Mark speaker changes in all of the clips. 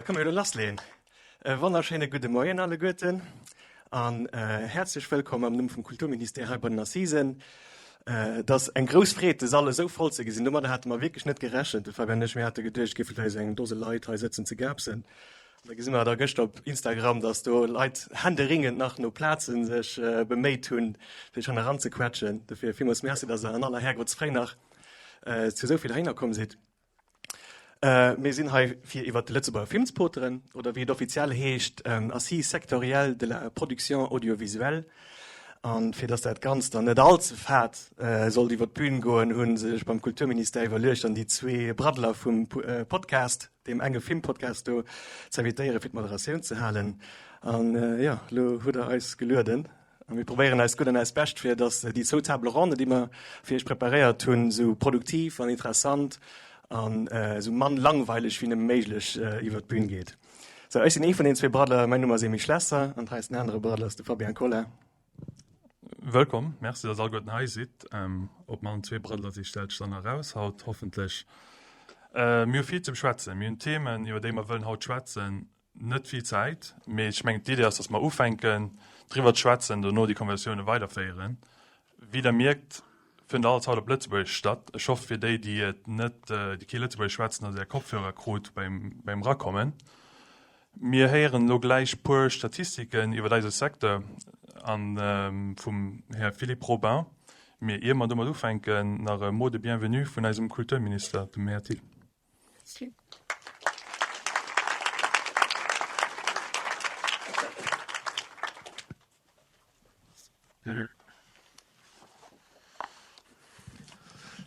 Speaker 1: Da kënne mer jo elo lassleeën. E wonnerschéine gudde Moien alleguerten an häerzlech wëllkomm am Numm vum Kulturministère hei bei den Assisen. Et ass eng grouss Freed, de Sall esou voll ze gesinn. Domadder hate mer wierklech net gerechent, de Fabian an ech. Mir hate geduecht, et géife vläicht esou eng Dose Leit hei sëtzen ze gaapsen. An da gesi mer da gëschter op Instagram, dass do Leit händeringend nach no Plaze sech beméit hunn, fir sech han eranzequetschen. Dofir villmools Merci, dass Der an aller Herrgottsfréi nach zu esou vill heihinner komm sidd. Mir sinn hei fir iwwert de Lëtzebuerger Film ze poteren, oder wéi et offiziell heescht, Assises sectorielles de la production audiovisuelle. An fir datt dat Ganzt dann net all ze fad sollt iwwer d'Bün goen, hu sech beim Kulturministère iwwerluecht, dann déi zwee Braddler vum Podcast, deem enge Filmpodcast do, ze invitéieren, fir d'Moderatioun ze halen. An jo, elo hutt Der eis gelueden. A mir probéieren eist Gutt an eist Bescht, fir datt déi zwou Table ronde, déi mer fir Iech preparéiert hunn, esou produktiv an interessant an esou mann langweileg wéi nëmme méiglech iwwer d'Bün geet. Sou, ech sinn ee vun den zwee Braddler, mäin Numm ass Emile Schlesser an hei ass den anere Braddler, ass de Fabien Collin.
Speaker 2: Wëllkomm, merci datt alleguerten hei sidd. Ob mer allen zwee Braddler si stellt sech dann nach eraus haut, hoffentlech. Mir hu vill ze beschwätzen, mir hunn Themen iwwer déi mer wëllen haut schwätzen. Net vill Zäit, mee ech mengen d'Idee ass, datt mer ufänken driwwer ze schwätzen, dono déi Konversatioune weiderféieren. Wéi Der mierkt, fënnt alles haut op Lëtzebuergesch statt. Ech hoffe fir déi, déi et net, déi kee Lëtzebuergesch schwätzen, datt Der Kopfhörer krut beim beim Erakommen. Mir héieren elo gläich puer Statistiken iwwer eise Secteur an vum Här Philippe Robin. Mee ier mer domat ufänken, nach e Mot de bienvenue vun eisem Kulturminister, dem Här Thill.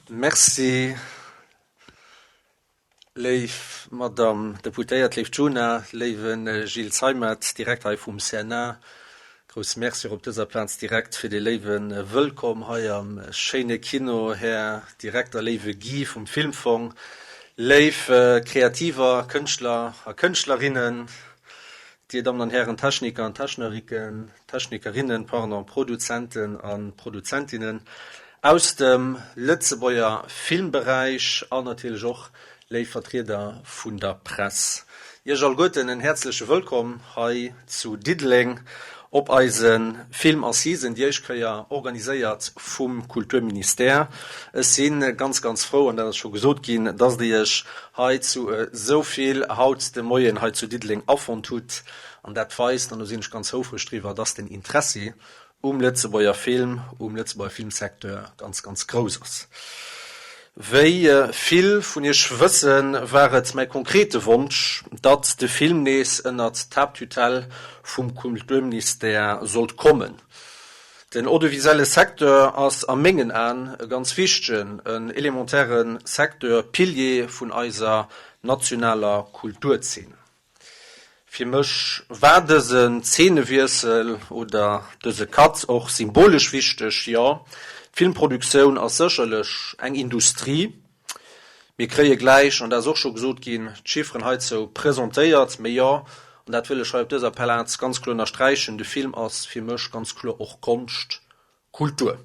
Speaker 3: Merci, léif Madamm Deputéiert, léif Djuna, léiwe Gilles Zeimet, direkt hei vum CNA. Grousse Merci och op dëser Plaz direkt fir dee léiwe Wëllkomm hei am schéine Kino, Här Direkter, léiwe Guy vum Filmfong, léif Kreativer, Kënschtler a Kënschtlerinnen, Dir Dammen an Hären Techniker an Techneriken, Technikerinnen, pardon, Produzenten a Produzentinnen aus dem Lëtzebuerger Filmberäich an natierlech och Léif Vertrieder vun der Press, Iech alleguerten en häerzleche Wëllkomm hei zu Diddeleng op eise Film-Assisen, déi éischt Kéier organiséiert vum Kulturministère. Ech si ganz, ganz frou, an dat ass scho gesot ginn, dass Dir Iech hei zu esou vill haut de Moien hei zu Diddeleng afonnt hutt. An dat weist, an do sinn ech ganz houfreg driwwer, dass den Interessi um Lëtzebuerger Film, um Lëtzebuerger Filmsecteur ganz, ganz grouss ass. Wéi vill vun Iech wëssen, war et mäi konkrete Wonsch, datt de Film nees ënnert d'Haapttutelle vum Kulturministère sollt kommen. Den audiovisuelle Secteur ass a mengen Aen e ganz wichtegen, en elementaire Secteur, Pilier vun eiser nationaler Kulturzeen. Fir mech war dësen Zeenewiessel oder dëse Cut och symbolesch wichteg. Jo, d'Filmproduktioun ass sécherlech eng Industrie. Mir kréie gläich, an dat ass och scho gesot ginn, d'Chifferen heizou presentéiert. Mee jo, an dat wëll ech hei op dëser Plaz ganz kloer ënnersträichen, de Film ass fir mech ganz kloer och Konscht. Kultur.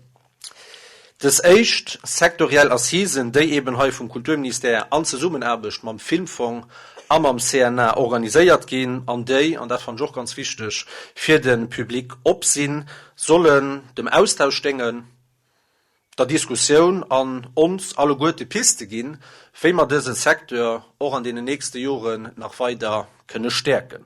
Speaker 3: Dës éischt sektoriell Assisen, déi eben hei vum Kulturministère an Zesummenaarbecht mam Filmfong a mam CNA organiséiert ginn an déi, an dat fannen ech och ganz wichteg, fir de Public op sinn, sollen dem Austausch déngen, der Diskussioun an ons alleguerte Piste ginn, wéi mer dëse Secteur och an deenen nächste Joren nach weider kënne stäerken.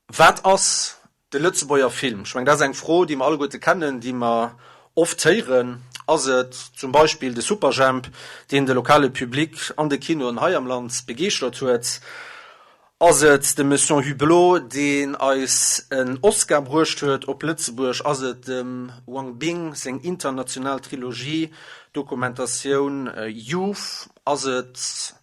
Speaker 3: Wat ass de Lëtzebuerger Film? Ech mengen, dat ass eng Fro, déi mer alleguerte kennen, déi mer oft héieren. Ass et zum Beispill de Superjhemp, deen de lokale Public an de Kinoen hei am Land begeeschtert huet? Ass et de Monsieur Hublot, deen eis en Oscar bruecht huet op Lëtzebuerg? Ass et dem Wang Bing seng international Trilogie, Dokumentatioun Youth? Ass et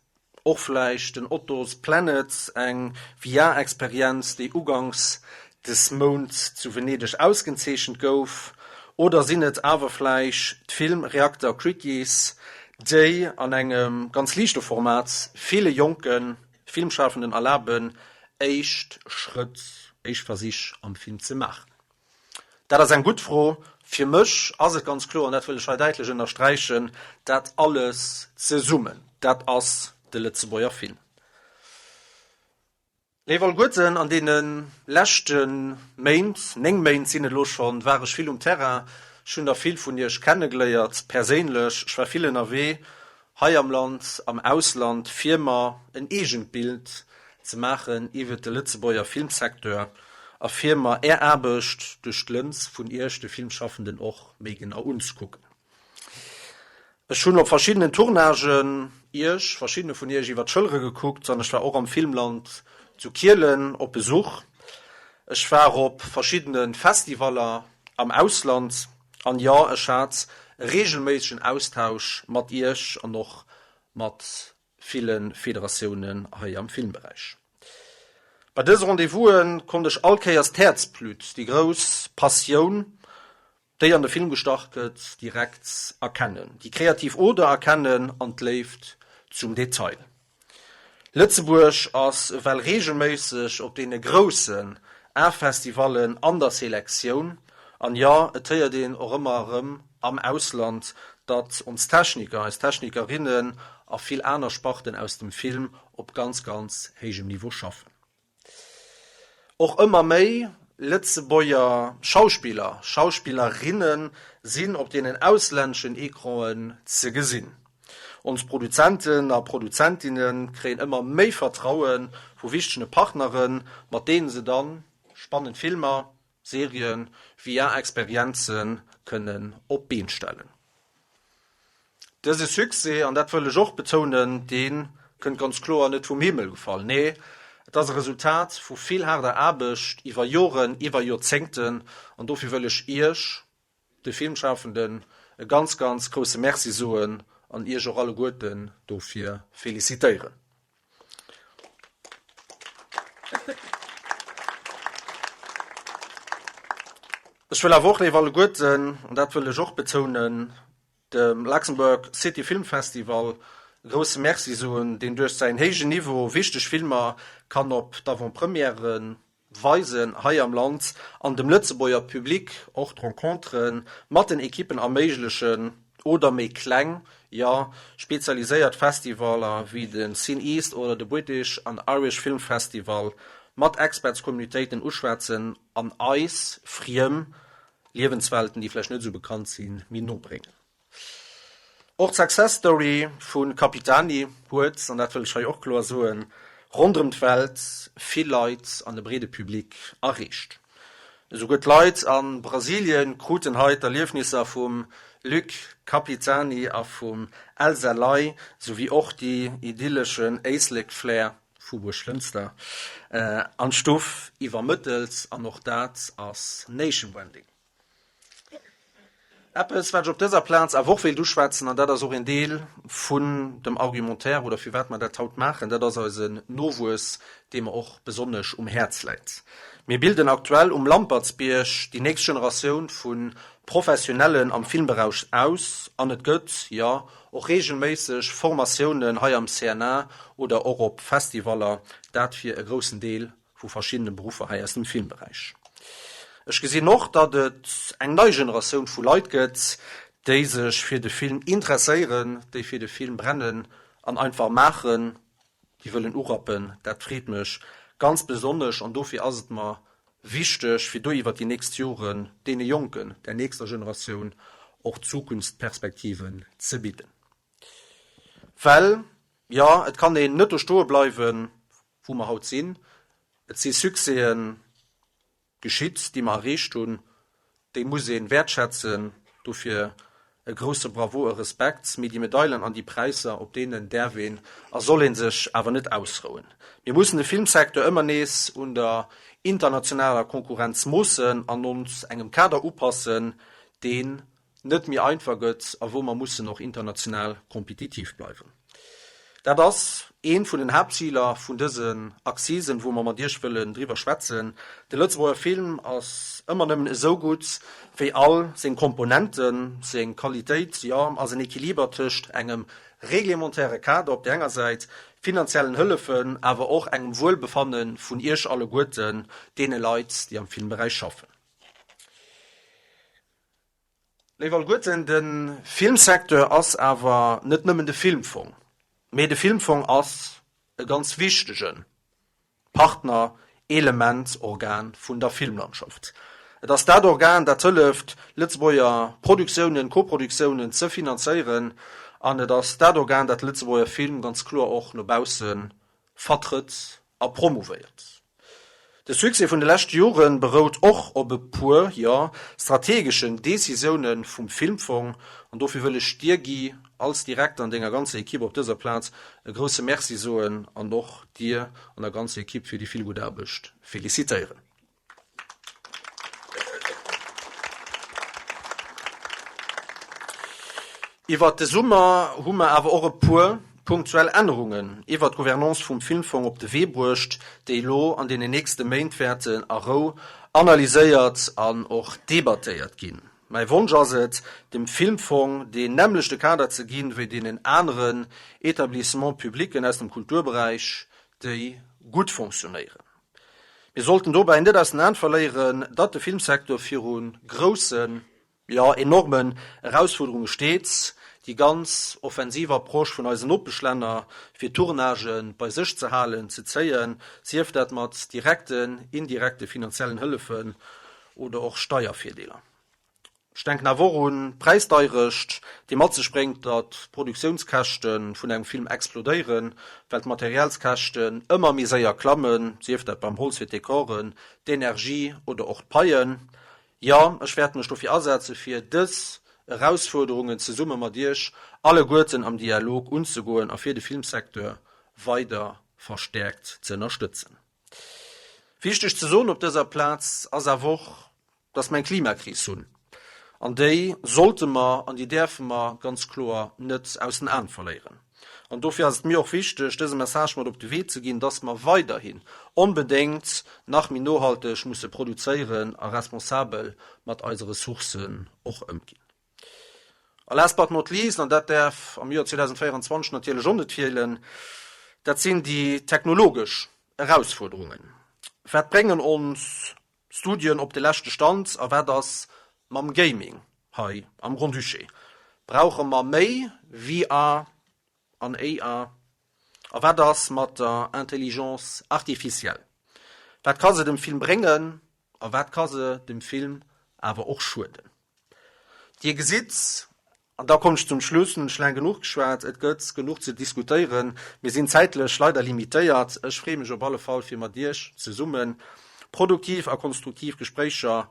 Speaker 3: Och vläicht den Otto's Planet, eng VR-Experienz, déi uganks des Mounts zu Venedeg ausgenzeechent gouf? Oder sinn et awer vläicht d'Film-Reakter Quickies, déi an engem ganz liichte Format ville jonke Filmschafenden erlaben, éischt Schrëtt, éischt Versich am Film ze maachen? Dat ass eng gutt Fro. Fir mech ass et ganz kloer, an dat wëll ech hei däitlech ënnersträichen, dat alles zesummen, dat ass de Lëtzebuerger Film. Léif alleguerten, an deene leschte Méint, 9 Méint sinn et elo schonn, war ech vill um Terrain. Ech hunn der vill vun Iech kennegeléiert perséinlech. Ech war vill ënnerwee, hei am Land, am Ausland, fir mer en eegent Bild ze maachen iwwert de Lëtzebuerger Filmsecteur a fir mer Är Aarbecht duerch d'Lëns vun Iech, de Filmschaffenden, och méi genau unzekucken. Ech hunn op verschiddenen Tournagen Iech, verschiddene vun Iech iwwer d'Schëllere gekuckt an ech war och am Filmland zu Kielen op Besuch. Ech war op verschiddene Festivaller am Ausland an jo, ech hat e reegelméissegen Austausch mat Iech an och mat ville Federatiounen hei am Filmberäich. Bei dëse Rendez-vouse konnt ech all Kéiers d'Häerzblut, déi grouss Passioun, déi an de Film gestach gëtt, direkt erkennen, déi kreativ Oder erkennen an d'Léift zum Detail. Lëtzebuerg ass ewell reegelméisseg op deene groussen A-Festivallen an der Selektioun, an jo, et héiert een och ëmmer erëm am Ausland, datt ons Techniker, eis Technikerinnen a vill aner Sparten aus dem Film op ganz, ganz héijem Niveau schaffen. Och ëmmer méi Lëtzebuerger Schauspiller, Schauspillerinne sinn op deenen auslänneschen Ecranen ze gesinn. Ons Produzenten a Produzentinne kréien ëmmer méi Vertraue vu wichtege Partneren, mat deene se dann spannend Filmer, Serien, VR-Experienze kënnen op d'Been stellen. Dëse Succès, an dat wëll ech och betounen, dee kënnt ganz kloer net vum Himmel gefall. Nee, et ass e Resultat vu vill haarder Aarbecht iwwer Joren, iwwer Joerzéngten. An dofir wëll ech Iech, de Filmschafenden, e ganz, ganz grousse Merci soen an Iech och alleguerten dofir felicitéieren. Ech wëll awer och, léif alleguerten, an dat wëll ech och betounen, dem Luxembourg City Film Festival e grousse Merci soen, deen duerch säin héijen Niveau wichteg Filmer kann op d'Avant-premièren weisen hei am Land an dem Lëtzebuerger Public och d'Rencontere mat den Ekippen erméiglechen oder méi kleng, jo spezialiséiert Festivaler wéi de CinEast oder de British and Irish Film Festival mat Expertscommunitéiten uschwätzen an eis friem Liewenswelten, déi vläicht net esou bekannt sinn, méi no bréngen. Och d'Success Story vu Capitani huet, an dat wëll ech hei och kloer soen, ronderëm d'Welt vill Leit an e breede Public erreecht. Esouguer d'Leit a Brasilien kruten hei d'Erliefnisser vum Luc Capitani a vum Elsa Ley, souwéi och déi idylleschen Éislek-Flair vu Buerglënster an d'Stuff iwwermëttelt, an och dat ass Nation Branding. Eppes, wat ech op dëser Plaz awer och wéilt uschwätzen, an dat ass och een Deel vun dem Argumentaire oder firwat mer dat haut maachen, dat ass eisen Nowuess, dee mer och besonnesch um Häerz läit. Mir bilden aktuell um Lampertsbierg déi nächst Generatioun vu Professionellen am Filmberauch aus an et gëtt, jo, och reegelméisseg Formatiounen hei am CNA oder och op Festivaller, dat fir e groussen Deel vu verschiddene Beruffer hei aus dem Filmberäich. Ech gesinn och, datt et eng nei Generatioun vu Leit gëtt, déi sech fir de Film interesséieren, déi fir de Film brennen an einfach maachen, déi wëllen urappen. Dat freet mech ganz besonnesch an dofir ass et mer wichteg, fir do iwwert déi nächst Joren deene Jonken, der nächster Generatioun och Zukunftsperspektiven ze bidden. Well, jo, et kann een net do stoe bleiwen, wou mer haut sinn. Et si Succèsen geschitt, déi mer erreecht hunn, déi muss ee wäertschätzen. Dofir e grousse Bravo, e Respekt. Mee déi Medailen an déi Präisser, op deenen däerf een a soll ee sech awer net ausrouen. Mir mussen de Filmsecteur ëmmer nees un der internationaler Konkurrenz moossen an ons engem Kader upassen, deen net méi einfach gëtt a wou mer mussen och international kompetitiv bleiwen. Dat ass eent vun den Haaptziler vun dësen Accisen, wou mer mat Iech wëllen driwwer schwätzen. De Lëtzebuerger Film ass ëmmer nëmmen esou gutt wéi all seng Komponenten, seng Qualitéit, jo, ass en Equiliber tëscht engem reglementaire Kader op där enger Säit, finanziellen Hëllefen, awer och engem Wuelbefanne vun Iech alleguerten, deene Leit, déi am Filmberäich schaffen. Léif alleguerten, de Filmsecteur ass awer net nëmmen de Filmfong, mee de Filmfong ass e ganz wichtege. Partner, Element, Organ vun der Filmlandschaft. Et ass dat Organ, dat hëlleft, Lëtzebuerger Produktiounen, Koproduktiounen ze finanzéieren an et ass dat Organ, dat de Lëtzebuerger Film ganz kloer och no bausse vertrëtt a promouvéiert. De Succès vun de leschte Jore berout och op e puer, jo, strategeschen Decisioune vum Filmfong. An dofir wëll ech dir, Guy, als Direkter an denger ganzer Equipe op dëser Plaz e grousse Merci soen an och dir an der ganzer Equipe fir déi vill gutt Aarbecht felicitéieren. Iwwert de Summer hu mer awer och e puer punktuell Ännerungen iwwert d'Gouvernance vum Filmfong op de Wee bruecht, déi elo an deenen nächste Méint wäerten a Rou analyséiert an och debattéiert ginn. Mäi Wonsch ass et, dem Filmfong deen nämmlechte Kader ze ginn, wéi deenen aneren Etablissements publics aus dem Kulturberäich, déi gutt fonctionnéieren. Mir sollten dobäi net aus den Aen verléieren, datt de Filmsecteur viru groussen, jo enormen Erausfuerderunge steet. Déi ganz offensiv Approche vun eisen Nopeschlänner, fir Tournagë bei sech ze halen, ze zéien, sief dat mat direkten, indirekte finanziellen Hëllefen oder och Steiervirdeeler. Ech denken awer och un d'Präisdeirecht, déi mat sech bréngt, datt d'Produktiounskäschte vun engem Film explodéieren, well d'Materialskäschten ëmmer méi séier klammen, sief dat beim Holz fir d'Dekoren, d'Energie oder och d'Paien. Jo, ech wäert mech dofir asetze fir dës Erausfuerderungen zesumme mat Iech alleguerten am Dialog unzegoen a fir de Filmsecteur weider verstäerkt ze ënnerstëtzen. Wichteg ze soen op dëser Plaz ass awer och, dass mer eng Klimakris hunn an déi sollte mer an déi däerfe mer ganz kloer net aus den Aen verléieren. An dofir ass et mir och wichteg, dëse Message mat op de Wee ze ginn, dass mer weiderhin onbedéngt nach méi nohalteg musse produzéieren a responsabel mat eise Ressourcen och ëmginn. A last but not least, an dat däerf am Joer 2024 natierlech och net feelen, dat sinn déi technologesch Erausfuerderungen. Wat bréngen ons Studien op de leschte Stand a wat ass mam Gaming hei am Grand-Duché? Brauche mer méi VR an AI? A wat ass mat der Intelligence artificielle? Wat ka se dem Film bréngen a wat ka se dem Film awer och schueden? Dir gesitt, an da kommen ech zum Schluss, nun hunn ech laang genuch geschwat, et gëtt genuch ze diskutéieren. Mir sinn zäitlech leider limitéiert. Ech freeë mech op alle Fall, fir mat Iech zesumme produktiv a konstruktiv Gespréicher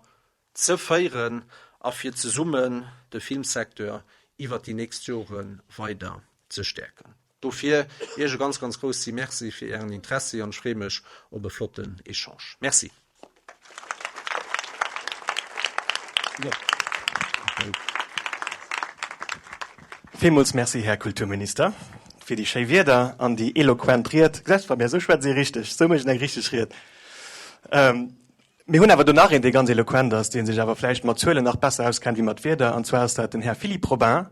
Speaker 3: ze féieren a fir zesummen de Filmsecteur iwwert déi nächst Jore weider ze stäerken. Dofir Iech e ganz, ganz groussi Merci fir Ären Interessi an ech freeë mech op e flotten Echange. Merci.
Speaker 1: Villmools Merci, Här Kulturminister, fir déi schéi Wierder an déi eloquent Ried. Gesäis, Fabien, esou schwätzt ee richteg, esou mécht een eng richteg Ried. Mir hunn awer do nach een, dee ganz eloquent ass, dee sech awer vläicht mat Zuelen nach besser auskennt wéi mat Wierder, an zwar ass dat den Här Philippe Robin,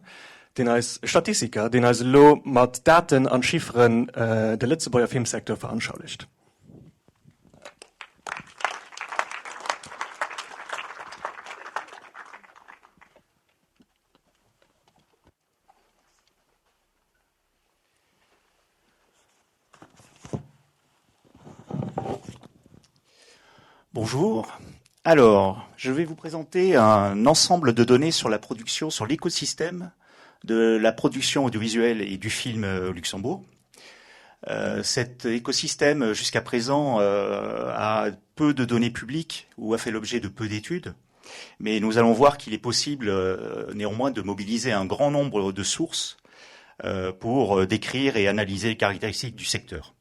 Speaker 1: deen eis, e Statistiker, deen eis elo mat Daten an Chifferen de Lëtzebuerger Filmsecteur veranschaulicht.
Speaker 4: Bonjour. Alors, je vais vous présenter un ensemble de données sur la production, sur l'écosystème de la production audiovisuelle et du film au Luxembourg. Euh, cet écosystème, jusqu'à présent, euh, a peu de données publiques ou a fait l'objet de peu d'études. Mais nous allons voir qu'il est possible euh, néanmoins de mobiliser un grand nombre de sources euh, pour euh, décrire et analyser les caractéristiques du secteur.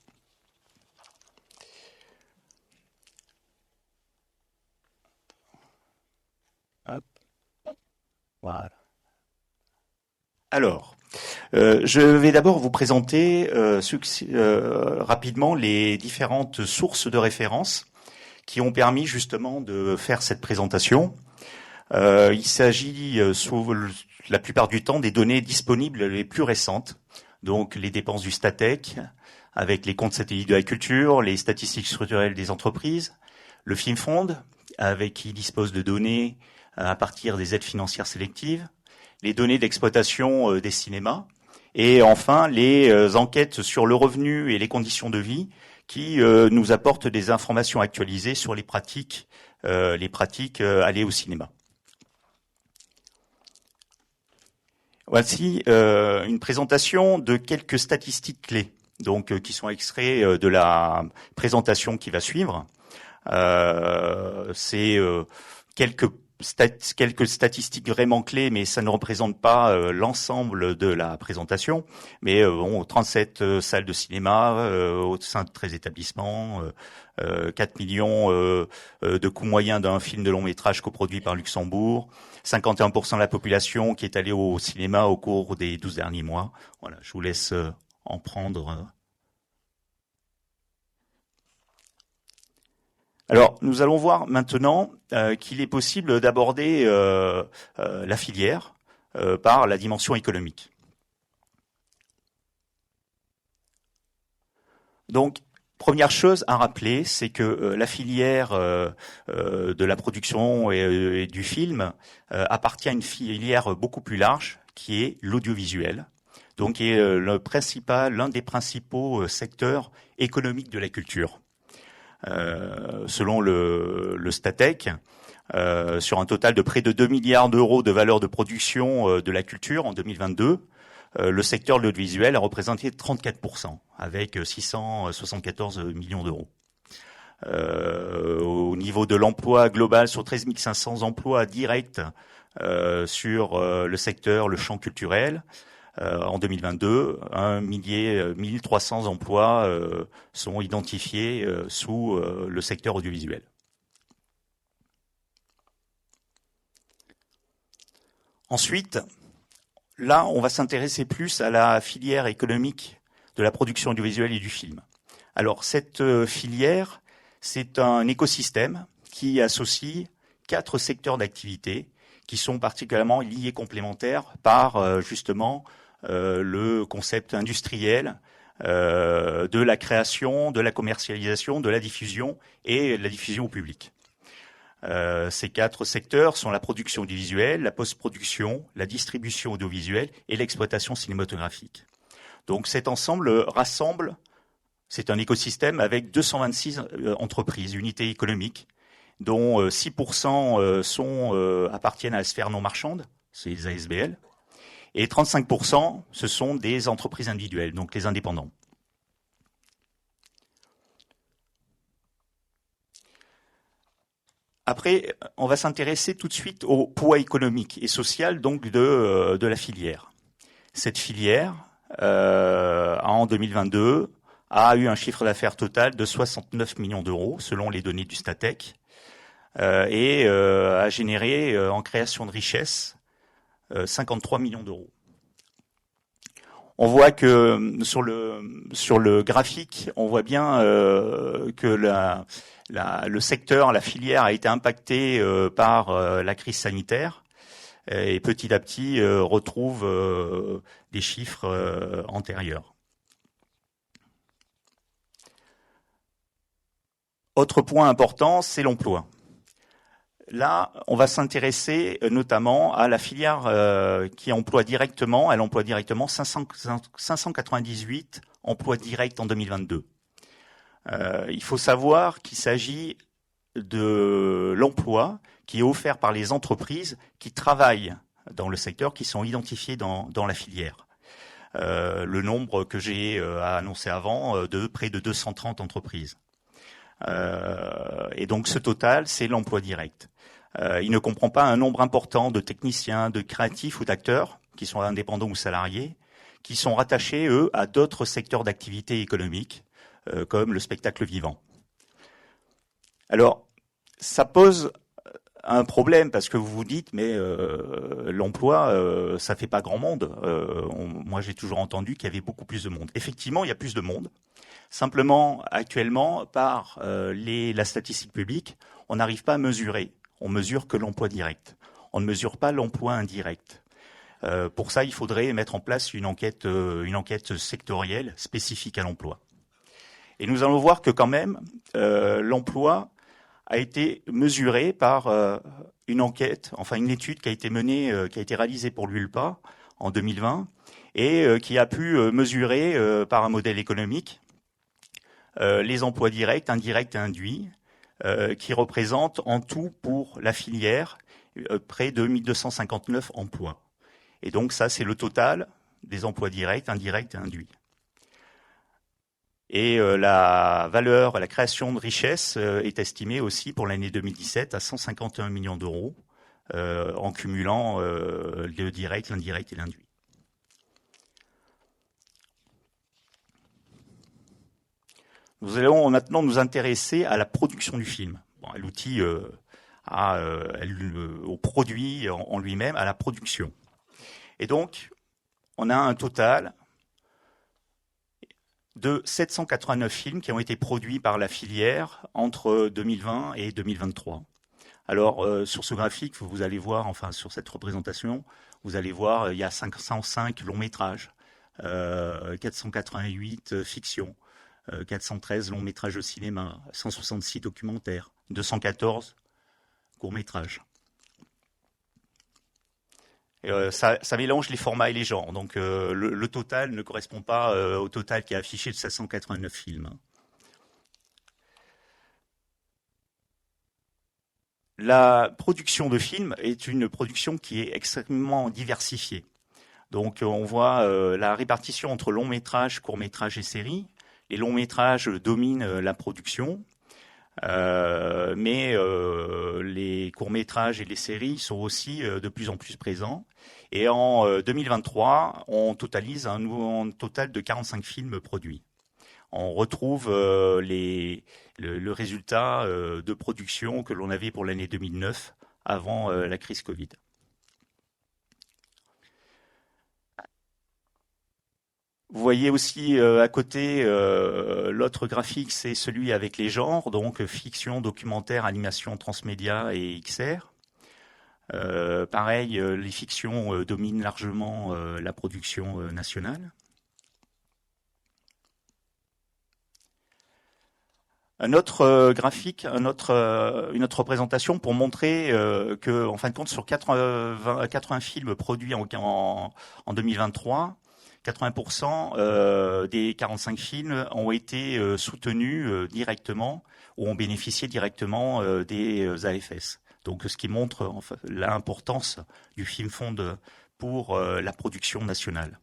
Speaker 4: Hop. Voilà. Alors, euh, je vais d'abord vous présenter euh, euh, rapidement les différentes sources de référence qui ont permis justement de faire cette présentation. Euh, il s'agit euh, la plupart du temps des données disponibles les plus récentes, donc les dépenses du Statec, avec les comptes satellites de la culture, les statistiques structurelles des entreprises, le FilmFond, avec qui dispose de données euh, à partir des aides financières sélectives, les données d'exploitation euh, des cinémas et enfin les euh, enquêtes sur le revenu et les conditions de vie. qui nous apporte des informations actualisées sur les pratiques, les pratiques aller au cinéma. Voici une présentation de quelques statistiques clés donc qui sont extraits de la présentation qui va suivre. C'est quelques quelques statistiques vraiment clés, mais ça ne représente pas l'ensemble de la présentation. Mais bon, 37 salles de cinéma au sein de 13 établissements, 4 millions de coûts moyens d'un film de long métrage coproduit par Luxembourg, 51% de la population qui est allée au cinéma au cours des 12 derniers mois. Voilà, je vous laisse en prendre. Alors, nous allons voir maintenant qu'il est possible d'aborder la filière par la dimension économique. Donc, première chose à rappeler, c'est que la filière de la production et du film appartient à une filière beaucoup plus large, qui est l'audiovisuel, donc qui est le principal, l'un des principaux secteurs économiques de la culture. Selon le Statec, sur un total de près de 2 milliards d'euros de valeur de production de la culture en 2022, le secteur de l'audiovisuel a représenté 34%, avec 674 millions d'euros. Au niveau de l'emploi global, sur 13 500 emplois directs sur le secteur, le champ culturel, en 2022, 1 300 emplois sont identifiés sous le secteur audiovisuel. Ensuite, là, on va s'intéresser plus à la filière économique de la production audiovisuelle et du film. Alors, cette filière, c'est un écosystème qui associe quatre secteurs d'activité qui sont particulièrement liés, complémentaires par justement le concept industriel de la création, de la commercialisation, de la diffusion et de la diffusion au public. Ces quatre secteurs sont la production audiovisuelle, la post-production, la distribution audiovisuelle et l'exploitation cinématographique. Donc cet ensemble rassemble, c'est un écosystème avec 226 entreprises, unités économiques, dont 6% sont appartiennent à la sphère non marchande, c'est les ASBL, et 35%, ce sont des entreprises individuelles, donc les indépendants. Après, on va s'intéresser tout de suite au poids économique et social donc de la filière. Cette filière, en 2022, a eu un chiffre d'affaires total de 69 millions d'euros, selon les données du Statec, et a généré en création de richesse 53 millions d'euros. On voit que sur le graphique, on voit bien que le secteur, la filière a été impactée par la crise sanitaire et petit à petit retrouve des chiffres antérieurs. Autre point important, c'est l'emploi. Là, on va s'intéresser notamment à la filière qui emploie directement, elle emploie directement 598 emplois directs en 2022. Il faut savoir qu'il s'agit de l'emploi qui est offert par les entreprises qui travaillent dans le secteur, qui sont identifiées dans la filière. Le nombre que j'ai annoncé avant, de près de 230 entreprises. Et donc ce total, c'est l'emploi direct. Il ne comprend pas un nombre important de techniciens, de créatifs ou d'acteurs, qui sont indépendants ou salariés, qui sont rattachés, eux, à d'autres secteurs d'activité économique, comme le spectacle vivant. Alors, ça pose un problème parce que vous vous dites, mais l'emploi, ça fait pas grand monde. Moi, j'ai toujours entendu qu'il y avait beaucoup plus de monde. Effectivement, il y a plus de monde. Simplement, actuellement, par la statistique publique, on n'arrive pas à mesurer. On mesure que l'emploi direct. On ne mesure pas l'emploi indirect. Pour ça, il faudrait mettre en place une enquête, une enquête sectorielle spécifique à l'emploi. Et nous allons voir que quand même, l'emploi a été mesuré par une enquête, enfin une étude qui a été menée, qui a été réalisée pour l'ULPA en 2020 et qui a pu mesurer par un modèle économique. les emplois directs, indirects et induits, qui représentent en tout pour la filière près de 1 259 emplois. Et donc ça, c'est le total des emplois directs, indirects et induits. Et la valeur, la création de richesse est estimée aussi pour l'année 2017 à 151 millions d'euros, en cumulant le direct, l'indirect et l'induit. Nous allons maintenant nous intéresser à la production du film, à l'outil, au produit en lui-même, à la production. Et donc, on a un total de 789 films qui ont été produits par la filière entre 2020 et 2023. Alors, sur ce graphique, vous allez voir, enfin, sur cette représentation, vous allez voir, il y a 505 longs métrages, 488 fictions, 413 longs métrages de cinéma, 166 documentaires, 214 courts métrages. Ça, ça mélange les formats et les genres. Donc, le total ne correspond pas au total qui est affiché de 789 films. La production de films est une production qui est extrêmement diversifiée. Donc, on voit la répartition entre longs métrages, courts métrages et séries. Les longs métrages dominent la production, mais les courts métrages et les séries sont aussi de plus en plus présents. Et en 2023, on totalise un nouveau total de 45 films produits. On retrouve le résultat de production que l'on avait pour l'année 2009, avant la crise Covid. Vous voyez aussi à côté l'autre graphique, c'est celui avec les genres, donc fiction, documentaire, animation, transmédia et XR. Pareil, les fictions dominent largement la production nationale. Un autre graphique, une autre représentation pour montrer qu'en fin de compte, sur 80 films produits en 2023, 80% des 45 films ont été soutenus directement ou ont bénéficié directement des AFS. Donc, ce qui montre l'importance du Film Fund pour la production nationale.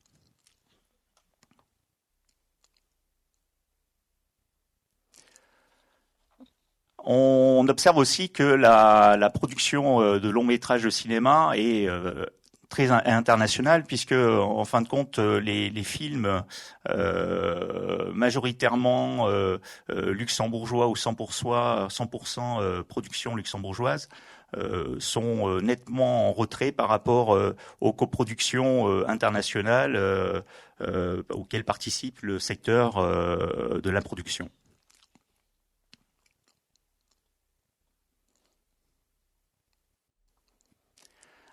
Speaker 4: On observe aussi que la production de longs métrages de cinéma est très internationale, puisque en fin de compte, les films majoritairement luxembourgeois ou 100% production luxembourgeoise sont nettement en retrait par rapport aux coproductions internationales auxquelles participe le secteur de la production.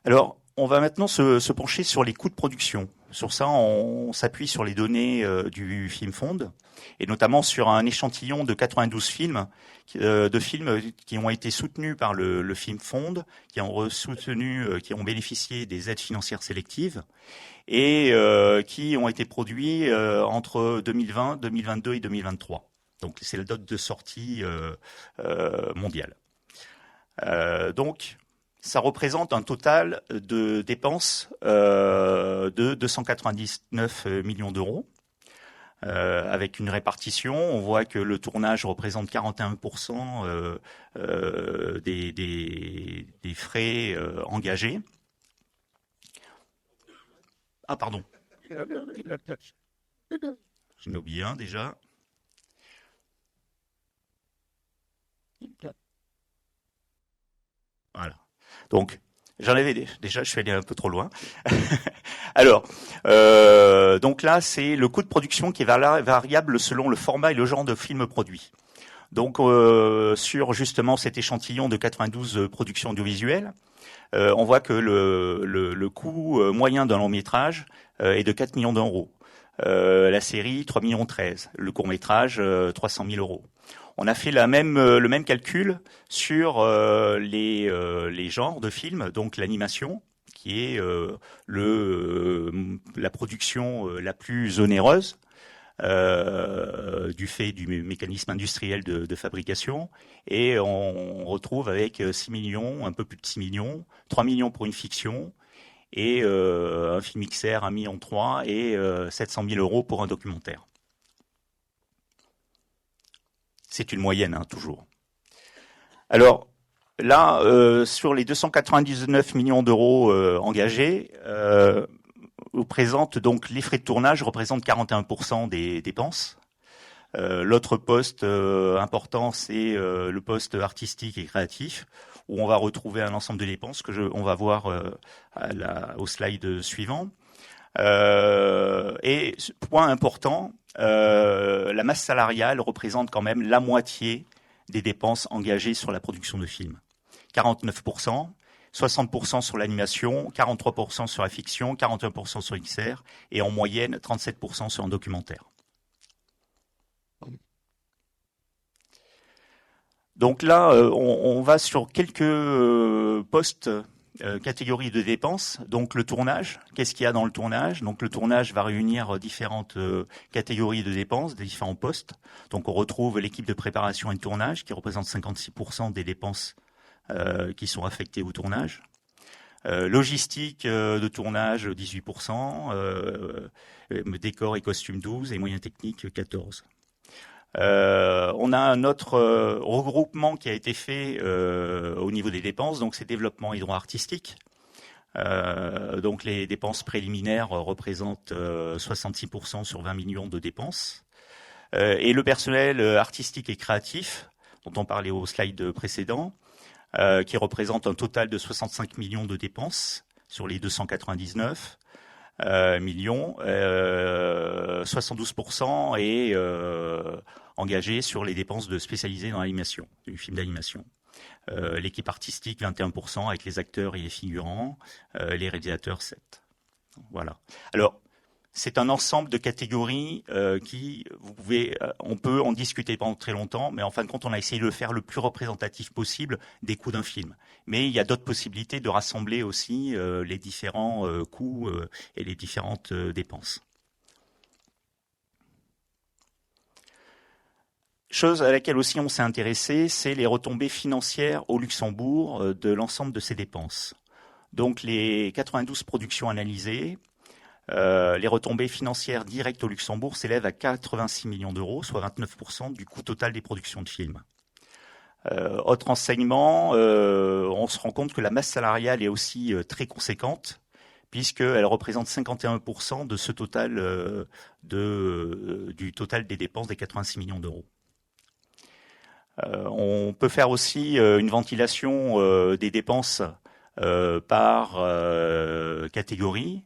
Speaker 4: Alors, on va maintenant se pencher sur les coûts de production. Sur ça, on s'appuie sur les données du Film Fund et notamment sur un échantillon de 92 films, de films qui ont été soutenus par le Film Fund, qui ont soutenu, qui ont bénéficié des aides financières sélectives et qui ont été produits entre 2020, 2022 et 2023. Donc, c'est la date de sortie mondiale. Donc, ça représente un total de dépenses de 299 millions d'euros, avec une répartition. On voit que le tournage représente 41% des frais engagés. Ah, pardon! J'en ai oublié un déjà. Voilà. Donc, j'en avais déjà, je suis allé un peu trop loin. Alors, donc là, c'est le coût de production qui est variable selon le format et le genre de film produit. Donc, sur justement cet échantillon de 92 productions audiovisuelles, on voit que le coût moyen d'un long métrage est de 4 millions d'euros. La série, 3,13 millions, le court métrage, 300 000 euros. On a fait la même, le même calcul sur les genres de films, donc l'animation, qui est la production la plus onéreuse. Euh, du fait du mécanisme industriel de, de fabrication et on retrouve avec 6 millions un peu plus de 6 millions 3 millions pour une fiction et euh, un film mixer 1 million 3 et euh, 700 000 euros pour un documentaire c'est une moyenne hein, toujours alors là euh, sur les 299 millions d'euros euh, engagés euh, présente donc les frais de tournage représentent 41% des dépenses. Euh, L'autre poste euh, important, c'est euh, le poste artistique et créatif, où on va retrouver un ensemble de dépenses que je, on va voir euh, à la, au slide suivant. Euh, et point important, euh, la masse salariale représente quand même la moitié des dépenses engagées sur la production de films. 49%, 60% sur l'animation, 43% sur la fiction, 41% sur XR et en moyenne 37% sur un documentaire. Donc là, euh, on, on va sur quelques euh, postes euh, catégories de dépenses. Donc le tournage, qu'est-ce qu'il y a dans le tournage Donc le tournage va réunir différentes catégories de dépenses, des différents postes. Donc on retrouve l'équipe de préparation et de tournage qui représente 56% des dépenses euh, qui sont affectés au tournage. Euh, logistique euh, de tournage 18%, euh, décor et costumes 12 et moyens techniques 14. Euh, on a un autre euh, regroupement qui a été fait euh, au niveau des dépenses, donc c'est développement et droits artistiques. Euh, donc les dépenses préliminaires représentent euh, 66% sur 20 millions de dépenses. Euh, et le personnel artistique et créatif, dont on parlait au slide précédent, euh, qui représente un total de 65 millions de dépenses sur les 299 euh, millions, euh, 72% est euh, engagé sur les dépenses de spécialisées dans l'animation, du film d'animation. Euh, L'équipe artistique 21% avec les acteurs et les figurants, euh, les réalisateurs 7. Voilà. Alors, c'est un ensemble de catégories euh, qui vous pouvez euh, on peut en discuter pendant très longtemps mais en fin de compte on a essayé de le faire le plus représentatif possible des coûts d'un film mais il y a d'autres possibilités de rassembler aussi euh, les différents euh, coûts euh, et les différentes euh, dépenses chose à laquelle aussi on s'est intéressé c'est les retombées financières au luxembourg euh, de l'ensemble de ces dépenses donc les 92 productions analysées Euh, les retombées financières directes au Luxembourg s'élèvent à 86 millions d'euros, soit 29% du coût total des productions de films. Euh, autre enseignement, euh, on se rend compte que la masse salariale est aussi euh, très conséquente puisqu'elle représente 51% de ce total euh, de, euh, du total des dépenses des 86 millions d'euros. Euh, on peut faire aussi euh, une ventilation euh, des dépenses euh, par euh, catégorie.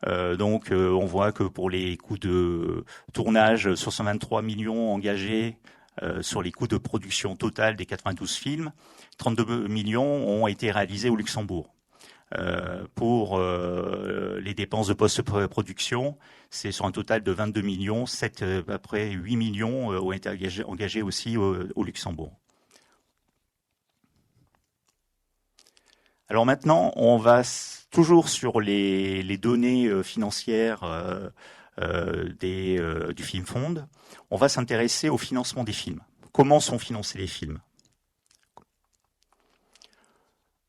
Speaker 4: Euh, donc euh, on voit que pour les coûts de tournage sur 123 millions engagés euh, sur les coûts de production totale des 92 films, 32 millions ont été réalisés au Luxembourg. Euh, pour euh, les dépenses de post-production, c'est sur un total de 22 millions, 7 euh, à peu près 8 millions euh, ont été engagés, engagés aussi au, au Luxembourg. Alors maintenant, on va toujours sur les, les données euh, financières euh, euh, des, euh, du film Fond, on va s'intéresser au financement des films. Comment sont financés les films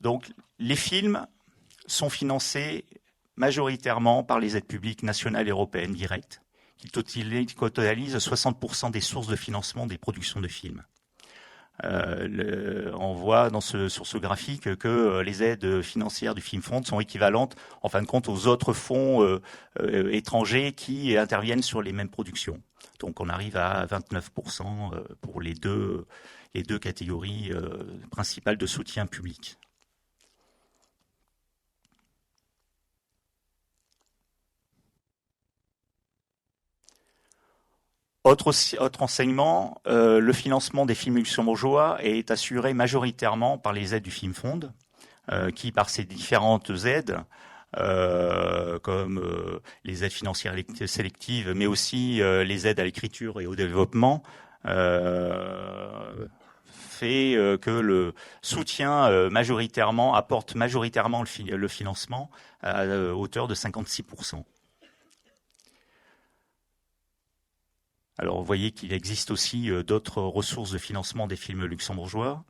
Speaker 4: Donc les films sont financés majoritairement par les aides publiques nationales et européennes directes, qui totalisent 60% des sources de financement des productions de films. Euh, le, on voit dans ce, sur ce graphique que euh, les aides financières du film Front sont équivalentes en fin de compte aux autres fonds euh, euh, étrangers qui interviennent sur les mêmes productions. Donc on arrive à 29% euh, pour les deux, les deux catégories euh, principales de soutien public. Autre, autre enseignement, euh, le financement des films luxembourgeois est assuré majoritairement par les aides du Film Fond, euh, qui, par ses différentes aides, euh, comme euh, les aides financières sélectives, mais aussi euh, les aides à l'écriture et au développement, euh, fait euh, que le soutien euh, majoritairement apporte majoritairement le, fi le financement à euh, hauteur de 56%. Alors vous voyez qu'il existe aussi euh, d'autres ressources de financement des films luxembourgeois,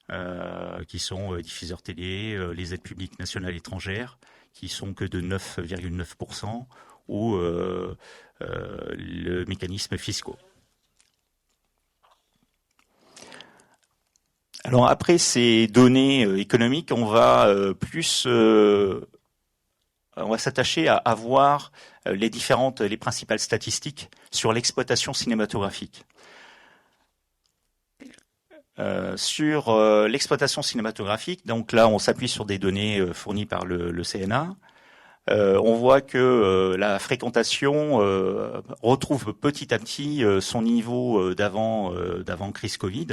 Speaker 4: euh, qui sont euh, diffuseurs télé, euh, les aides publiques nationales étrangères, qui sont que de 9,9% ou euh, euh, le mécanisme fiscaux. Alors après ces données euh, économiques, on va euh, plus euh, on va s'attacher à avoir les différentes les principales statistiques sur l'exploitation cinématographique. Euh, sur euh, l'exploitation cinématographique, donc là on s'appuie sur des données euh, fournies par le, le CNA. Euh, on voit que euh, la fréquentation euh, retrouve petit à petit euh, son niveau euh, d'avant euh, d'avant crise Covid,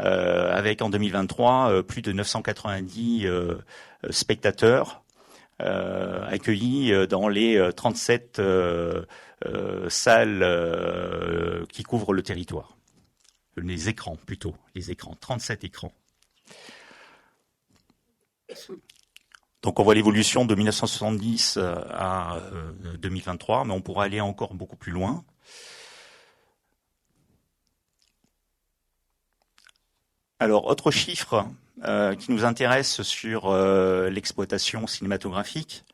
Speaker 4: euh, avec en 2023 euh, plus de 990 euh, spectateurs euh, accueillis euh, dans les 37 euh, euh, salles euh, qui couvrent le territoire. Les écrans plutôt, les écrans, 37 écrans. Donc on voit l'évolution de 1970 euh, à 2023, euh, mais on pourra aller encore beaucoup plus loin. Alors, autre chiffre euh, qui nous intéresse sur euh, l'exploitation cinématographique,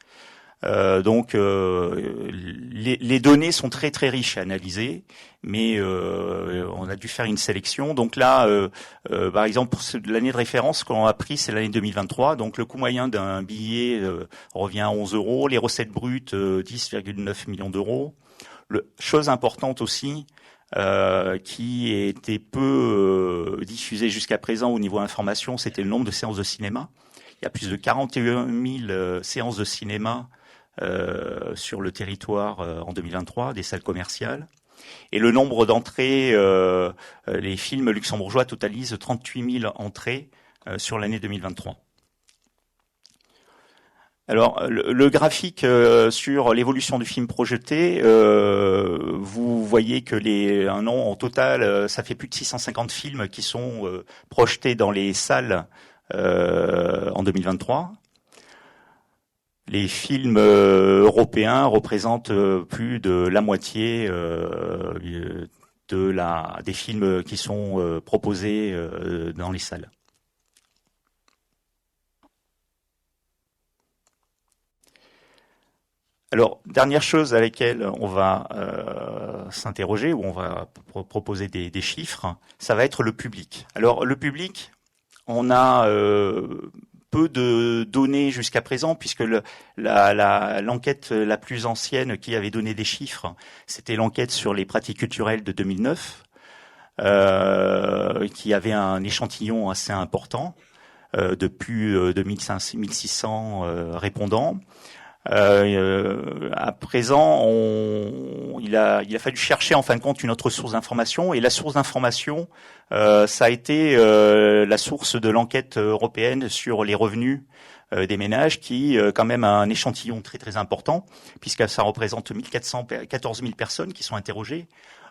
Speaker 4: Euh, donc euh, les, les données sont très très riches à analyser, mais euh, on a dû faire une sélection. Donc là, euh, euh, par exemple, pour l'année de référence qu'on a pris, c'est l'année 2023. Donc le coût moyen d'un billet euh, revient à 11 euros, les recettes brutes euh, 10,9 millions d'euros. Le, chose importante aussi, euh, qui était peu euh, diffusée jusqu'à présent au niveau information, c'était le nombre de séances de cinéma. Il y a plus de 41 000 euh, séances de cinéma euh, sur le territoire euh, en 2023, des salles commerciales. Et le nombre d'entrées, euh, euh les films luxembourgeois totalisent 38 000 entrées euh, sur l'année 2023. Alors, le, le graphique euh, sur l'évolution du film projeté, euh, vous voyez que les un an en total, euh, ça fait plus de 650 films qui sont euh, projetés dans les salles euh, en 2023. Les films euh, européens représentent euh, plus de la moitié euh, de la, des films qui sont euh, proposés euh, dans les salles. Alors, dernière chose à laquelle on va euh, s'interroger, ou on va pro proposer des, des chiffres, ça va être le public. Alors, le public, on a euh, peu de données jusqu'à présent, puisque l'enquête la, la, la plus ancienne qui avait donné des chiffres, c'était l'enquête sur les pratiques culturelles de 2009, euh, qui avait un échantillon assez important, euh, de plus euh, de 1500, 1600 euh, répondants. Euh, à présent, on, il, a, il a fallu chercher en fin de compte une autre source d'information et la source d'information, euh, ça a été euh, la source de l'enquête européenne sur les revenus euh, des ménages qui euh, quand même a un échantillon très très important puisque ça représente 14 000 personnes qui sont interrogées.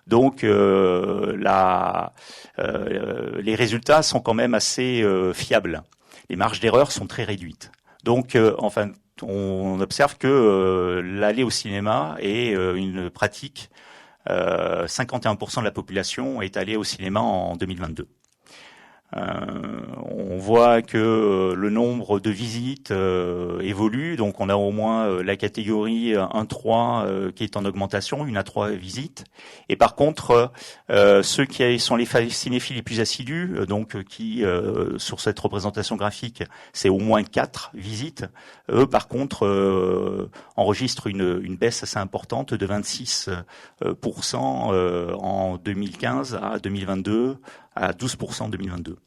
Speaker 4: Donc euh, la, euh, les résultats sont quand même assez euh, fiables. Les marges d'erreur sont très réduites. Donc euh, enfin on observe que euh, l'aller au cinéma est euh, une pratique. Euh, 51% de la population est allée au cinéma en 2022. Euh, on voit que euh, le nombre de visites euh, évolue, donc on a au moins euh, la catégorie 1-3 euh, qui est en augmentation, une à trois visites. Et par contre, euh, ceux qui sont les cinéphiles les plus assidus, donc qui euh, sur cette représentation graphique, c'est au moins quatre visites, eux par contre euh, enregistrent une, une baisse assez importante de 26% euh, en 2015 à 2022 à 12% en 2022.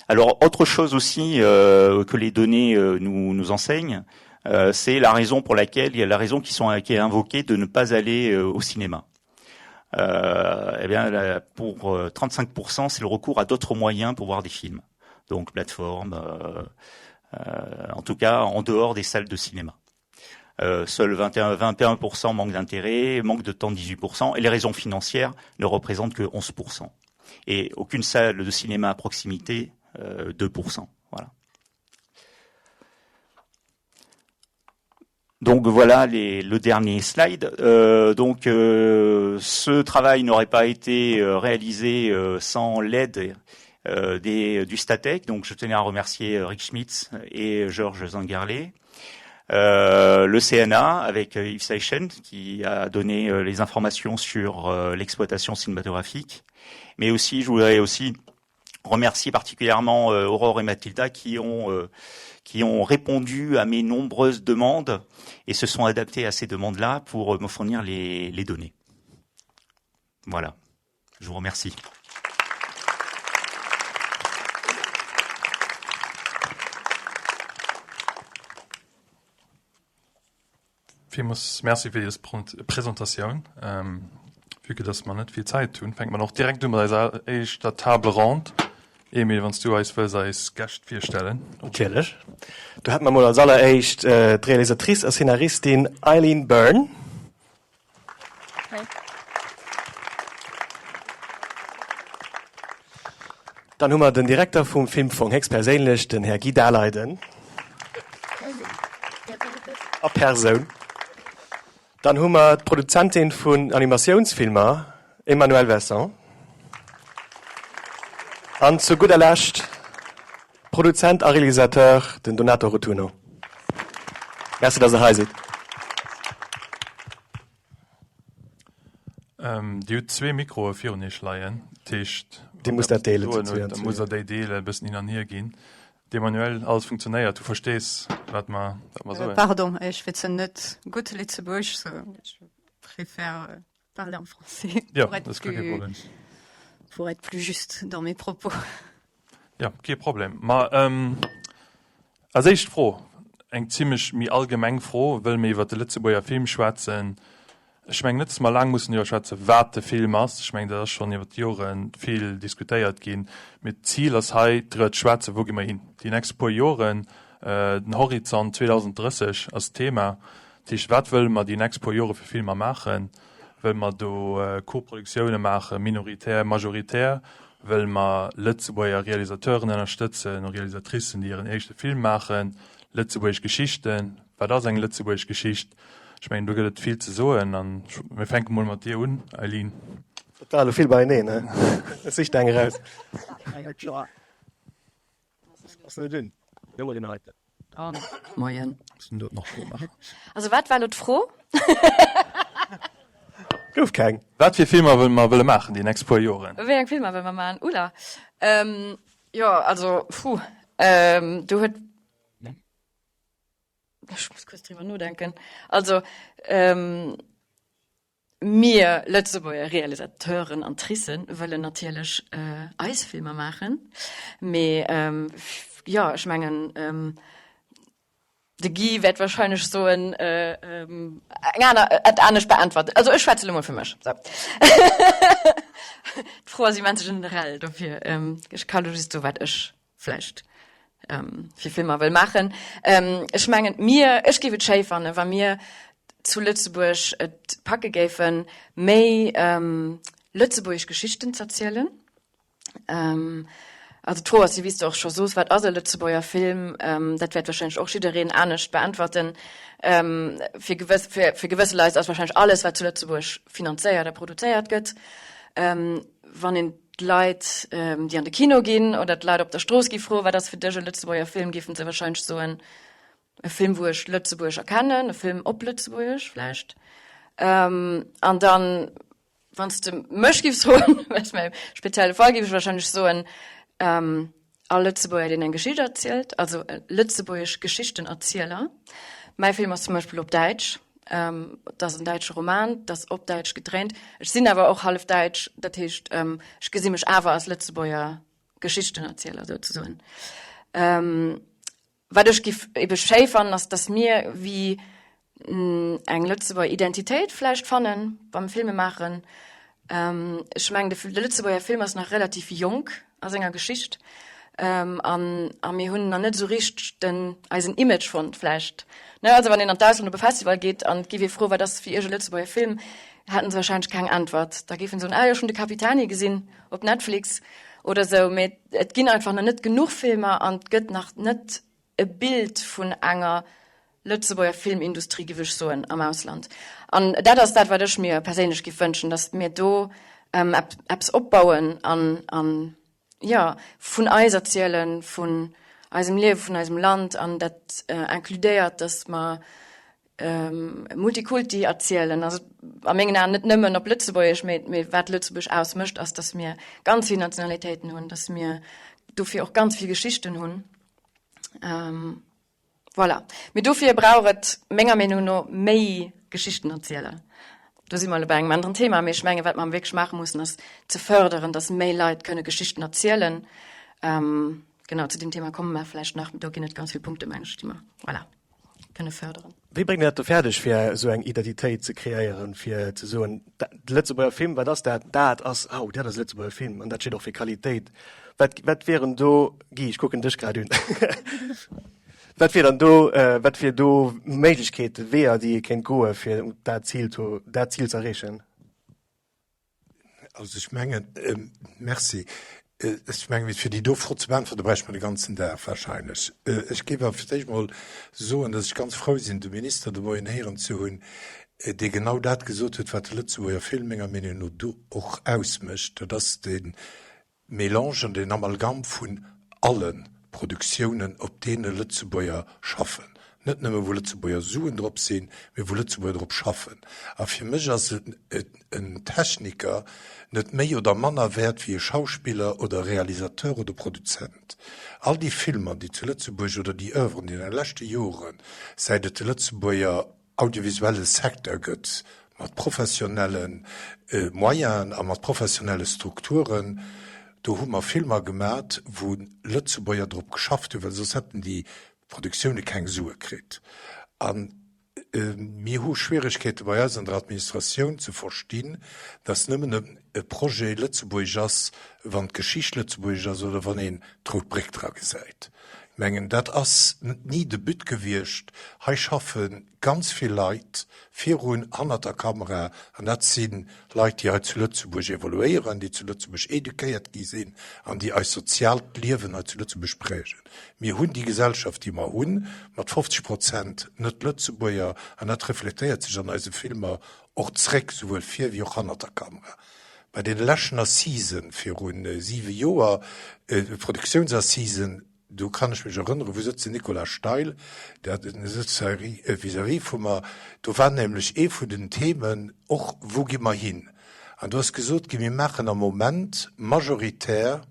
Speaker 4: Alors autre chose aussi euh, que les données euh, nous, nous enseignent, euh, c'est la raison pour laquelle il y a la raison qui, sont, qui est invoquée de ne pas aller euh, au cinéma. Euh, eh bien, là, pour 35%, euh, c'est le recours à d'autres moyens pour voir des films, donc plateforme, euh, euh, en tout cas en dehors des salles de cinéma. Euh, seuls 21, 21% manque d'intérêt, manque de temps 18%, et les raisons financières ne représentent que 11%. Et aucune salle de cinéma à proximité, euh, 2%. Voilà. Donc voilà les, le dernier slide. Euh, donc euh, ce travail n'aurait pas été euh, réalisé euh, sans l'aide euh, des, du Statec. Donc je tenais à remercier euh, Rick Schmitz et Georges Zangerlé. Euh, le CNA avec Yves Seichen qui a donné euh, les informations sur euh, l'exploitation cinématographique. Mais aussi, je voudrais aussi remercier particulièrement euh, Aurore et Mathilda qui ont euh, qui ont répondu à mes nombreuses demandes et se sont adaptés à ces demandes-là pour euh, me fournir les, les données. Voilà. Je vous remercie.
Speaker 2: Villmools Merci fir dës Presentatioun. Vue que dass mer net vill Zäit hunn, fänke mer och direkt u mat eiser éischter Table ronde. Emile, wann s du eis wëlls eis Gäscht virstellen.
Speaker 1: Natierlech. Do hätte mer mol als alleréischt d'Realisatrice a Szenaristin Eileen Byrne.
Speaker 5: Hi.
Speaker 1: Dann hu mer den Direkter vum Filmfong héchstperséinlech, den Här Guy Daleiden. A Persoun. Dann hu mer d'Produzentin vun Animatiounsfilmer, Emmanuelle Vincent. An zu gudder Lescht Produzent a Realisateur, den Donato Rotunno. Merci, dass Der hei sidd.
Speaker 2: Dir hutt zwee Mikroe virun Iech leien, dat heescht,
Speaker 1: Dir musst dat deelen zu zwee an
Speaker 2: zwee. Da musst Der déi deelen, e bëssen hin an hier ginn. D'Emmanuelle, alles funktionéiert, du verstees, wat mer, wat mer soen?
Speaker 5: Pardon, ech schwätzen net gutt Lëtzebuergesch, so je préfère parler en français
Speaker 2: ja, pour, être plus,
Speaker 5: pour être plus juste dans mes propos.
Speaker 2: Ja, kee Problem. Ma ähm, als éischt Fro, eng zimmlech méi allgemeng Fro, wëll mir iwwer de Lëtzebuerger Film schwätzen. Ech mengen net, dass mer laang mussen driwwer schwätzen, wat de Film ass. Ech mengen, dat ass schonn iwwer d'Jore vill diskutéiert ginn. Mee d'Zil ass hei, driwwer ze schwätzen, wou gi mer hin déi nächst puer Joren. Den Horizont 2030 ass d'Thema. Dat heescht, wat wëlle mer déi nächst puer Jore fir Filmer maachen? Wëlle mer do Koproduktioune maachen, minoritär, majoritär? Wëlle mer Lëtzebuerger Realisateuren ënnerstëtzen, Realisatricen, déi hiren éischte Film maachen? Lëtzebuergesch Geschichten, wat ass eng lëtzebuergesch Geschicht? Ech mengen, do gëtt et vill ze soen an mir fänke mol mat dir un, Eileen.
Speaker 1: Dat war elo vill beieneen, he? Sich der eng eraus.
Speaker 5: Moien. Also wat war elo d'Fro?
Speaker 1: Gouf keng.
Speaker 2: Wat fir Filmer wëlle mer wëlle maachen déi nächst puer Joren?
Speaker 5: Wéi eng Filmer wëlle mer maachen? Ula. Jo, also puh, do huet, ech muss kuerz driwwer nodenken. Also Mir Lëtzebuerger Realisateuren an Tricen wëllen natierlech eis Filmer maachen, mee jo, ech mengen, de Guy wäert warscheinlech soen, eng aner, et anescht beäntwerten. Also ech schwätze lo mol fir mech, sou. D'Fro ass immens generell, dofir ech ka lo just soen, wat ech vläicht fir Filmer wëll maachen. Ech mengen, mir, ech géif et schéi fannen, wa mir zu Lëtzebuerg et packe géifen, méi lëtzebuergesch Geschichten z'erzielen. Also d'Fro ass jo, wéi s de och scho soos, wat ass e Lëtzebuerger Film? Dat wäert warscheinlech och jiddereen anescht beäntwerten. Fir gewëss, fir, fir gewësse Leit ass warscheinlech alles, wat zu Lëtzebuerg finanzéiert a produzéiert gëtt. Wann een d'Leit, déi an de Kino ginn, oder d'Leit op der Strooss gi froen, wat ass fir dech e Lëtzebuerger Film, géifen se warscheinlech soen, e Film, wou ech Lëtzebuerg erkennen, e Film op Lëtzebuergesch vläicht. An dann, wann s de mech giffs froen, dat ass mäi spezielle Fall, géif ech warscheinlech soen, All Lëtzebuerger, deen eng Geschicht erzielt, also e lëtzebuergesch Geschichtenerzieler. Mäi Film ass zum Beispill op Däitsch, et ass en däitsche Roman, et ass op Däitsch gedréint. Ech sinn awer och hallef Däitsch, dat heescht, ech gesi mech awer als Lëtzebuerger Geschichtenerzieler souzesoen. Wat ech giff ebe schéi fannen, ass, dass mir wéi eng Lëtzebuerger Identitéit vläicht fannen beim Filmemaachen. Ech mengen, de Lëtzebuerger Film ass nach relativ jonk a senger Geschicht an a mir hunn nach net esou richteg den eisen Image fonnt vläicht. Ne, also wann een an d'Ausland op e Festival geet an et giff ee froen, wat ass fir iech e Lëtzebuerger Film, hätten se wahrscheinlech keng Äntwert. Da géifen se soen, ah jo, ech hunn de Capitani gesinn op Netflix oder esou. Mee et ginn einfach nach net genuch Filmer an et gëtt nach net e Bild vun enger. Lëtzebuerger Filmindustrie, giff ech soen, am Ausland. An dat ass dat, wat ech mir perséinlech giff wënschen, datt mir do eppes opbauen an, an jo, vun eis erzielen, vun eisem Liewen, vun eisem Land an dat includéiert, datt mer Multikulti erzielen. Also a mengen Aen net nëmmen op Lëtzebuergesch, mee, mee wat Lëtzebuerg ausmécht, ass, datt mir ganz vill Nationalitéiten hunn, datt mir dofir och ganz vill Geschichten hunn. Voilà. Mee dofir brauch et menger Meenung no méi Geschichtenerzieler. Do si mer elo bei engem aneren Thema, mee ech mengen, wat mer wierklech maache mussen, ass ze förderen, datt méi Leit kënne Geschichten erzielen. Genau, zu deem Thema komme mer vläicht nach. Do ginn et ganz vill Punkte, meng ech, déi mer, voilà, kënne förderen.
Speaker 1: Wéi bréngt een dat do fäerdeg, fir esou eng Identitéit ze kreéieren, fir ze soen, de Lëtzebuerger Film, wat ass dat? Dat ass, oh, dat ass e Lëtzebuerger Film an dat steet och fir Qualitéit. Wat, wat wieren do, Guy, ech kucken dech grad un, wat wier dann do, wat wier do Méiglechkeeten, Weeër, déi ee kéint goe fir dat Zil, dat Zil ze erreechen?
Speaker 6: Also ech mengen, Merci. Ech mengen, fir déi do Fro ze beäntwerte bräichte mer de ganzen Dag wahrscheinlech. Ech géif awer fir d'éischt emol soen, datt ech ganz frou sinn, de Minister de Moien héieren ze hunn, dee genau dat gesot huet, wat de Lëtzebuerger Film menger Meenung no do och ausmécht, dat ass de Mélange an den Amalgam vun alle Produktiounen, op deene Lëtzebuerger schaffen. Net nëmme wou Lëtzebuerger Suen drop sinn, mee wou Lëtzebuerger drop schaffen. A fir mech ass en Techniker net méi oder manner wäert wéi e Schauspiller oder e Realisateur oder e Produzent. All déi Filmer, déi zu Lëtzebuerg oder déi Oeuvren, déi an de leschte Joren, säit et de Lëtzebuerger audiovisuelle Secteur gëtt, mat professionelle Moyenen a mat professionelle Strukturen, do hu mer Filmer gemat, wou Lëtzebuerger drop geschafft hunn, well soss hätten déi Produktioune keng Sue kritt. A mir hu Schwieregkeete bei eis an der Administratioun ze verstinn, datt nëmmen e Projet lëtzebuergesch ass, wann d'Geschicht lëtzebuergesch ass oder wann een d'Rout Bréck dra gesäit. Ech mengen, dat ass ni de But gewiescht. Hei schaffe ganz vill Leit virun, hannert der Kamera, an dat si Leit, déi hei zu Lëtzebuerg evoluéieren, déi zu Lëtzebuerg eduquéiert gi sinn an déi eist soziaalt Liewen hei zu Lëtzebuerg prägen. Mir hunn déi Gesellschaft, déi mer hunn, mat 50 Prozent Net-Lëtzebuerger, an dat refletéiert sech an eise Filmer och zréck, souwuel vir wéi och hannert der Kamera. Bei deene leschten Assisen viru siwe Joer, Produktiounsassisen, do kann ech mech erënneren, wou sëtzt den Nicolas Steil, der sëtzt hei vis-à-vis vu mer, do war nämlech ee vun den Themen och, wou gi mer hin? An do ass gesot ginn, mir maachen am Moment majoritär,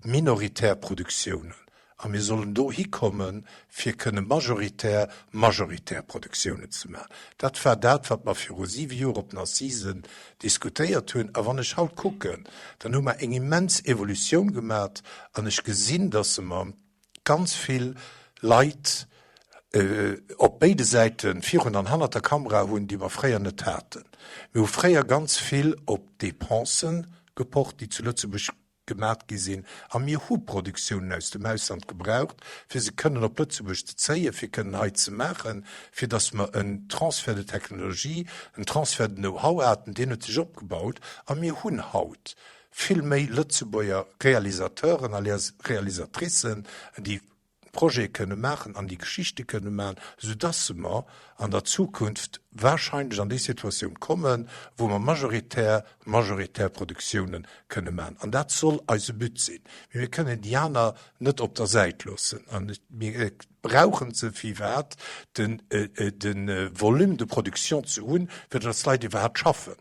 Speaker 6: minoritär Produktiounen a mir sollen do hikommen, fir kënne majoritär majoritär Produktiounen ze maachen. Dat war dat, wat mer viru siwe Joer op den Assisen diskutéiert hunn. A wann ech haut kucken, dann hu mer eng immens Evolutioun gemat an ech gesinn, dass mer ganz vill Leit op béide Säite virun an hannert der Kamera hunn, déi mer fréier net haten. Mir hu fréier ganz vill op Dépensen gepocht, déi zu Lëtzebuerg gemat gi sinn, a mir hu Produktiounen aus dem Ausland gebraucht, fir se kënnen op Lëtzebuerg ze zéien, fir kënnen hei ze maachen, fir datt mer en Transfert de technologie, en Transfert de know-how haten, deen huet sech opgebaut, a mir hunn haut vill méi Lëtzebuerger Realisateuren a Realisatricen, déi Projete kënne maachen an déi Geschichte kënne maachen, soudass mer an der Zukunft wahrscheinlech an déi Situatioun kommen, wou mer majoritär majoritär Produktiounen kënne maachen. An dat soll eise But sinn. Mee mir kënnen déi aner net op der Säit loossen. An mir brauchen se, fir iwwerhaapt den, de Volume de production ze hunn, fir datt d'Leit iwwerhaapt schaffen.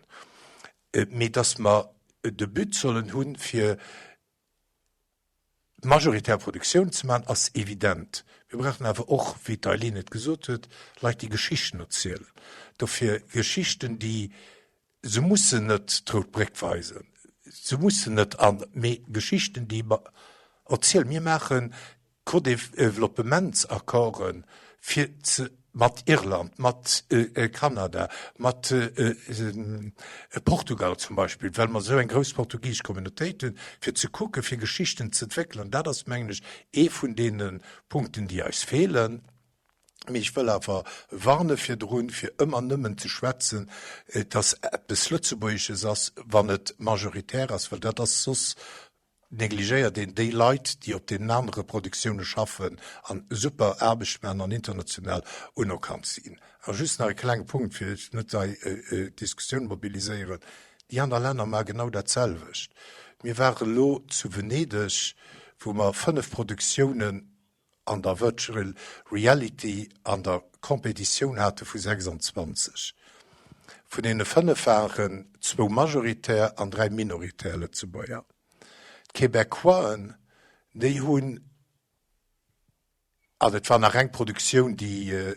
Speaker 6: Mee datt mer de But sollen hunn, fir Majoritär Produktioun ze maachen, ass evident. Mir brauchen awer och, wéi d'Eileen et gesot huet, Leit, déi Geschichten erzielen. Dofir Geschichten, déi, se mussen net d'Rout Bréck weisen, se mussen net an, mee Geschichten, déi mer erzielen. Mir maachen Co-Developpementsaccorden, fir ze mat Irland, mat Kanada, mat Portugal zum Beispill, well mer esou eng grouss portugisesch Communautéit hunn, fir ze kucken, fir Geschichten ze entwéckelen. An dat ass, mengen ech, ee vun deene Punkten, déi eis feelen. Mee ech wëll awer warne virdrun, fir ëmmer nëmmen ze schwätzen, dass eppes Lëtzebuergesches ass, wann et majoritär ass, well dat ass soss. negligéiert een déi Leit, déi op deenen anere Produktioune schaffen an super Aarbecht maachen an international unerkannt sinn. A just nach e klenge Punkt, fir net hei d'Diskussioun mobiliséieren, Déi aner Länner maache genau dat selwecht. Mir ware lo zu Venedeg, wou mer 5 Produktiounen an der Virtual Reality an der Competitioun hate vu 26. Vun deene 5 waren zwou majoritär an 3 minoritär Lëtzebuerger. D'Québecquoisen, déi hunn, an et war nach eng Produktioun, déi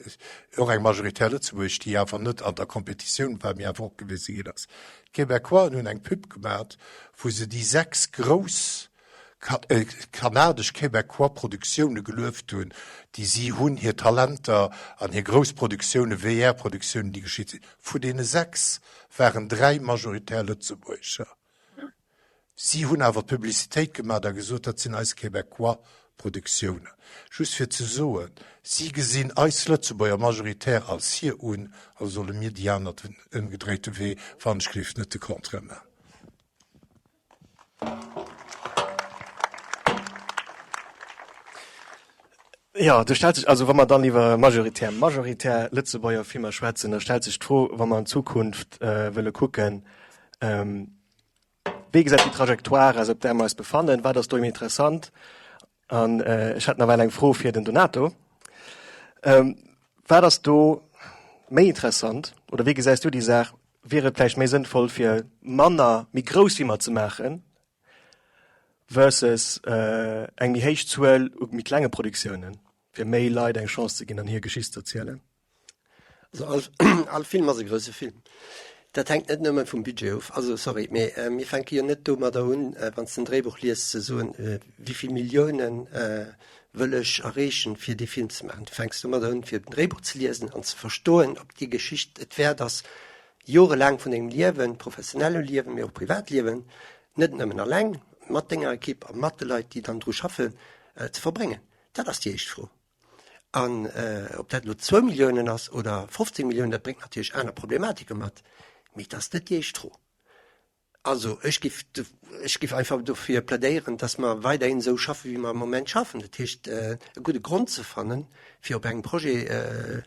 Speaker 6: och eng majoritär lëtzebuergesch, déi awer net an der Competitioun war, mee awer och gewise ginn ass. D'Québecquoisen hunn eng Pub gemat, wou se déi 6 grouss kanadesch Québecquois Produktioune gelueft hunn, déi si hunn, hir Talenter an hir grouss Produktioune, VR-Produktiounen, déi geschitt sinn. Vu deene 6 waren 3 majoritär Lëtzebuerger. Si hunn awer d'Publicitéit gemat a gesot, dat sinn eis Québecquois Produktiounen. Just fir ze soen, si gesinn eis Lëtzebuerger majoritär als hir un, also solle mir déi aner den ëmgedréite Wee, wann ech gleef, net de Contraire man.
Speaker 1: Jo, do stellt sech, also wa mer dann iwwer majoritär, majoritär Lëtzebuerger Filmer schwätzen, da stellt sech d'Fro, wa mer an d'Zukunft wëlle kucken, wéi gesäit déi Trajectoire aus, op där mer eis befannen, wat ass do interessant? An ech hätt nawell eng Fro fir den Donato. Wat ass do méi interessant oder wéi gesäis du déi Saach? Wier et vläicht méi sënnvoll fir manner, méi grouss Filmer ze maachen versus eng méi héich Zuel u méi klenge Produktiounen, fir méi Leit eng Chance ze ginn an hir Geschicht ze erzielen?
Speaker 7: Also all, all Film ass e grousse Film. Dat hänkt net nëmme vum Budget of. Also sorry, mee mir fänke jo net domadder un, wann s de en Dréibuch liest, ze soen, wéi vill Milliounen wëll ech erreechen, fir dee Film ze maachen. Du fänks domadder un, fir den Dréibuch ze liesen an ze verstoen, ob déi Geschicht et wäert ass, jorelaang vun dengem Liewen, professionelle Liewen, mee och Privatliewen, net nëmmen alleng, mat denger Ekipp a mat de Leit, déi dann dru schaffen, ze verbréngen. Dat ass déi éischt Fro. An ob dat elo zwou Milliounen ass oder 15 Milliounen, dat bréngt natierlech aner Problematike mat, mee et ass net déi éischt Fro. Also ech giff, ech giff einfach dofir plädéieren, dass mer weiderhin esou schaffen, wéi mer am Moment schaffen. Dat heescht, e gudde Grond ze fannen, fir op engem Projet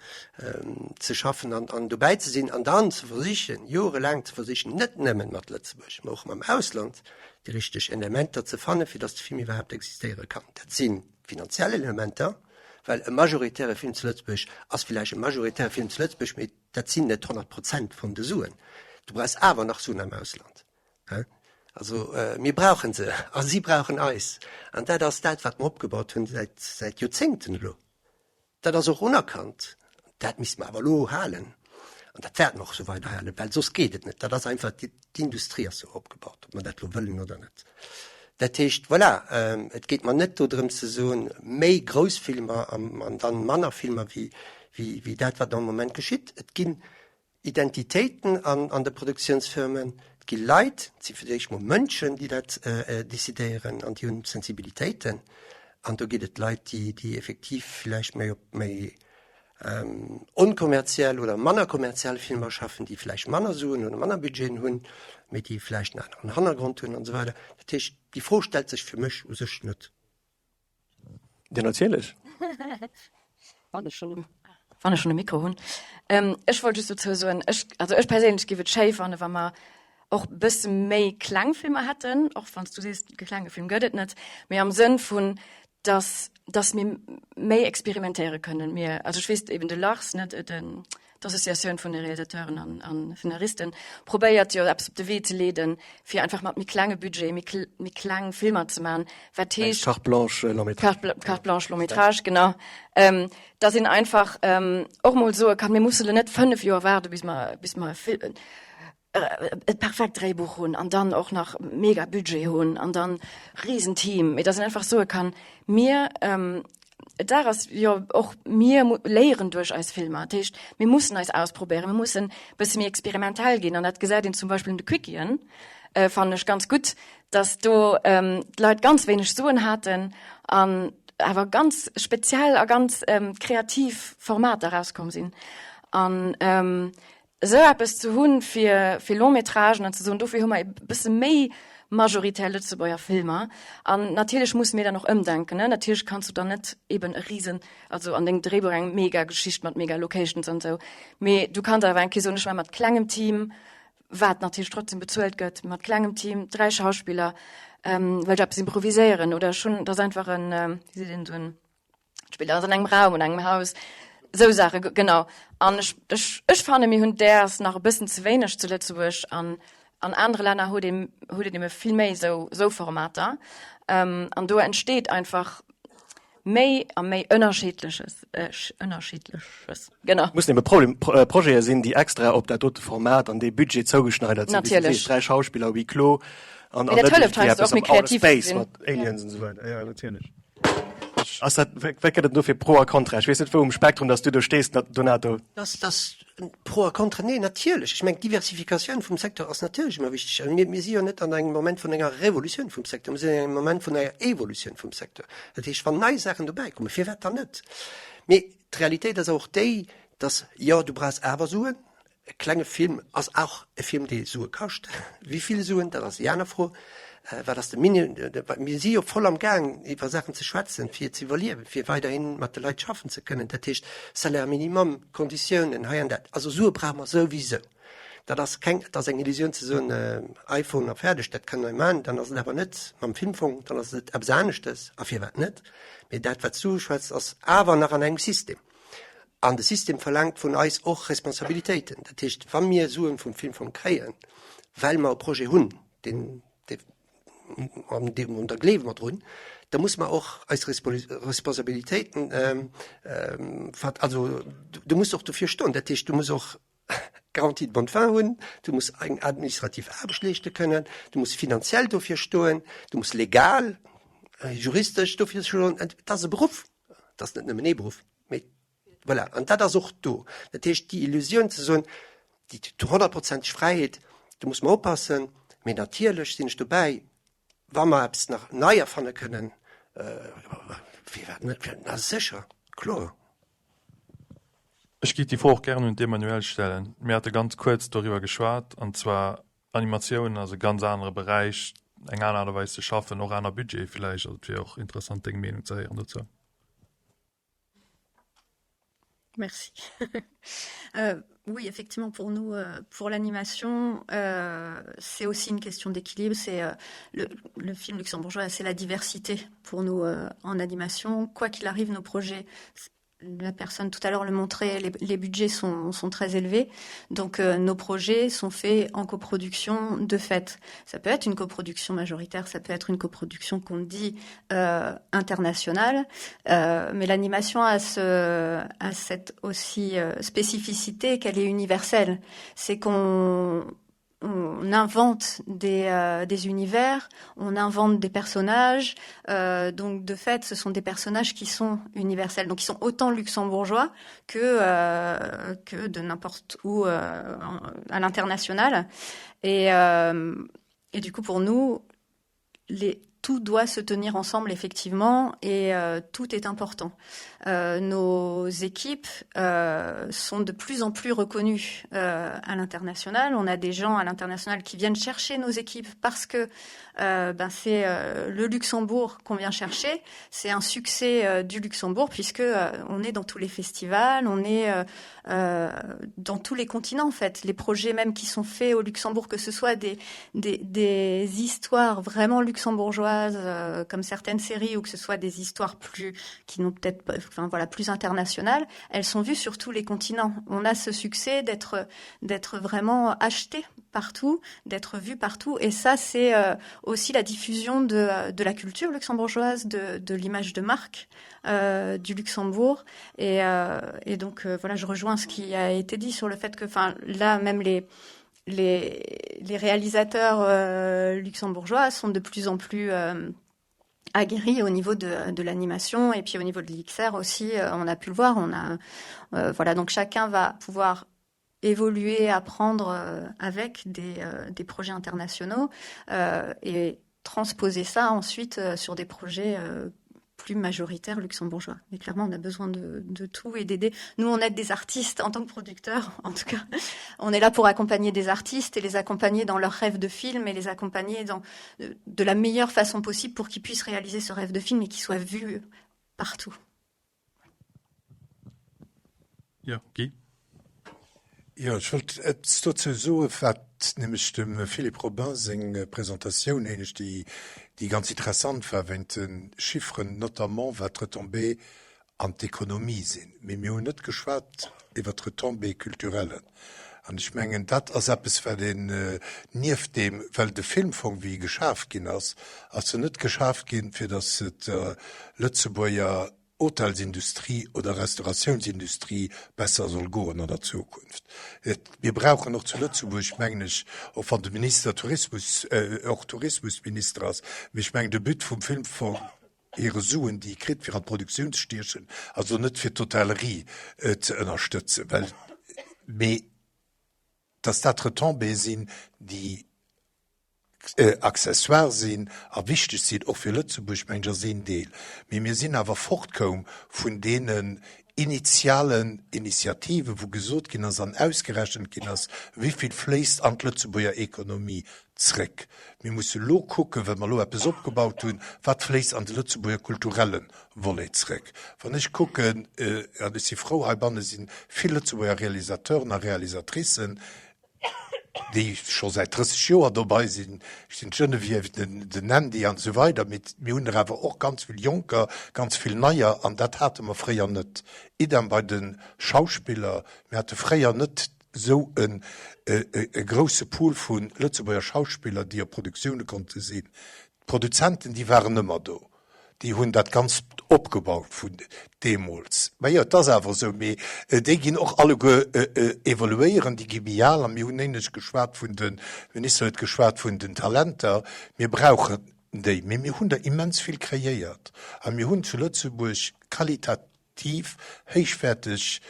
Speaker 7: ze schaffen an, an dobäi ze sinn an dann ze versichen, jorelaang ze versichen, net nëmmen mat Lëtzebuerg, mä och mam Ausland, déi richteg Elementer ze fannen, fir dass de Film iwwerhaapt existéiere kann. Dat si finanziell Elementer, well e majoritäre Film zu Lëtzebuerg ass villäicht e majoritäre Film zu Lëtzebuerg, mee Dat sinn net 100 Prozent vun de Suen. Du brauchs awer nach Suen am Ausland. Also mir brauche se a si brauchen eis. An dat ass dat, wat mer opgebaut hunn säit, säit Joerzéngten elo. Dat ass och unerkannt. Dat misste mer awer elo halen. An dat wäerte mer och esou weider halen, well soss geet et net. Dat ass einfach, d'Industrie ass esou opgebaut, ob mer dat elo wëllen oder net. Dat heescht, voilà, et geet mer net dodrëms ze soen, méi grouss Filmer an dann manner Filmer wéi, wéi dat, wat am Moment geschitt. Et ginn Identitéiten an de Produktiounsfirmen, et gi Leit, et si fir d'éischt mol Mënschen, déi dat decidéieren an déi hunn Sensibilitéiten. An do ginn et Leit, déi effektiv vläicht méi op méi onkommerziell oder manner kommerziell Filmer schaffen, déi vläicht manner Suen oder manner Budgeten hunn, mee déi vläicht en aneren Hannergrond hunn an esou weider. Dat heescht, déi Fro stellt sech fir mech u sech net.
Speaker 1: Jo, natierlech.
Speaker 5: Wann ech schonn, wann ech schonn e Mikro hunn. Ech wollt just dozou soen, ech, also ech perséinlech géif et schéi fannen, wa mer och e bësse méi kleng Filmer hätten, och wann s du sees, e klenge Film gëtt et net, mee am Sënn vun, dass, dass mir méi experimentéiere kënnen. Mir, also ech weess eben de Lars, net, den, d'Associatioun vun de Realisateuren an, an Scenaristen probéiert jo eppes op de Wee ze leeden, fir einfach mat méi klenge Budget méi, méi kleng Filmer ze man, wat heescht.
Speaker 1: Carte blanche long métrage.
Speaker 5: Carte, Carte blanche long métrage, genau. Ähm, dass een einfach ähm, och mol soe kann, mir musse lo net 5 Joer waarde bis mer, bis mer e Film, e perfekt Dréibuch hunn an dann och nach mega Budget hunn an dann Riesenteam, mee dass een einfach soe kann, mir, d'Saach ass jo och, mir léieren duerch eis Filmer, dat heescht mir mussen eis ausprobéieren, mir mussen e bësse méi experimentell ginn an dat gesäit een zum Beispill un de Quickien, fannen ech ganz gutt, dass do d'Leit ganz wéineg Suen haten an awer ganz speziell a ganz kreativ Formater erauskomm sinn an esou eppes ze hunn fir fir Long-métragen an ze soen, dofir hu mer e bësse méi. majoritär Lëtzebuerger Filmer. An natierlech musse mir dann och ëmdenken, ne? Natierlech kanns du dann net eben e Risen, also an dengem Dréibuch eng mega Geschicht mat mega Locations an esou, mee du kanns awer eng Kéier soen, ech maache mat klengem Team, wat natierlech trotzdem bezuelt gëtt, mat klengem Team, 3 Schauspiller, wëll ech eppes improviséieren oder ech hunn, et ass einfach en, wéi seet een, esou en, spillt alles an engem Raum oder engem Haus, esou Saache, genau. An ech, ech, ech fanne mir hunn däers nach e bëssen ze wéineg zu Lëtzebuerg an an anere Länner huet een, huet een ebe vill méi esou, esou Formater. An do entsteet einfach méi a méi Ënnerschiddleches, Ënnerschiddleches, genau.
Speaker 1: Mussen ebe Problem, Projete sinn, déi extra op dat dote Format an dee Budget zougeschneidert sinn, wéi s du sees, 3 Schauspiller, huis clos an, an
Speaker 5: net
Speaker 1: Mee dat hëlleft
Speaker 5: iergendwéi
Speaker 1: heiansdo
Speaker 5: eppes
Speaker 1: och
Speaker 5: méi
Speaker 1: am Outer
Speaker 5: kreativ ze
Speaker 1: Space
Speaker 5: sinn.
Speaker 1: mat Aliens an esou weider. Jo, natierlech. Ass dat, wat gëtt et do fir Pro a Contra? Ech weess net, wou um Spektrum dass du do stees, Donato.
Speaker 7: Dass, dass Pro a Contra, nee, natierlech. Ech mengen, d'Diversifikatioun vum Secteur ass natierlech ëmmer wichteg. Mir, mir si jo net an engem Moment vun enger Revolutioun vum Secteur, mir sinn an engem Moment vun enger Evolutioun vum Secteur. Dat heescht, wann nei Saachen dobäikommen, firwat dann net? Mee d'Realitéit ass och déi, dass, jo, du brauchs awer Suen, E klenge Film ass och e Film, dee Sue kascht. Wéi vill Suen, dat ass déi aner Fro. Wat ass de Minimum? Mir si jo voll am Gaang, iwwer Saachen ze schwätzen, fir ze iwwerliewen, fir weiderhi mat de Leit schaffen ze kënnen. Dat heescht, Salaire minimum, Konditiounen, hei an dat. Also Sue brauche mer souwisou. Dat ass keng, et ass eng Illusioun ze soen, iPhone a fäerdeg, dat kënne mer maachen. Dann ass et awer net mam Filmfong, dann ass et eppes aneschtes. A firwat net? Mee dat, wat s du uschwätz, ass awer nach an engem System. An de System verlaangt vun eis och Responsabilitéiten. Dat heescht, wa mir Suen vum Filmfong kréien, well mer e Projet hunn, deen, dee, an deem, an da gleewe mer drun, da musse mer och eis Responsabilitéiten, also du muss och dofir stoen. Dat heescht, du muss och Garantie de bonne fin hunn, du muss eng administrativ Aarbecht leeschte kënnen, du muss finanziell dofir stoen, du muss legal, juristesch dofir stoen. Et ass e Beruff. Et ass net nëmmen ee Beruff, mee voilà. An dat ass och do. Dat heescht, déi Illusioun ze soen, déi honnertprozenteg Fräiheet, do muss mer oppassen, mee natierlech sinn ech dobäi, wa mer eppes nach nei erfanne kënnen, firwat net? Na sécher, kloer.
Speaker 2: Ech géif déi Fro och gären un d'Emmanuelle stellen. Mir hate ganz kuerz doriwwer geschwat, an zwar Animatioun ass e ganz anere Beräich, eng aner Aart a Weis ze schaffen, och aner Budgete vläicht. Also et wier och interessant, deng Meenung ze héieren dozou.
Speaker 8: Merci. euh, oui, effectivement, pour nous, euh, pour l'animation, euh, c'est aussi une question d'équilibre. C'est euh, le, le film luxembourgeois, c'est la diversité pour nous euh, en animation. Quoi qu'il arrive, nos projets la personne tout à l'heure le montrait, les, les budgets sont, sont très élevés. Donc euh, nos projets sont faits en coproduction de fait. Ça peut être une coproduction majoritaire, ça peut être une coproduction qu'on dit euh, internationale, euh, mais l'animation a, ce, a cette aussi euh, spécificité qu'elle est universelle. C'est qu'on on invente des, euh, des univers, on invente des personnages. Euh, donc de fait, ce sont des personnages qui sont universels, donc qui sont autant luxembourgeois que, euh, que de n'importe où euh, à l'international. Et, euh, et du coup, pour nous, les, tout doit se tenir ensemble effectivement et euh, tout est important. Euh, nos équipes euh, sont de plus en plus reconnues euh, à l'international. On a des gens à l'international qui viennent chercher nos équipes parce que euh, ben c'est euh, le Luxembourg qu'on vient chercher. C'est un succès euh, du Luxembourg puisque euh, on est dans tous les festivals, on est euh, euh, dans tous les continents en fait. Les projets même qui sont faits au Luxembourg, que ce soit des, des, des histoires vraiment luxembourgeoises euh, comme certaines séries ou que ce soit des histoires plus qui n'ont peut-être enfin voilà plus internationales, elles sont vues sur tous les continents. On a ce succès d'être d'être vraiment acheté partout, d'être vu partout et ça c'est euh, aussi la diffusion de, de la culture luxembourgeoise, de, de l'image de marque euh, du Luxembourg et, euh, et donc euh, voilà je rejoins ce qui a été dit sur le fait que enfin là même les les, les réalisateurs euh, luxembourgeois sont de plus en plus euh, aguerris au niveau de, de l'animation et puis au niveau de l'XR aussi euh, on a pu le voir on a euh, voilà donc chacun va pouvoir évoluer apprendre euh, avec des, euh, des projets internationaux euh, et transposer ça ensuite euh, sur des projets euh, plus majoritaire luxembourgeois. Mais clairement, on a besoin de, de tout et d'aider. Nous, on aide des artistes en tant que producteurs, en tout cas. On est là pour accompagner des artistes et les accompagner dans leurs rêves de film et les accompagner dans, de, de la meilleure façon possible pour qu'ils puissent réaliser ce rêve de film et qu'il soit vu partout.
Speaker 2: Jo, Guy?
Speaker 6: Jo, ech wollt eppes dozou soen, wat nämlech dem Philippe Robin seng Presentatioun éinescht, déi, déi ganz interessant war wéint de Chifferen, notamment wat d'Retombées an d'Ekonomie sinn. Mee mir hunn net geschwat iwwert d'Retombées culturelles. An ech mengen, dat ass eppes, wat een nieft deem, well de Filmfong, wéi e geschaf ginn ass, ass en net geschaf ginn, fir datt et der Lëtzebuerger Hotelsindustrie oder Restauratiounsindustrie besser soll goen an der Zukunft. Mir brauchen och zu Lëtzebuerg, mengen ech, och wann de Minister Tourismus, och Tourismusminister ass, mee ech mengen, de But vum Filmfong, hire Suen, déi e kritt, fir an d'Produktioun ze stiechen, also net fir d'Hotellerie ze ënnerstëtzen, well, mee dass dat Retombéeë sinn, déi accessoire sinn a wichteg sinn, och fir Lëtzebuerg, mengen ech, ass een Deel. Mee mir sinn awer fortkoum vun deenen initialen Initiativen, wou gesot ginn ass an ausgerechent ginn ass, wéi vill fléisst an d'Lëtzebuerger Ekonomie zréck. Mir musse lo kucken, well mer elo eppes opgebaut hunn, wat fléisst an de Lëtzebuerger kulturelle Volet zréck. Wann ech kucken, an ech si frou, heibanne si vill Lëtzebuerger Realisateuren a Realisatricen, déi scho säit 30 Joer dobei sinn, ech sinn d'Geneviève, den Andy an esou weider, mee mir hunn der awer och ganz vill Jonker, ganz vill Neier, an dat hate mer fréier net. Idem bei de Schauspiller, mir hate fréier net esou e grousse Pool vu Lëtzebuerger Schauspiller, déi op Produktioune konnte sinn. D'Produzenten, déi waren ëmmer do, déi hunn dat Ganzt opgebaut vun deemools. Majo, et ass awer esou, mee déi ginn och alleguer evoluéieren, déi gi méi al. A mir hunn éinescht geschwat vun den, de Minister huet geschwat vun den Talenter, mir brauchen déi, mee mir hunn der immens vill kreéiert a mir hunn zu Lëtzebuerg qualitativ, Tief héichwäerteg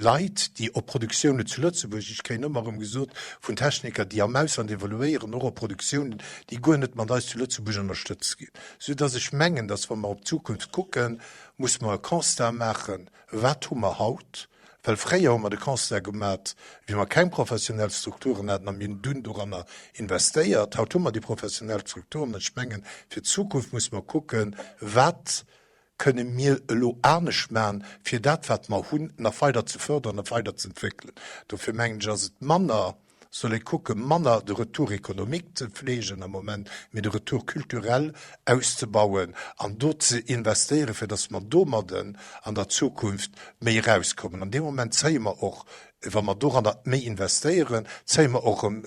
Speaker 6: Leit, déi op Produktiounen zu Lëtzebuerg, ech kréien ëmmer erëm gesot vun Techniker, déi am Ausland evoluéieren, och op Produktiounen, déi guer net mat eis zu Lëtzebuerg ënnerstëtzt ginn. Soudass ech mengen, dass wa mer op d'Zukunft kucken, muss mer e Constat maachen, Wat hu mer haut? Well fréier hu mer de Constat gemat, wéi mer keng professionell Strukturen haten a mir hunn dunn doranner investéiert. Haut hu mer déi professionell Strukturen an ech mengen, fir d'Zukunft muss mer kucken, Wat kënne mir elo anescht maachen, fir dat, wat mer hunn, nach weider ze fördern a weider ze entwéckelen. Dofir mengen ech, ass et manner, soll ee kucken, manner de Retour économique ze fleegen am Moment, mee de Retour culturel auszebauen an do ze investéieren, fir dass mer domadden an der Zukunft méi erauskommen. An deem Moment zéie mer och Wa mer doranner méi investéieren, zéie mer och erëm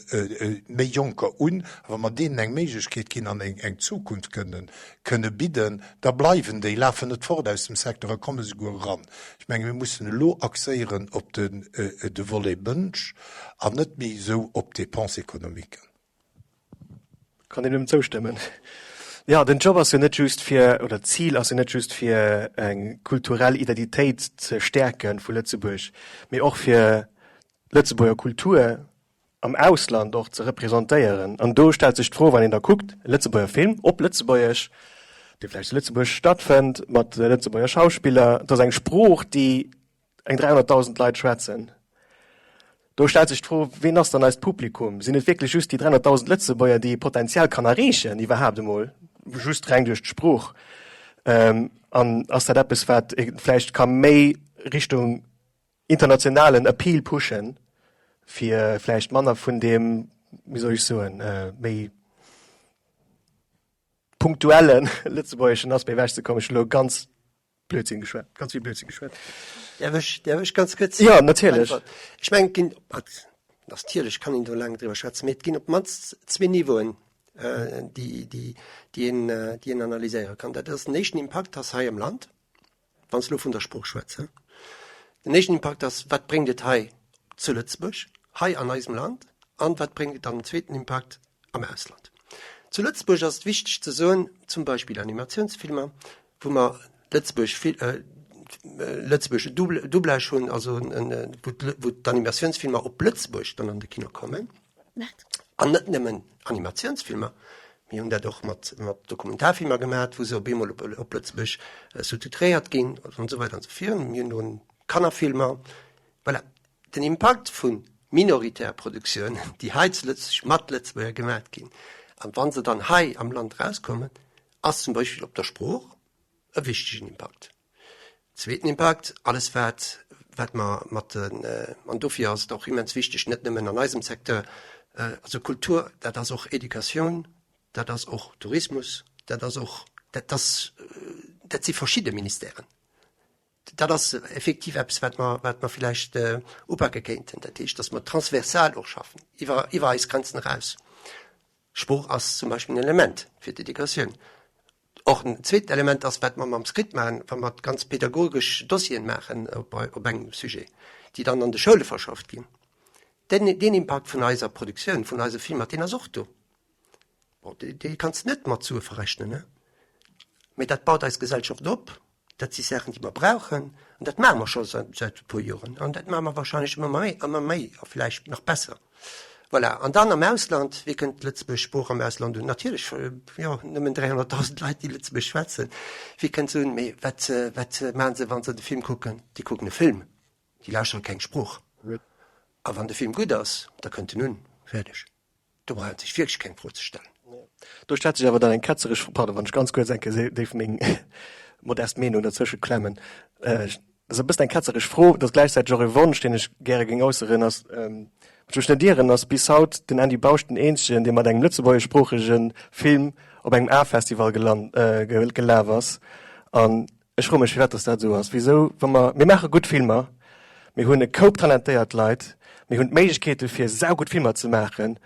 Speaker 6: méi Jonker un. A wa mer deenen eng Méiglechkeet ginn an eng Zukunft kënnen, kënne bidden, da bleiwen déi, lafen net fort aus dem Secteur a komme souguer eran. Ech menge mir mussen elo axéieren op den, de Volet Mënsch an net méi esou op d'Dépenses économiques.
Speaker 1: Kann een nëmmen zoustëmmen. Jo, den Job ass jo net just fir, oder d'Zil ass jo net just fir eng kulturell Identitéit ze stäerke vu Lëtzebuerg, mee och fir d'Lëtzebuerger Kultur am Ausland och ze representéieren. An do stellt sech d'Fro, wann een da kuckt, e Lëtzebuerger Film op Lëtzebuergesch, dee vläicht zu Lëtzebuerg stattfënnt, mat Lëtzebuerger Schauspiller, et ass eng Sprooch, déi eng 300.000 Leit schwätzen. Do stellt sech d'Fro, Ween ass dann eist Publikum? Sinn et wierklech just déi 300.000 Lëtzebuerger, déi ee potenziell kann erreechen, iwwerhaapt emol just reng duerch d'Sprooch? An ass dat eppes, wat ee vläicht ka méi Richtung internationalen Appeal pushen, fir vläicht manner vun deem, wéi soll ech soen, méi punktuelle lëtzebuergeschen Aspect ewechzekommen? Ech hunn elo ganz Blödsinn geschwat, ganz vill Blödsinn geschwat.
Speaker 7: Däerf ech, däerf ech ganz kuerz?
Speaker 1: Ja, natierlech.
Speaker 7: Ech mengen, et ginn, natierlech kann een do laang driwwer schwätzen, mee et ginn op d'mannst zwee Niveauen, déi, déi, déi een, déi een analyséiere kann. Dat ass den éischten Impakt ass hei am Land, wann s elo vun der Sprooch schwätz. Den éischten Impakt ass, wat bréngt et hei zu Lëtzebuerg, hei an eisem Land, an wat bréngt et dann den zweeten Impakt am Ausland. Zu Lëtzebuerg ass et wichteg ze soen, zum Beispill Animatiounsfilmer, wou mer Lëtzebuerg lëtzebuergesche Doublage hunn, also wou d'Animatiounsfilmer op Lëtzebuerg dann an de Kino kommen. An net nëmmen Animatiounsfilmer, Mir hunn dat och mat Dokumentarfilmer gemaat, wou se op eemol op Lëtzebuerg sous-titréiert ginn an esou weider an esou virun. Mir hunn do Kannerfilmer. Voilà, den Impakt vu minoritär Produktiounen, déi hei zu Lëtzebuerg mat Lëtzebuerger gemaat ginn, an wa se dann hei am Land erauskommen, ass zum Beispill op der Sprooch e wichtegen Impakt. Zweeten Impakt, alles wat wat mer mat den, an dofir ass et och immens wichteg, net nëmmen an eisem Secteur, also Kultur, dat ass och Educatioun, dat ass och Tourismus, dat ass och, dat ass, dat si verschidde Ministèren. Dat ass effektiv eppes, wat mer, wat mer villäicht upake kéinten, dat heescht, datt mer transversal och schaffen, iwwer, iwwer eis Grenzen eraus. Sprooch ass zum Beispill en Element fir d'Educatioun. Och en zweeten Element ass, wat mer mam Script maachen, wa mer ganz pedagogesch Dossieren maachen op, op engem Sujet, déi dann an de Schoule verschafft ginn. Den, deen Impakt vun eiser Produktioun, vun eise Filmer, deen ass och do. Bon, dee, dee kanns de net mat Sue verrechnen, ne? Mee dat baut eis Gesellschaft op. Dat si Saachen, déi mer brauchen, an dat maache mer scho säit e puer Joren an dat maache mer wahrscheinlech ëmmer méi, ëmmer méi a vläicht nach besser. Voilà. An dann am Ausland, wéi kënnt d'Lëtzebuerg Sprooch am Ausland un? Natierlech, jo, nëmmen 300.000 Leit, déi Lëtzebuergesch schwätzen. Wéi kënnt se un? Mee wat, wat maache se, wa se de Film kucken? Déi kucken e Film, déi lauschtere keng Sprooch. A wann de Film gutt ass, da kënnt en un. Fäerdeg. Do brauch een sech wierklech keng Fro ze stellen.
Speaker 1: Do stellt sech awer dann eng ketzeresch, pardon, wann ech ganz kuerz eng Kéier déif meng modest Meenung derzwësche klemmen, dat ass e bëssen eng ketzeresch Fro, dat ass gläichzäiteg och e Wonsch, deen ech gäre géing äusseren, ass, wann ech mech net ieren, ass bis haut den Andy Bausch den eenzegen, dee mat engem lëtzebuergeschsproochege Film op engem A-Festival gelaf ass. An ech froe mech, firwat dass dat esou ass. Wisou, wa mer, mir maache gutt Filmer, mir hunn e Koup talentéiert Leit, mir hunn d'Méiglechkeete fir saugutt Filmer ze maachen,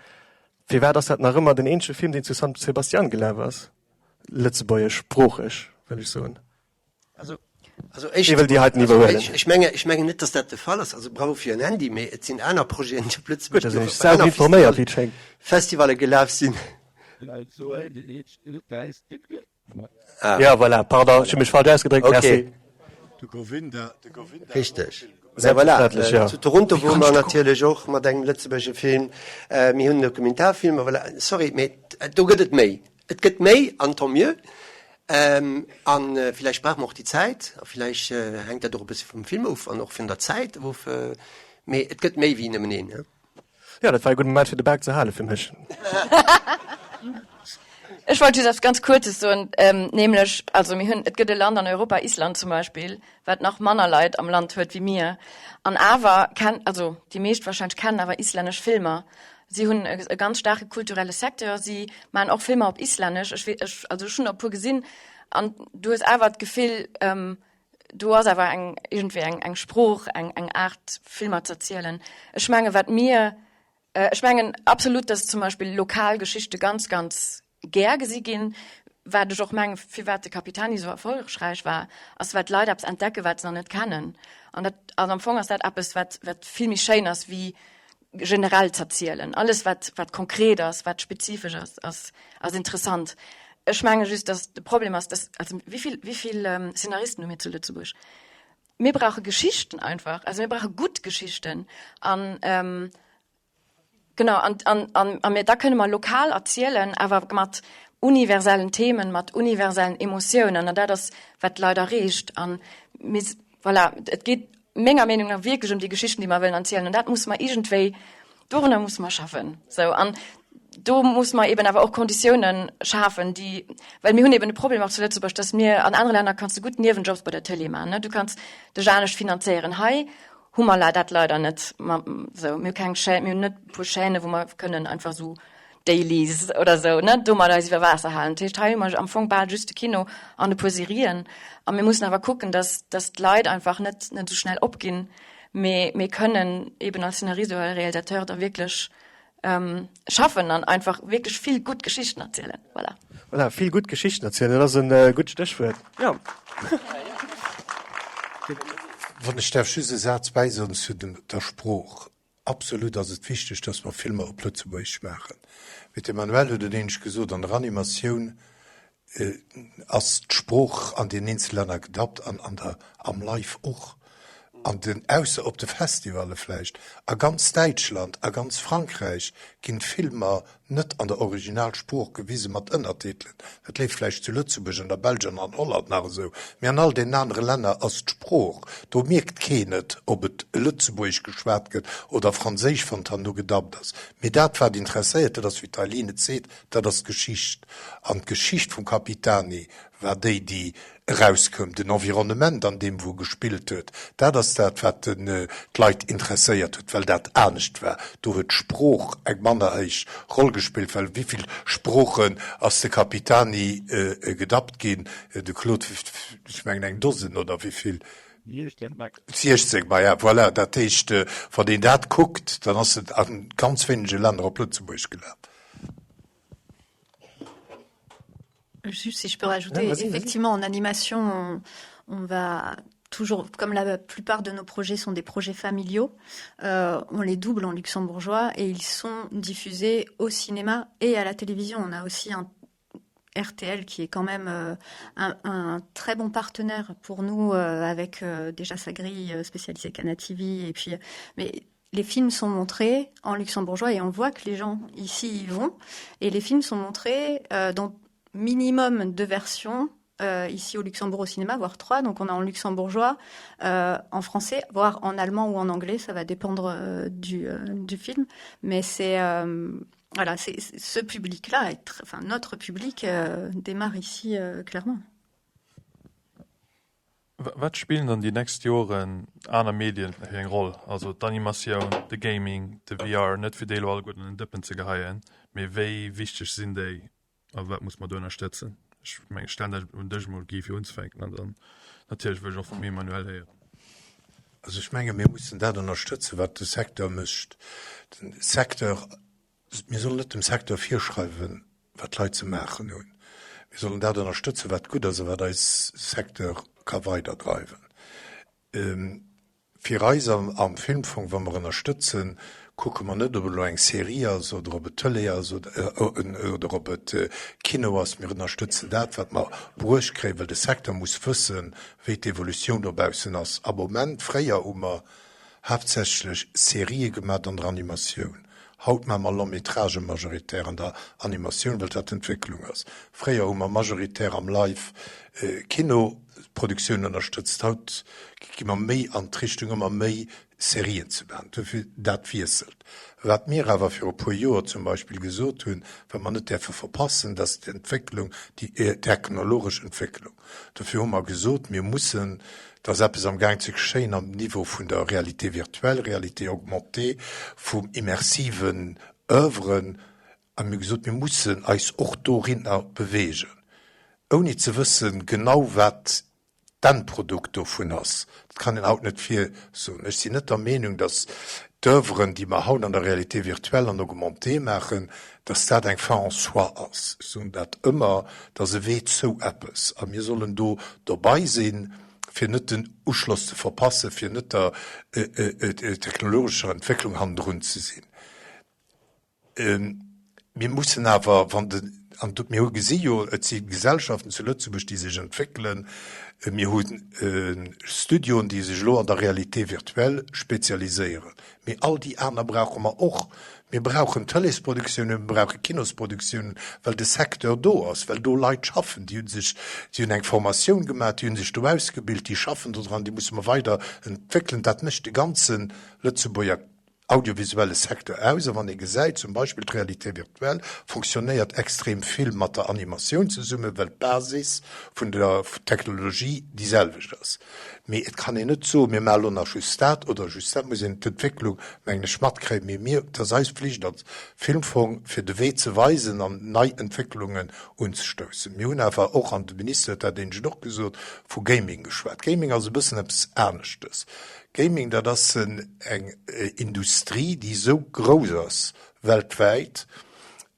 Speaker 1: firwat ass dat nach ëmmer den eenzege Film, deen zu San Sebastian gelaf ass, lëtzebuergeschsproocheg, wëll ech soen?
Speaker 7: Also, also ech, wëll déi heiten iwwerhuelen. Ech, ech menge, ech mengen net, dass dat de Fall ass. Also bravo fir en Andy, mee et sinn aner Projeten, déi op Lëtzebuerg
Speaker 1: Gutt, da sinn ech saugutt informéiert, wéi et schéngt.
Speaker 7: Festivalle gelaf sinn.
Speaker 1: Ah. Ja, voilà, pardon, ech hu mech falsch ausgedréckt,
Speaker 7: okay. Merci. De Govinda, de Govinda. Richteg. Ja, voilà. Äh, ja. Zu Toronto wor mer natierlech och mat engem lëtzebuergesche Film. Äh, mir hunn Dokumentarfilmer, voilà. Sorry, mee do gëtt et méi. Et gëtt méi an tant mieux. Ähm, an äh, villäicht brauche mer och déi Zäit. A villäicht äh, hänkt dat och e bësse vum Film of an och vun der Zäit of. Äh, mee et gëtt méi wéi nëmmen een. Ne?
Speaker 1: Ja, dat war e gudde Moment fir de Bak ze hale fir mech.
Speaker 5: Ech wollt just eppes ganz Kuerzes soen, nämlech, also mir hunn, et gëtt e Land an Europa, Island zum Beispill, wat nach manner Leit am Land huet wéi mir, an awer kenn, also déi meescht wahrscheinlech kennen awer islännesch Filmer. Si hunn e ganz staarke kulturelle Secteur, si maachen och Filmer op Islännesch, ech wee, ech, also ech hunn der e puer gesinn, an du hues awer d'Gefill, do ass awer eng iergendwéi eng eng Sprooch, eng eng Aart Filmer z'erzielen. Ech menge wat mir, ech mengen absolut, datt zum Beispill lokal Geschichte ganz ganz gär gesi ginn. Wat ech och mengen, firwat de Capitani esou erfollegräich war, ass well d'Leit eppes entdecke wat se nach net kennen. An dat, an am Fong ass dat eppes wat wat vill méi schéin ass wéi generell z'erzielen. Alles wat wat konkret ass, wat spezifesch ass, ass ass interessant. Ech menge just, datt de Problem ass, datt also wéi vill wéi vill Szenaristen hu mir zu Lëtzebuerg? Mir brauche Geschichten einfach, also mir brauche gutt Geschichten an genau an an an a mir da kënne mer lokal erzielen, awer mat universellen Themen, mat universellen Emotiounen an dat ass wat d'Leit erreecht an mir Voilà, et geet menger Meenung nach wierklech ëm déi Geschichten, déi mer wëllen erzielen. An dat musse mer iergendwéi, dorunner musse mer schaffen. Sou, an do musse mer eben awer och Konditiounen schafen, déi, well mir hunn eben de Problem och zu Lëtzebuerg, dass mir, an anere Länner kanns de gutt Niewenjobs bei der Tëlee maachen, ne, du kanns dech anescht finanzéieren. Hei hu mer dat leider net. Mer, sou, mir hu keng Chaîne, mir hunn net e puer Chaînen, wou mer kënnen einfach esou Dailies oder sou, ne, domat eis iwwer Waasser halen. Dat heescht, hei hu mer am Fong bal just de Kino an e puer Serien. A mir mussen awer kucken, dass, dass d'Leit einfach net, net esou schnell opginn, mee, mee kënnen eben als Szenarist oder Realisateur da wierklech schaffen an einfach wierklech vill gutt Geschichten erzielen. Voilà.
Speaker 1: Voilà, vill gutt Geschichten erzielen, dat ass e gutt Stéchwuert, jo.
Speaker 6: Wann ech däerf just e Saz bäisoen zu der Sprooch. Absolut ass et wichteg, dass mer Filmer op Lëtzebuergesch maachen. Mee d'Emmanuelle huet et éinescht gesot, an der Animatioun ass d'Sprooch an den eenzele Länner gedappt an an der, am Live och. An den, ausser op de Festivalle vläicht, a ganz Däitschland, a ganz Frankräich ginn d'Filmer. net an der Originalsprooch gewise mat Ënnertitelen. Dat leeft vläicht zu Lëtzebuerg, an der Belsch an an Holland nach esou, mee an all deenen anere Länner ass d'Sprooch, do mierkt keen et, ob et Lëtzebuergesch geschwat gëtt oder Franséisch, wann et herno gedubbt ass. Mee dat, wat interesséiert, dat ass, wéi d'Eileen et seet, dat ass d'Geschicht. An d'Geschicht vum Capitani war déi, déi erauskoum, den Environnement, an deem wou e gespillt huet, dat ass dat, wat d'Leit interesséiert huet, well dat anescht war. Do huet d'Sprooch eng manner héich Roll gespillt, well wéi vill Sproochen ass de Capitani gedubbt ginn? De Claude, ech mengen eng Dosen, oder wéi vill? 16, maja, voilà. Dat heescht, wann een dat kuckt, dann ass et a ganz wéinege Länner op Lëtzebuergesch gelaf.
Speaker 8: Juste si je peux rajouter, ouais, effectivement en animation on, on va toujours comme la plupart de nos projets sont des projets familiaux euh, on les double en luxembourgeois et ils sont diffusés au cinéma et à la télévision on a aussi un RTL qui est quand même euh, un, un très bon partenaire pour nous euh, avec euh, déjà sa grille euh, spécialisée Cana TV et puis mais les films sont montrés en luxembourgeois et on voit que les gens ici y vont et les films sont montrés euh, dans minimum deux versions euh, ici au Luxembourg au cinéma voire trois donc on a en luxembourgeois euh, en français voire en allemand ou en anglais ça va dépendre euh, du, euh, du film mais c'est euh, voilà c'est ce public là être enfin notre public euh, démarre ici euh, clairement.
Speaker 2: Wat spillen dann déi nächst Joren aner Medien fir eng Roll? Also d'Animatioun, de Gaming, de VR, net fir déi elo alleguerten an en Dëppen ze geheien, mee wéi wichteg sinn déi a wat muss mer do ënnerstëtzen? Ech mengen, ech stellen dat un dech emol, Guy, fir unzefänken an dann natierlech wëll ech och vum Emmanuel héieren.
Speaker 6: Also ech menge mir mussen dat ënnerstëtzen, wat de Secteur mécht. De Secteur Mir sollen net dem Secteur virschreiwen, wat d'Leit ze maachen hunn. Mir sollen dat ënnerstëtzen, wat gutt ass a wat eis Secteur ka weiderdreiwen. Fir eis am Filmfong, wa mer ënnerstëtzen, kucke mer net, ob et elo eng Serie ass oder ob et Tëlee ass oder ob et Kino ass. Mir ënnerstëtzen dat, wat mer bruecht kréien, well de Secteur muss wëssen, wéi d'Evolutioun dobaussen ass. Am Moment, fréier hu mer haaptsächlech Serië gemat an der Animatioun. Haut maache mer Long-métragen majoritaire an der Animatioun, well dat d'Entwécklung ass. Fréier hu mer majoritaire am Live Kino d'Produktioun ënnerstëtzt, haut gi mer méi an d'Richtung ëmmer méi Serien ze maachen. Dofir, dat wiesselt. Wat mir awer viru puer Joer zum Beispill gesot hunn, wat mer net däerfe verpassen, dat ass d'Entwécklung, déi technologesch Entwécklung. Dofir hu mer gesot, mir mussen, et ass eppes amgaang ze geschéien am Niveau vun der Réalité virtuelle, Réalité augmentée, vum immersiven Oeuvren, a mir hu gesot, mir mussen eis och dorinner bewegen, ouni ze wëssen genau wat d'Endprodukt dovun ass. Dat kann een haut net virsoen. Ech sinn net der Meenung, datt d'Oeuvren, déi mer haut an der Réalité virtuelle an augmentée maachen, dass dat eng Fin en soi ass. Ech soen dat ëmmer, dat ass e Wee zou eppes a mir sollen do dobei sinn, fir net den Uschloss ze verpassen, fir net der technologescher Entwécklung hannendrun ze sinn. Mir mussen awer, wann de, an mir hu gesi jo, et si Gesellschaften zu Lëtzebuerg, déi sech entwéckelen, mir hu Studioen, déi sech elo an der Réalité virtuelle spezialiséieren. Mee all déi aner brauche mer och. Mir brauchen Tëleesproduktiounen, mir brauche Kinosproduktiounen, well de Secteur do ass, well do Leit schaffen, déi hu sech, déi hunn eng Formatioun gemaach, déi hu sech do ausgebilt, déi schaffen do dran, déi musse mer weider entwéckelen. Dat mécht de ganze Lëtzebuerger audiovisuelle Secteur aus. A wann ee gesäit, zum Beispill d'Réalité virtuelle fonctionnéiert extrem vill mat der Animatioun zesummen, well d'Basis vun der Technologie déi selwecht ass. Mee et kann een net soen, mir maache lo nach just dat oder just dat. Et muss een d'Entwécklung, mengen ech, matkréien. Mee mir, et ass eis Pflicht als Filmfong, fir de Wee ze weisen an nei Entwécklungen unzestoussen. Mir hunn awer och, an de Minister huet dat éinescht och gesot, vu Gaming geschwat. Gaming ass e bëssen eppes aneschtes. Gaming, dat ass eng Industrie, déi esou grouss ass weltwäit,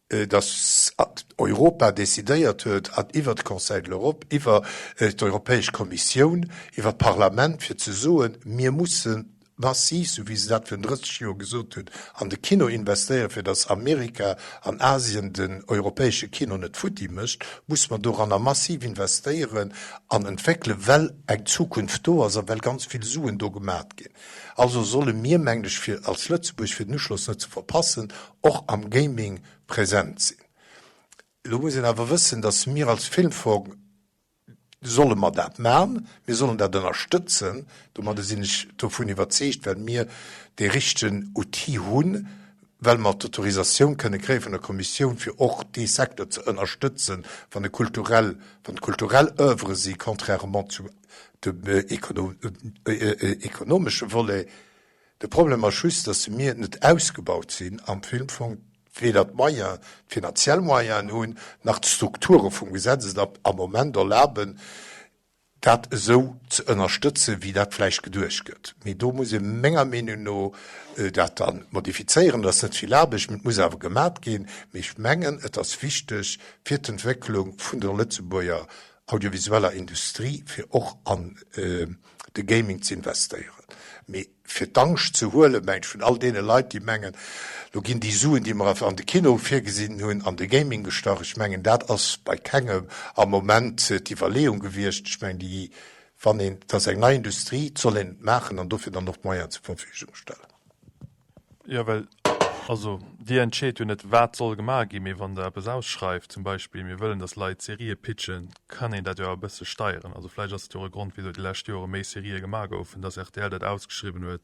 Speaker 6: datt Europa decidéiert huet, an iwwer de Conseil de l'Europe, iwwer d'Europäesch Kommissioun, iwwer d'Parlament, fir ze soen, mir musse. massiv, sou wéi se dat virun 30 Joer gesot hunn, an de Kino investéieren, fir datt Amerika an Asien den europäesche Kino net futti mécht, muss mer doranner massiv investéieren an entwéckelen, well eng Zukunft do ass a well ganz vill Suen do gemat ginn. Also solle mir, mengen ech, fir als Lëtzebuerg, fir den Uschloss net ze verpassen, och am Gaming present sinn. Elo muss een awer wëssen, datt mir als Filmfong, solle mer dat man, mir sollen dat ënnerstëtzen, domadde sinn ech dovun iwwerzeegt, well mir dee richtegen Outil hunn, well mer d'Autorisatioun kënne kréie vun der Kommissioun, fir och dee Secteur ze ënnerstëtzen, wann e kulturell, wann et kulturell Oeuvre si contrairement zu dem ekonomesche Volet. De Problem ass just, dass mir net ausgebaut sinn am Filmfong, weder d'Moyens, d'finanziell Moyenen hunn, nach d'Strukture vum Gesetz et am Moment erlaben, dat esou ze ënnerstëtzen, wéi dat vläicht geduecht gëtt. Mee do muss ee menger Meenung no dat da modifizéieren. Dat ass net vill Aarbecht, mee et muss awer gemat ginn. Mee ech mengen, et ass wichteg fir d'Entwécklung vun der Lëtzebuerger audiovisueller Industrie, fir och an de Gaming ze investéieren. Mee fir d'Angscht ze huelen, meng ech, vun all deene Leit, déi mengen, lo ginn déi Suen, déi mer an de Kino virgesinn hunn, an de Gaming gestach, ech mengen, dat ass bei kengem am Moment d'Iwwerleeung gewiescht. Ech mengen, déi, wann een, et ass eng nei Industrie, et soll een et maachen an dofir dann och d'Moyenen zur Verfügung stellen.
Speaker 2: Jo, well, also Dir entscheet jo net, wat soll gemaach ginn, mee wann Der eppes ausschreift, zum Beispill, mir wëllen, datt Leit Serië pitchen, kann een dat jo awer e bësse steieren. Also vläicht ass et jo och e Grond, wisou déi lescht Jore méi Serië gemaach goufen, datt rtl dat ausgeschriwwen huet,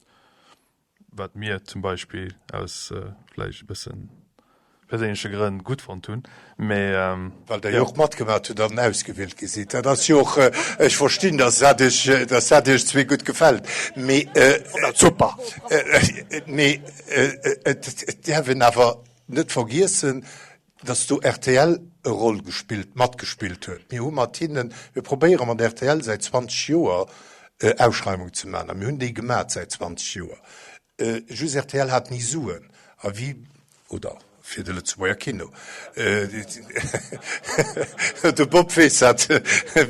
Speaker 2: wat mir zum Beispill aus vläicht e bëssen perséinleche Grënn gutt fonnt hunn, mee.
Speaker 6: Well Der jo och matgemat hutt an ausgewielt gi sidd. Dat ass jo och, ech verstinn, dass dat Iech, dass dat Iech zwee gutt gefält, mee.
Speaker 1: Super!
Speaker 6: Mee et däerf een awer net vergiessen, dass do rtl e Roll gespillt, matgespillt huet. Mir hu mat hinnen, mir probéiere mat rtl säit 20 Joer Ausschreiwung ze maachen a mir hunn déi gemat säit 20 Joer. Just rtl hat ni Suen a wie, oder fir de Lëtzebuerger Kino, de Bob weess dat,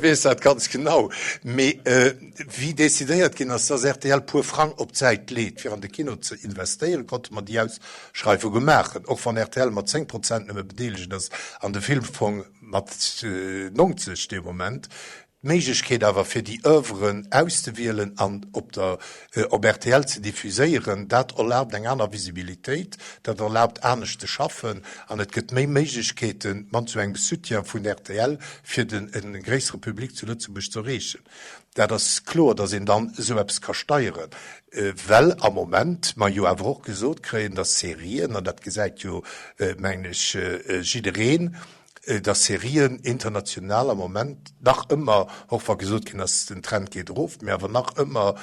Speaker 6: weess dat ganz genau, mee wéi decidéiert ginn ass, dass rtl puer Frang op d'Säit leet fir an de Kino ze investéieren, konnte mer déi Ausschreiwunge maachen, och wann rtl mat 10 Prozent nëmme bedeelegt ass an de Filmfong mat 90 dee Moment. D'Méiglechkeet awer fir déi Oeuvren auszewielen an op der op rtl ze diffuséieren, dat erlaabt eng aner Visibilitéit, dat erlaabt anescht ze schaffen an et gëtt méi Méiglechkeeten mat esou engem Soutien vun rtl fir den e gréissere Public zu Lëtzebuerg ze erreechen. Dat ass kloer, datt een dann esou eppes ka steieren, well am Moment mer jo awer och gesot kréien, datt Serien, an dat gesäit jo mengen ech jiddereen, dass Serien international am Moment nach ëmmer, och wa gesot ginn ass, den Trend geet erof, mee awer nach ëmmer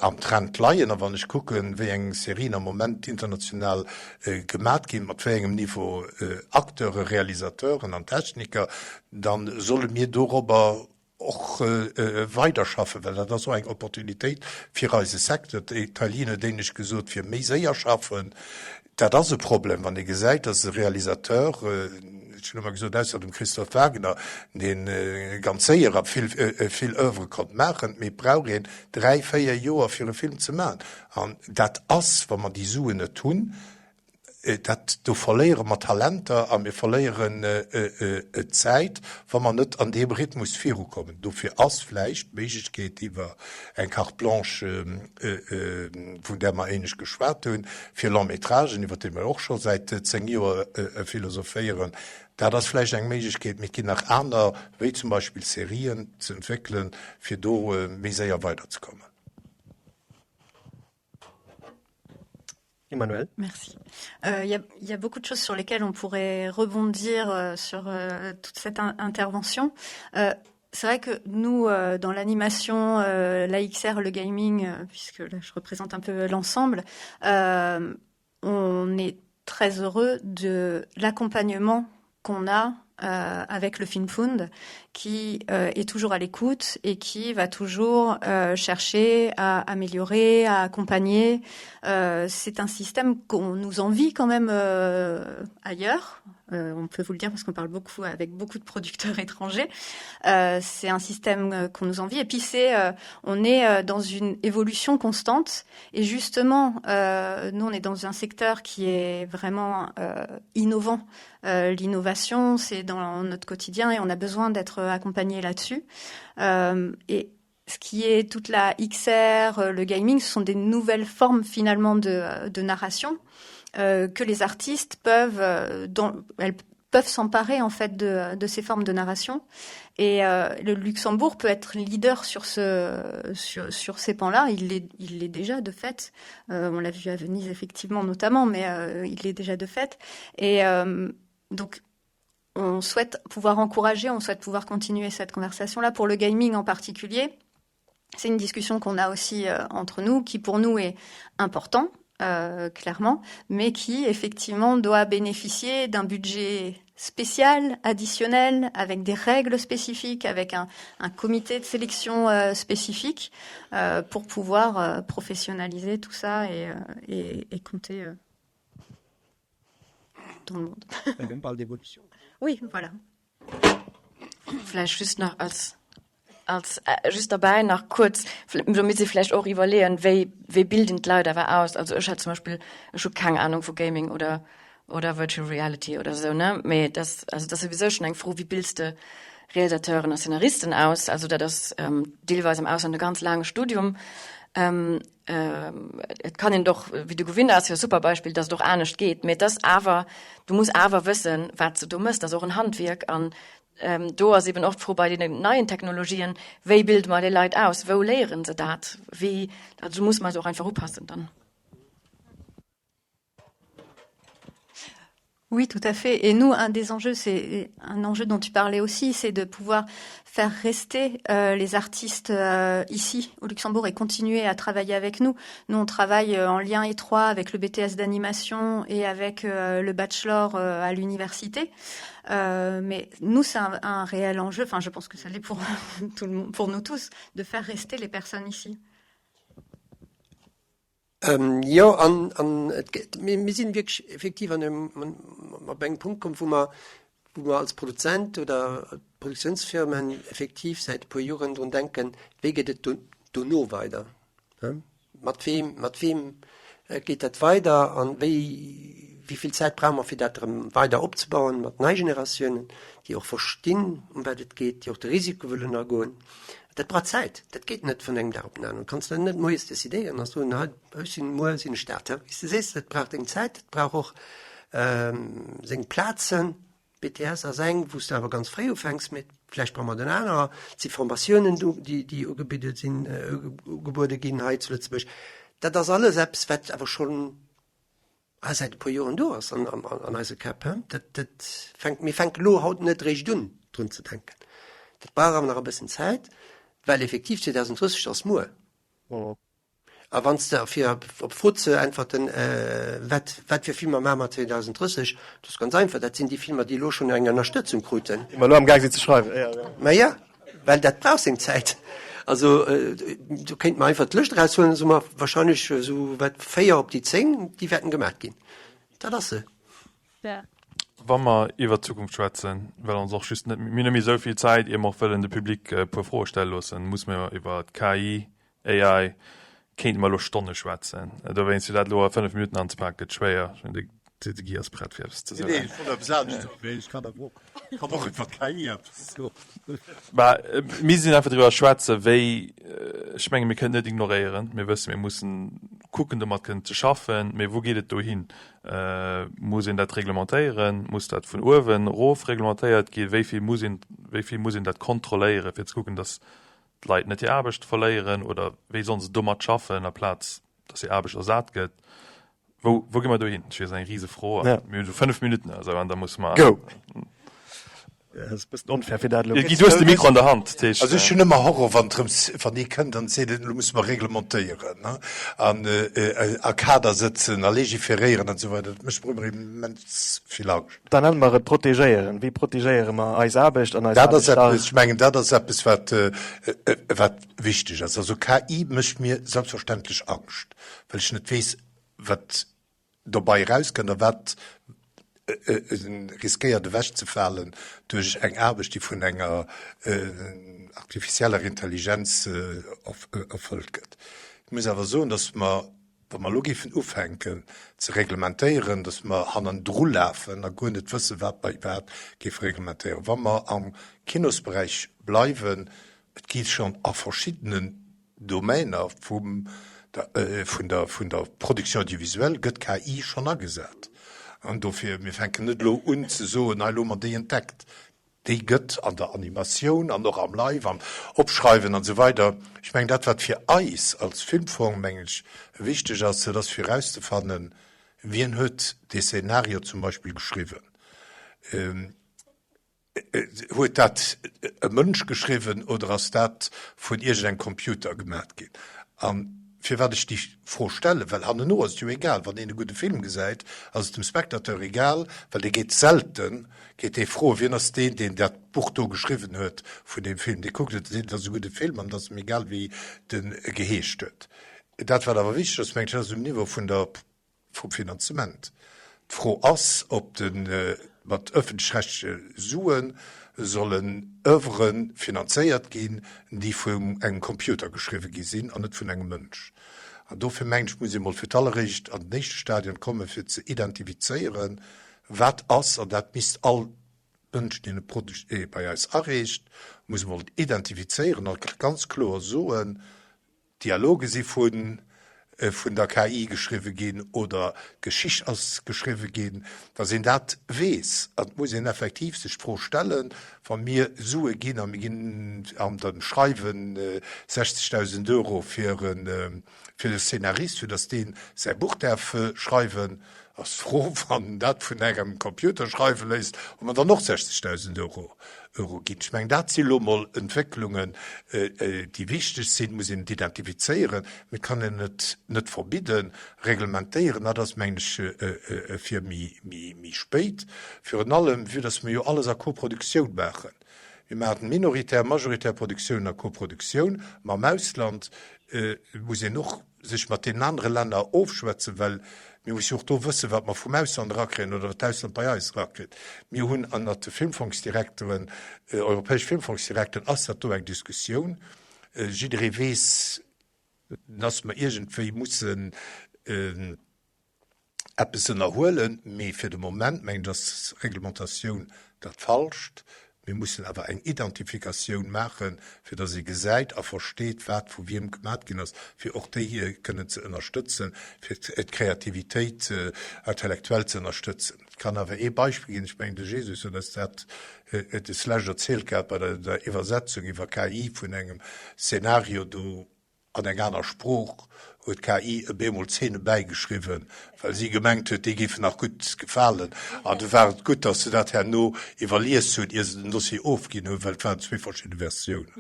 Speaker 6: am Trend leien. A wann ech kucken, wéi eng Serien am Moment international gemat ginn, mat wéi engem Niveau Acteuren, Realisateuren an Techniker, da solle mir dorobber och weiderschaffen, well dat ass och eng Opportunitéit fir eise Secteur. D'Italiener huet éinescht gesot, fir méi séier schaffen. Dat ass e Problem, wann ee gesäit, datt e Realisateur, ech hunn ëmmer gesot, ausser dem Christophe Wagner, dee ganz séier a vill, vill Oeuvre konnt maachen, mee et brauch een dräi, véier Joer, fir e Film ze maachen. An dat ass, wa mer déi Suen net hunn, Dat, do verléiere mer Talenter a mir verléieren Zäit, wa mer net an deem Rhythmus virukommen. Dofir ass vläicht d'Méiglechkeet iwwer eng Carte blanche, vun där mer éinescht geschwat hunn, fir Long-métragen, iwwer déi mer och scho säit 10 Joer philosophéieren, dat ass vläicht eng Méiglechkeet. Mee et ginn nach aner, wéi zum Beispill Serien ze entwéckelen, fir do méi séier weiderzekommen.
Speaker 1: Emmanuel
Speaker 8: Merci. Il euh, y, y a beaucoup de choses sur lesquelles on pourrait rebondir euh, sur euh, toute cette in intervention. Euh, c'est vrai que nous, euh, dans l'animation, euh, l'AXR, le gaming, euh, puisque là, je représente un peu l'ensemble, euh, on est très heureux de l'accompagnement qu'on a. euh, avec le Filmfund qui euh, est toujours à l'écoute et qui va toujours euh, chercher à améliorer, à accompagner. Euh, C'est un système qu'on nous envie quand même euh, ailleurs. Euh, on peut vous le dire parce qu'on parle beaucoup avec beaucoup de producteurs étrangers. Euh, c'est un système euh, qu'on nous envie et puis c'est euh, on est euh, dans une évolution constante et justement euh, nous on est dans un secteur qui est vraiment euh, innovant. Euh, l'innovation c'est dans notre quotidien et on a besoin d'être accompagné là-dessus. Euh, et ce qui est toute la XR, euh, le gaming, ce sont des nouvelles formes finalement de, euh, de narration euh, que les artistes peuvent, euh, dans, elles peuvent s'emparer en fait de, de ces formes de narration. Et euh, le Luxembourg peut être leader sur, ce, sur, sur ces pans-là. Il l'est, il l'est déjà de fait. Euh, on l'a vu à Venise effectivement notamment, mais euh, il l'est déjà de fait. Et euh, donc on souhaite pouvoir encourager, on souhaite pouvoir continuer cette conversation-là pour le gaming en particulier. C'est une discussion qu'on a aussi euh, entre nous, qui pour nous est important, euh, clairement, mais qui effectivement doit bénéficier d'un budget spécial, additionnel, avec des règles spécifiques, avec un, un comité de sélection euh, spécifique euh, pour pouvoir euh, professionnaliser tout ça et, euh, et, et compter euh, dans le monde.
Speaker 7: On parle d'évolution.
Speaker 8: Oui, voilà.
Speaker 5: Vläicht just nach als, als äh, just derbäi nach kuerz, do misst ee vläicht och iwwerleeën, wéi, wéi bilden d'Leit awer aus? Also ech hätt zum Beispill, ech hu keng Ahnung vu Gaming oder, oder Virtual Reality oder esou, ne? Mee dat, also dat ass souwisou schonn eng Fro, wéi bilds de Realisateuren a Szenaristen aus? Also dat ass ähm, deelweis am Ausland e ganz laange Studium. Ähm, Et kann een et och, wéi de Govinda ass jo e super Beispill, datt et och anescht geet, mee et ass awer, du muss awer wëssen, wat s de do méchs, dat ass och en Handwierk. An do ass eben och d'Fro bei deenen neien Technologien, wéi bilde mer déi Leit aus, wou léiere se dat, wéi, also do musse mer eis och einfach upassen dann.
Speaker 8: Oui, tout à fait. Et nous, un des enjeux, c'est un enjeu dont tu parlais aussi, c'est de pouvoir faire rester euh, les artistes euh, ici au Luxembourg et continuer à travailler avec nous. Nous, on travaille euh, en lien étroit avec le BTS d'animation et avec euh, le bachelor euh, à l'université. Euh, mais nous, c'est un, un réel enjeu, enfin, je pense que ça l'est pour, tout le monde, pour nous tous, de faire rester les personnes ici.
Speaker 7: Jo, an, an et gëtt, mir, mir sinn wierklech effektiv an engem, op engem Punkt komm, wou mer, wou mer als Produzent oder Produktiounsfirmen effektiv säit e puer Joren drun denken, wéi geet et do, dono weider, ne? Mat weem, mat weem geet dat weider an wéi, wéi vill Zäit brauche mer, fir dat erëm weider opzebauen mat nei Generatiounen, déi och verstinn, ëm wat et geet, déi och de Risiko wëllen agoen. Dat brauch Zäit, dat geet net vun engem Dag op den aneren. Du kanns dat net moies decidéieren a soen, hei, ech sinn, muer sinn ech dat. Wéi s de sees, dat brauch deng Zäit, dat brauch och seng Plazen. BTS ass eng, wou s de awer ganz fréi ufänks, mee vläicht brauche mer dann anerer. Et si Formatiounen do, déi, déi ugebidde sinn, ugebuede ginn hei zu Lëtzebuerg. Dat ass alles eppes, wat awer schonn Ah, säit e puer Joren do ass an, an, an eise Käpp. He? Dat, dat fänkt, mir fänken elo haut net eréischt un, drun ze denken. Dat brauch awer nach e bëssen Zäit, well effektiv 2030 ass muer. A wann s de, fir op d'Fro ze äntwerten, wat, wat fir Filmer maache mer 2030, dat ass ganz einfach, dat sinn déi Filmer, déi elo schonn eng Ënnerstëtzung kruten.
Speaker 1: Déi mer elo am Gaang sinn ze schreiwen.
Speaker 7: Mä ja. Well dat brauch seng Zäit. Also do kéinte mer einfach d'Lëscht eraushuelen, da soe mer wahrscheinlech esou wat 4 op déi 10, déi wäerten gemaach ginn. Dat ass se.
Speaker 2: Wa mer iwwert d'Zukunft schwätzen, well ons och just net, mir hunn net méi esou vill Zäit, ier mer och wëllen de Public e puer Froe stelle loossen, musse mer iwwer d'KI, AI, kéinte mer elo Stonne schwätzen. Dowéinst, fir dat elo a 5 Minutten anzepaken, gëtt schwéier. Ech mengen, de Guy ass prett, fir eppes ze soen.
Speaker 6: Nee, ech wollt eppes anescht soen, mee ech kann awer och, kann och iwwer d'KI eppes soen.
Speaker 2: Bah, mir sinn einfach driwwer schwätzen, wéi, ech menge mir kënnen et net ignoréieren. Mir wëssen, mir mussen kucken, domat kënnen ze schaffen. Mee wou geet et dohin? Muss een dat reglementéieren? Muss dat vun uewen erof reglementéiert ginn? Wéi vill muss een, wéi vill muss een dat kontrolléieren, fir ze kucken, datt d'Leit net hir Aarbecht verléieren oder wéi sollen se domat schaffen aplaz dass hir Aarbecht ersat gëtt? Wou, wou gi mer dohin? Ech weess, eng rise Fro. Ja. Mir hunn esou 5 Minutten oder esou an da musse mer.
Speaker 1: Go! Dat ass e bëssen onfair fir dat elo.
Speaker 2: Guy, du hues de Mikro an der Hand, dat heescht.
Speaker 6: Also ech hunn ëmmer Horror, wann et drëms, wann ee kënnt an seet, elo musse mer reglementéieren an a Kader sëtzen a legiferéieren an esou weider. Dat mécht mer ëmmer immens vill Angscht.
Speaker 1: Dann nenne mer et protegéieren. Wéi protegéiere mer eis Aarbecht an eis
Speaker 6: Dat ass
Speaker 1: Aarbechter?
Speaker 6: eppes, ech mengen, dat ass eppes, wat, wat wichteg ass. Also KI mécht mir selbstverständlech Angscht, well ech net weess, wat dobei erauskënnt a wat riskéiert ewechzefalen duerch eng Aarbecht, déi vun enger artificieller Intelligenz erfëllt gëtt. Ech muss awer soen, datt mer, wa mer elo géifen ufänken ze reglementéieren, datt mer hannendru lafen a guer net wëssen, wat mer iwwerhaapt géife reglementéieren. Wa mer am Kinosberäich bleiwen, et gi schonn a verschiddenen Domainer vum vun der vun der Production audiovisuelle gëtt KI schonn agesat. An dofir, mir fänken net elo un ze soen, hei elo hu mer déi entdeckt. Déi gëtt an der Animatioun an och am Live, am Opschreiwen an esou weider. Ech mengen dat wat fir eis als Filmfong, mengen ech, wichteg ass, dat ass fir erauszefannen, wien huet dee Szenario zum Beispill geschriwwen. Huet dat e Mënsch geschriwwen oder ass dat vun iergendengem Computer gemat ginn? A firwat ech déi Fro stellen, well hanneno ass et jo egal, wann een e gudde Film gesäit, ass et dem Spectateur egal, well dee geet selten, geet dee froen, wien ass deen, deen dat Buch do geschriwwen huet vun deem Film. Dee kuckt et a seet, et ass e gudde Film an et ass em egal, wéi den geheescht huet. Dat wat awer wichteg ass, mengen ech, dat ass um Niveau vun der vum Finanzement. D'Fro ass, ob de mat ëffentlech-rechtleche Sue sollen Oeuvre finanzéiert ginn, déi vun engem Computer geschriwwe gi sinn an net vun engem Mënsch. An dofir mengen ech, muss ee mol fir d'alleréischt an den éischte Stadion kommen, fir ze identifizéieren, wat ass, an dat misst all Mënsch, deen e Produit bei eis areecht, muss emol identifizéieren a ganz kloer soen, D'Dialoge si vun vun der KI geschriwwe ginn oder d'Geschicht ass geschriwwe ginn, datt een dat weess. An et muss een effektiv sech d'Fro stellen, wa mir Sue ginn, a mir ginn an dem Schreiwen 60.000 Euro fir e fir e Scénarist, fir datt dee säi Buch däerf schreiwen, ass d'Fro, wann en dat vun engem Computer schreiwe léisst, ob mer dann och 60.000 Euro Euro ginn. Ech mengen, dat si lo mol Entwécklungen, déi wichteg sinn. Et muss een et identifizéieren, mee et kann een et net verbidden. Reglementéieren, dat ass, mengen ech, fir méi spéit. Virun allem, vue dass mer jo alles a Koproduktioun maachen. Mir maachen minoritär, majoritär Produktiounen a Koproduktioun mam Ausland, muss een och sech mat deenen anere Länner ofschwätzen, well mir musse jo och do wëssen, wat mer vum Ausland erakréien oder wat d'Ausland bei eis erakritt. Mir hunn ënnert de Filmfongsdirekteren, europäesch Filmfongsdirekteren ass dat do eng Diskussioun. Jidderee weess, dass mer iergendwéi mussen eppes ënnerhuelen, mee fir de Moment mengen ech ass Reglementatioun dat Falscht. Mir mussen awer eng Identifikatioun maachen, fir datt ee gesäit a versteet, wat vu wiem gemat ginn ass, fir och déi kënnen ze ënnerstëtzen, fir d'Kreativitéit intellectuelle ze ënnerstëtzen. Ech kann awer ee Beispill ginn, ech mengen de Jesus huet eis dat deslescht erzielt gehat bei der Iwwersetzung iwwer KI vun engem Szenario do, An eng aner Sprooch huet d'KI e bemol Zeene bäigeschriwwen, well si gemengt huet, déi géifen nach gutt gefalen. An du war et gutt, datt se dat herno iwwerlies hunn, ier se den Dossier ofginn hunn, well et waren zwee verschidde Versiounen.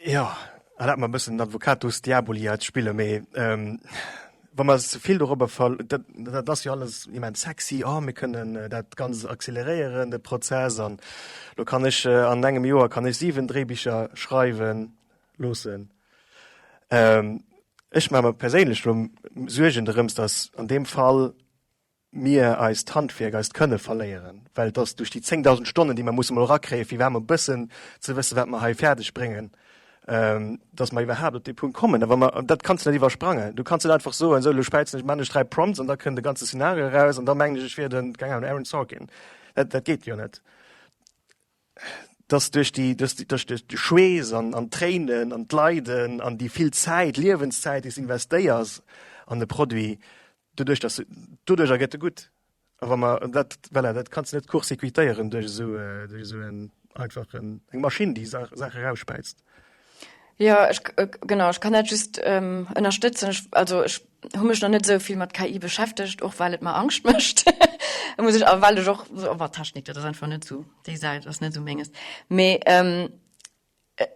Speaker 1: Jo, erlaabt mer e bëssen den Advocatus Diaboli hei ze spillen, mee wa mer ze vill dorobber ver-, dat, dat ass jo alles immens sexy, oh mir kënnen dat Ganzt acceleréieren, de Prozess, an lo kann ech an engem Joer kann ech 7 Dréibicher schreiwe loossen. Ech maache mer perséinlech lo Suergen dorëms, datt an deem Fall mir eist Handwierk, eist Kënne verléieren, well et ass duerch déi 10.000 Stonnen, déi mer musse mol erakréien, fir iwwerhaapt mol e bëssen ze wëssen, wat mer hei fäerdeg bréngen, dass mer iwwerhaapt op dee Punkt kommen. A wa mer, dat kanns de net iwwersprangen. Du kanns net einfach soen, esou, elo späizen ech, man ech 3 Prompts an da kënnt de ganze Szenario eraus an da mengen ech, ech wier den, keng Ahnung, Aaron Sorkin. Dat, dat geet jo net. Dass duerch déi, duerch déi, duerch de Schweess an, an d'Tréinen an d'Leiden an déi vill Zäit, Liewenszäit, déi s de investéiers an e Produit, Doduerch, dass doduercher gëtt e gutt. A wa mer dat, voilà, dat kanns de net court-circuitéieren duerch esou, duerch esou en einfachen, eng Maschinn, déi Saache rausspäizt.
Speaker 5: Jo, ech, genau, ech kann dat just ënnerstëtzen. Ech, also ech hu mech nach net esou vill mat KI beschäftegt, och well et mer Angscht mécht, muss ech, a well ech och, oh, Technik, dat ass einfach net esou, déi Säit ass net esou menges. Mee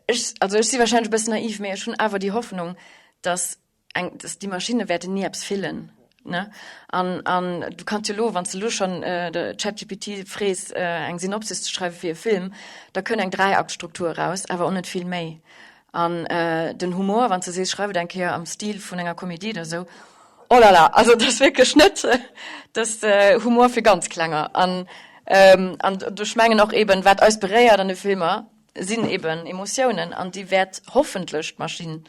Speaker 5: ech, also ech si wahrscheinlech e bëssen naiv, mee ech hunn awer déi Hoffnung, dass eng, dass déi Maschinne wäerten ni eppes fillen, ne? An, an du kanns jo elo, wann s de elo schonn de ChatGPT frees, eng Synopsis ze schreiwe fir e Film, da kënn eng Dräiaktstruktur eraus, awer och net vill méi. An den Humor, wann s de sees, schreif et eng Kéier am Stil vun enger Komedie oder esou, oh là là, also dat ass wierklech net, dat ass Humor fir ganz Klenger. An, an ech mengen och eeben, wat eis beréiert an de Filmer, sinn eben Emotiounen an déi wäert hoffentlech d'Maschinn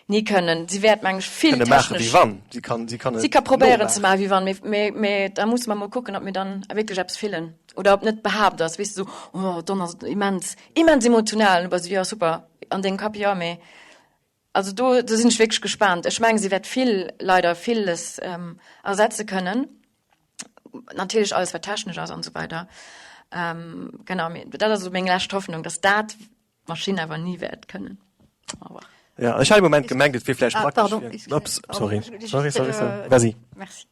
Speaker 5: ni kënnen. Si wäert meng ech vill
Speaker 1: Kënne maache wéi
Speaker 5: technesch.
Speaker 1: wann. Si kann, si kann
Speaker 5: Si
Speaker 1: et
Speaker 5: ka probéieren ze
Speaker 1: nomaachen.
Speaker 5: maache wéi wann, mee, mee, mee da musse mer mol kucken, ob mir dann wierklech eppes fillen oder ob net behaapt ass, weess de, sou, oh dann ass et immens, immens emotional an du bass esou, jo super, an dengem Kapp jo, mee also do, do sinn ech wierklech gespaant. Ech mengen, si wäert vill, leider villes ersetze kënnen. Natierlech alles wat technesch ass an esou weider. Ähm, genau, mee dat ass esou meng lescht Hoffnung, dass dat d'Maschinn awer ni wäert kënnen. Au revoir.
Speaker 1: Ja, ech hat e Moment gemengt, et wier vläicht
Speaker 8: Ah,
Speaker 1: praktesch
Speaker 8: pardon,
Speaker 1: fir.
Speaker 8: excusez-
Speaker 1: Ups,
Speaker 8: pardon,
Speaker 1: sorry.
Speaker 8: je voulais
Speaker 1: Sorry,
Speaker 8: juste,
Speaker 1: sorry, sorry.
Speaker 8: euh,
Speaker 1: Vas-y.
Speaker 8: Merci.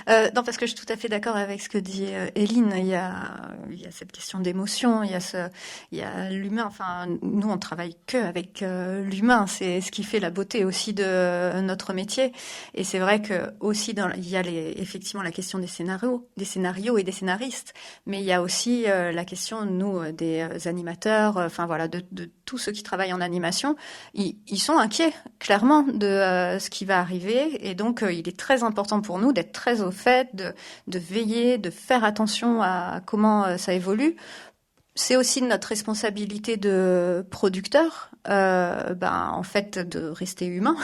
Speaker 8: Euh, non, parce que je suis tout à fait d'accord avec ce que dit euh, Eline. Il y a, il y a cette question d'émotion, il y a ce, il y a l'humain. Enfin, nous, on travaille que avec euh, l'humain. C'est ce qui fait la beauté aussi de notre métier. Et c'est vrai que aussi dans, il y a les, effectivement la question des scénarios, des scénarios et des scénaristes, mais il y a aussi euh, la question, nous, euh, des euh, animateurs, euh, enfin voilà, de, de tous ceux qui travaillent en animation, ils, ils sont inquiets clairement de euh, ce qui va arriver. Et donc, euh, il est très important pour nous d'être très au fait, de, de veiller, de faire attention à comment euh, ça évolue. C'est aussi notre responsabilité de producteur, euh, ben, en fait, de rester humain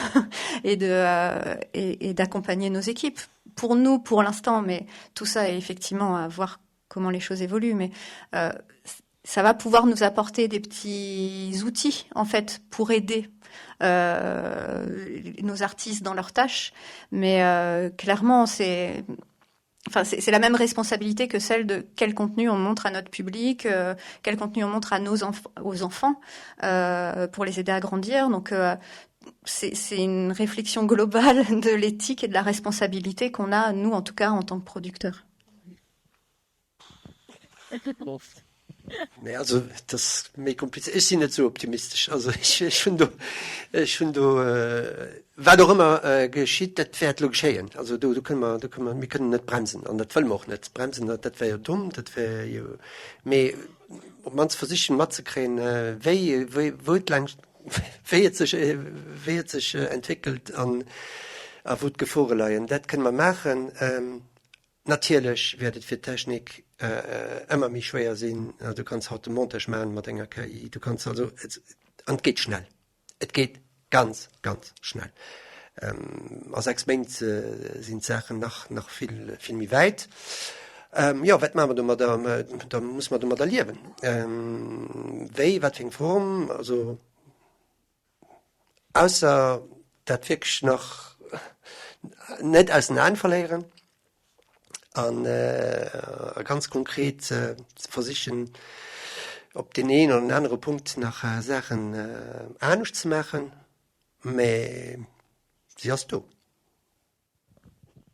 Speaker 8: et de, euh, et, et d'accompagner nos équipes. Pour nous, pour l'instant, mais tout ça est effectivement à voir comment les choses évoluent. Mais euh, ça va pouvoir nous apporter des petits outils, en fait, pour aider euh, nos artistes dans leurs tâches. Mais euh, clairement, c'est enfin, c'est la même responsabilité que celle de quel contenu on montre à notre public, euh, quel contenu on montre à nos enf aux enfants euh, pour les aider à grandir. Donc, euh, c'est une réflexion globale de l'éthique et de la responsabilité qu'on a, nous, en tout cas, en tant que producteurs.
Speaker 7: Nee, also et ass méi kompliziert. Ech sinn net esou optimistesch. Also ech, ech hunn do, ech hunn do, wat och ëmmer geschitt, dat wäert elo geschéien. Also do, do kënne mer, do kënne mer, mir kënnen net bremsen an dat wëlle mer och net bremsen. Dat, dat wär jo domm, dat wär jo, mee op d'mannst versichen matzekréien, wéi, wéi, wou et laang, wéi et sech, wéi et sech entwéckelt an a wou d'Gefore leien. Dat kënne mer maachen. Natierlech wäert et fir d'Technik ëmmer méi schwéier sinn. Du kanns haut de Montage maachen mat enger KI. Du kanns also, an et geet schnell. Et geet ganz, ganz schnell. A 6 Méint sinn d'Saachen nach, nach vill, vill méi wäit. Jo, wat maache mer domadder? Da muss mer domadder liewen. Wéi, wat fir eng Form? Also. Ausser dat wierklech nach net aus den Aen verléieren an a ganz konkret ze versichen, op deen een oder den anere Punkt nach Saachen anescht ze maachen, mä si ass do.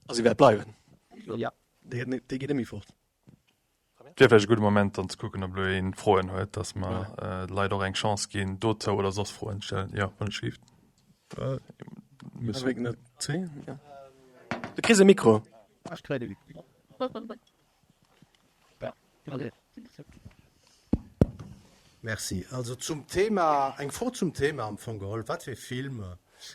Speaker 1: A si wäert bleiwen. Déi geet net méi fort.
Speaker 2: Et wier vläicht e gudde Moment dann ze kucken, ob elo ee Froen huet, datt mer de Leit och eng Chance ginn, dozou oder soss Froen ze stellen. Jo, wann et schwieft.
Speaker 1: Du kriss e Mikro.
Speaker 9: Merci. Also zum Thema, eng Fro zum Thema am Fong geholl, Wat fir Film,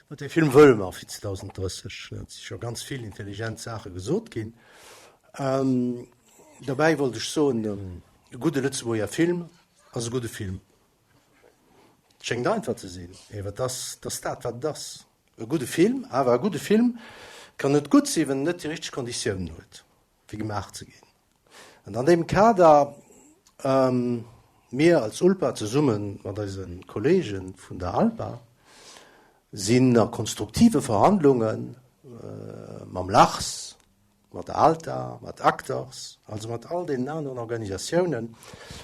Speaker 9: wat fir e Film wëlle mer fir 2030? Et si scho ganz vill intelligent Saache gesot ginn. Dobäi wollt ech soen, e gudde Lëtzebuerger Film ass e gudde Film. Et schéngt einfach ze sinn, mee et ass, et ass dat, wat et ass, e gudde Film. Awer e gudde Film kann net gutt sinn, wann en net déi richteg Konditiounen huet, fir gemaach ze ginn. An an deem Kader, mir als ULPA zesumme mat eise Kollege vun der ALPA sinn a konstruktive Verhandlunge mam LARS, mat der ALTA, mat Actors, also mat all deenen aneren Organisatiounen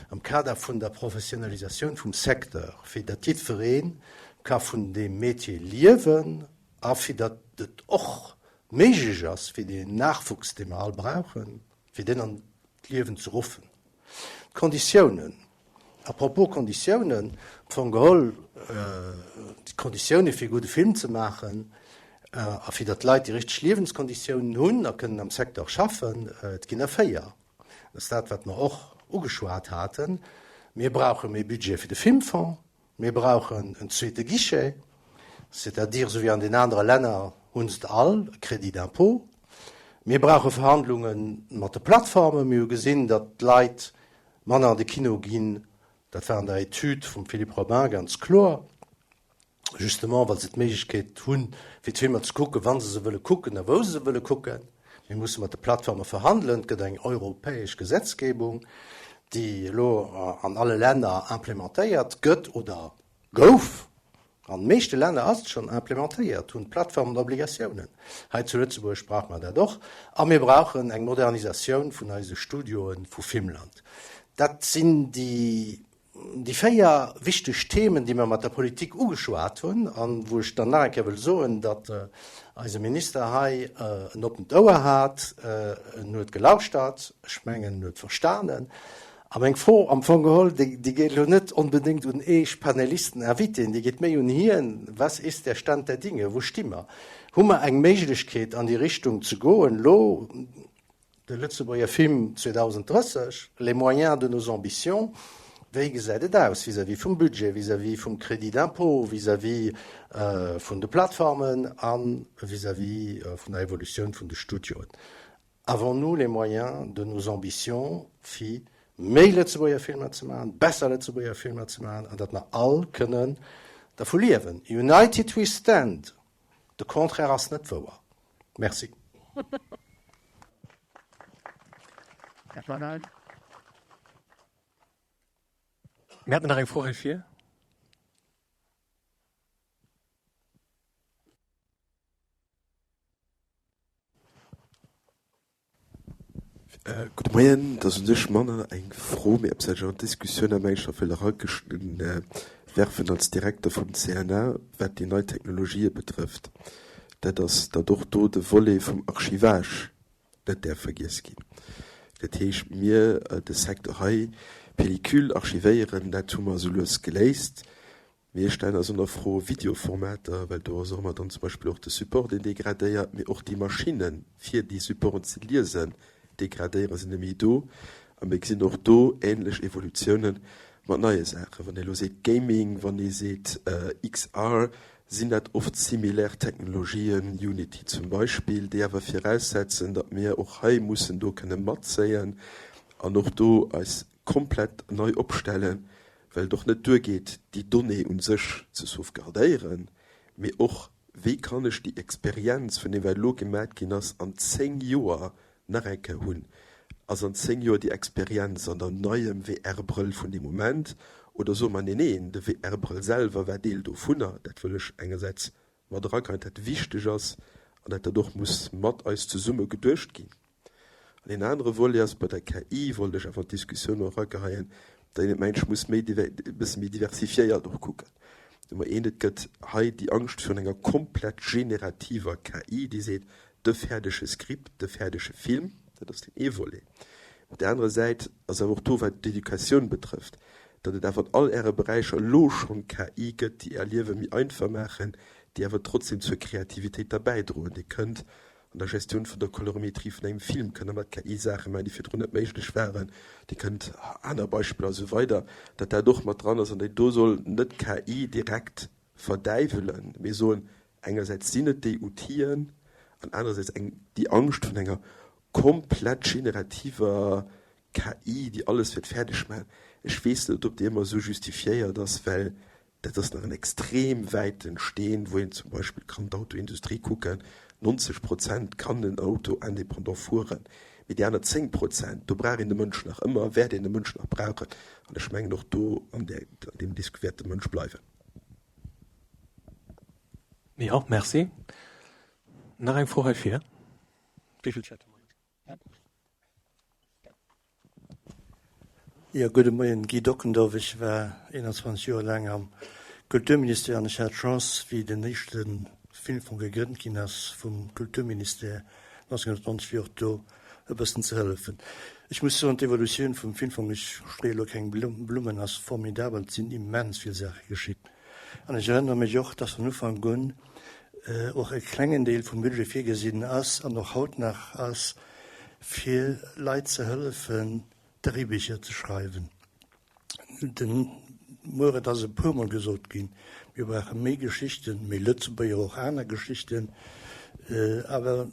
Speaker 9: am Kader vun der Professionalisatioun vum Secteur, fir datt jiddweree. ka vun deem Métier liewen a fir datt et och méiglech ass, fir deen Nachwuchs, dee mer all brauchen, fir deen an d'Liewen ze ruffen. D'Konditiounen, à propos Konditiounen, am Fong geholl d'Konditioune fir e gudde Film ze maachen a fir datt d'Leit déi richteg Liewenskonditiounen hunn a kënnen am Secteur schaffen, et ginn der 4. Dat ass dat, wat mer och ugeschwat haten. Mir brauche méi Budget fir de Filmfonds. Mir brauchen en zweete Guichet, c'est-à-dire esou wéi an den anere Länner hu se et all, e Crédit d'impôt. Mir brauche Verhandlunge mat de Plattformen. Mir hu gesinn, datt d'Leit manner an de Kino ginn, dat war an der Etüd vum Philippe Robin ganz kloer, justement well se d'Méiglechkeet hunn, fir d'Filmer ze kucken, wa se se wëlle kucken a wou se se wëlle kucken. Mir musse mat de Plattforme verhandelen. Et gëtt eng europäesch Gesetzgebung, déi elo an alle Länner implementéiert gëtt oder gouf. An de meeschte Länner ass et schonn implementéiert, hunn d'Plattformen Obligatiounen. Hei zu Lëtzebuerg brauche mer dat och. A mir brauchen eng Modernisatioun vun eise Studioe vu Filmland. Dat sinn déi Déi 4 wichteg Themen, déi mer mat der Politik ugeschwat hunn an wou ech dann nach eng Kéier wëll soen, datt eise Minister hei en oppent Ouer hat, en huet gelauschtert, ech mengen en huet verstanen. A meng Fro am Fong geholl, déi geet elo net onbedéngt un Eech Panelisten, Invitéen, déi geet méi un hien, Was ist der Stand der Dinge, wou sti mer? Hu mer eng Méiglechkeet an déi Richtung ze goen elo? De Lëtzebuerger Film 2030, les moyens de nos ambitions, wéi gesäit et aus vis-à-vis vum Budget, vis-à-vis vum Crédit d'impôt, vis-à-vis vun de Plattformen a vis-à-vis vun der Evolutioun vun de Studioen? Avons-nous les moyens de nos ambitions, fir méi Lëtzebuerger Filmer ze maachen, besser Lëtzebuerger Filmer ze maachen an datt mer all kënnen dervu liewen? United we stand! De Contraire ass net wouer. Merci.
Speaker 1: Mir haten nach eng Fro hei vir.
Speaker 10: Gudde Moien. Et ass u sech manner eng Fro, mee eppes, wat ech an d'Diskussioun am Englischen nach wëll erawerfen als Direkter vum CNA, wat déi nei Technologië betrëfft. Dat ass, datt och do de Volet vum Archivage net däerf vergiess ginn. Dat heescht, mir, de Secteur hei, Pellicule archivéieren, dat hu mer esou lues geléist. Mir stellen eis och nach Fro Videoformater, well do ass och ëmmer dann zum Beispill och de Support, deen degradéiert, mee och déi Maschinnen, fir déi Supporten ze liesen, degradéieren, sinn net méi do. A mir gesinn och do änlech Evolutiounen mat neie Saachen. Wann ee elo seet Gaming, wann ee seet XR, sinn dat oft similaire Technologien, Unity zum Beispill, déi awer viraussetzen, datt mir och hei mussen do kënne matzéien an och do eis komplett nei opstellen, well et och net duergeet, déi Donnée u sech ze sauvegardéieren, mee och, wéi kann ech déi Experienz vun deem, wat elo gemat ginn ass, an 10 Joer nach eng Kéier hunn? Ass an 10 Joer déi Experienz an der neiem VR-Brëll vun deem Moment? Oder soe mer, nee, neen, de VR-Brëll selwer war Deel dovunner? Dat wëll ech engersäits mat erageien, dat wichteg ass an dat dat och muss mat eis zesumme geduecht ginn. An een anere Volet ass, bei der KI wollt ech awer an d'Diskussioun och erageheien, datt een et, mengen ech, muss méi, e bësse méi diversifiéiert och kucken. Nummer eent, et gëtt hei déi Angscht virun enger komplett generativer KI, déi seet, de fäerdege Script, de fäerdege Film, dat ass deen ee Volet. Op där anerer Säit ass awer och do, wat d'Educatioun betrëfft, datt et awer an all Äre Beräicher elo schonn KI gëtt, déi Är Liewe méi einfach maachen, déi awer trotzdem zur Kreativitéit da bäidroen. Dir kënnt An der Gestioun vun der Colorimetrie vun engem Film kënnt Der mat KI Saache maachen, déi virdrun net méiglech waren. Dir kënnt aner Beispiller a sou weider, datt dat och mat dran ass an déi do soll net d'KI direkt verdäiwelen, mee soen, engersäits sinn et déi Outiller an anerersäits eng déi Angscht vun enger komplett generativer KI, déi alles wäert fäerdeg maachen. Ech weess net, ob déi ëmmer esou justifiéiert ass, well Dat ass nach en extrem wäiten Steen, wou een zum Beispill kann d'Autoindustrie kucken, 90 Prozent kann en Auto indépendant fueren, mee déi aner 10 Prozent, do brauch een de Mënsch nach ëmmer, wäert een de Mënsch nach brauchen. An ech mengen och do an där, an deem Disque wäert de Mënsch bleiwen.
Speaker 1: Jo, merci. Nach eng Fro hei vir. Wéi vill Zäit hu mer nach?
Speaker 11: Jo, gudde Moien, Guy Dockendorf. Ech war 21 Joer laang am
Speaker 9: Kulturministère an ech hat d'Chance, wéi den éischte Filmfong gegrënnt ginn ass vum Kulturministère 1990, fir och do e bëssen ze hëllefen. Ech muss soen, d'Evolutioun vum Filmfong, ech streeë elo keng Blummen, ass formidabel. Et sinn immens vill Saache geschitt. An ech erënnere mech och, dass vun Ufank un och e klengen Deel vum Budget virgesinn ass an och haut nach ass, fir Leit ze hëllefen, Dréibicher ze schreiwen. Den Muer, et ass e puermol gesot ginn, mir brauche méi Geschichten, méi Lëtzebuerger, och aner Geschichten. Awer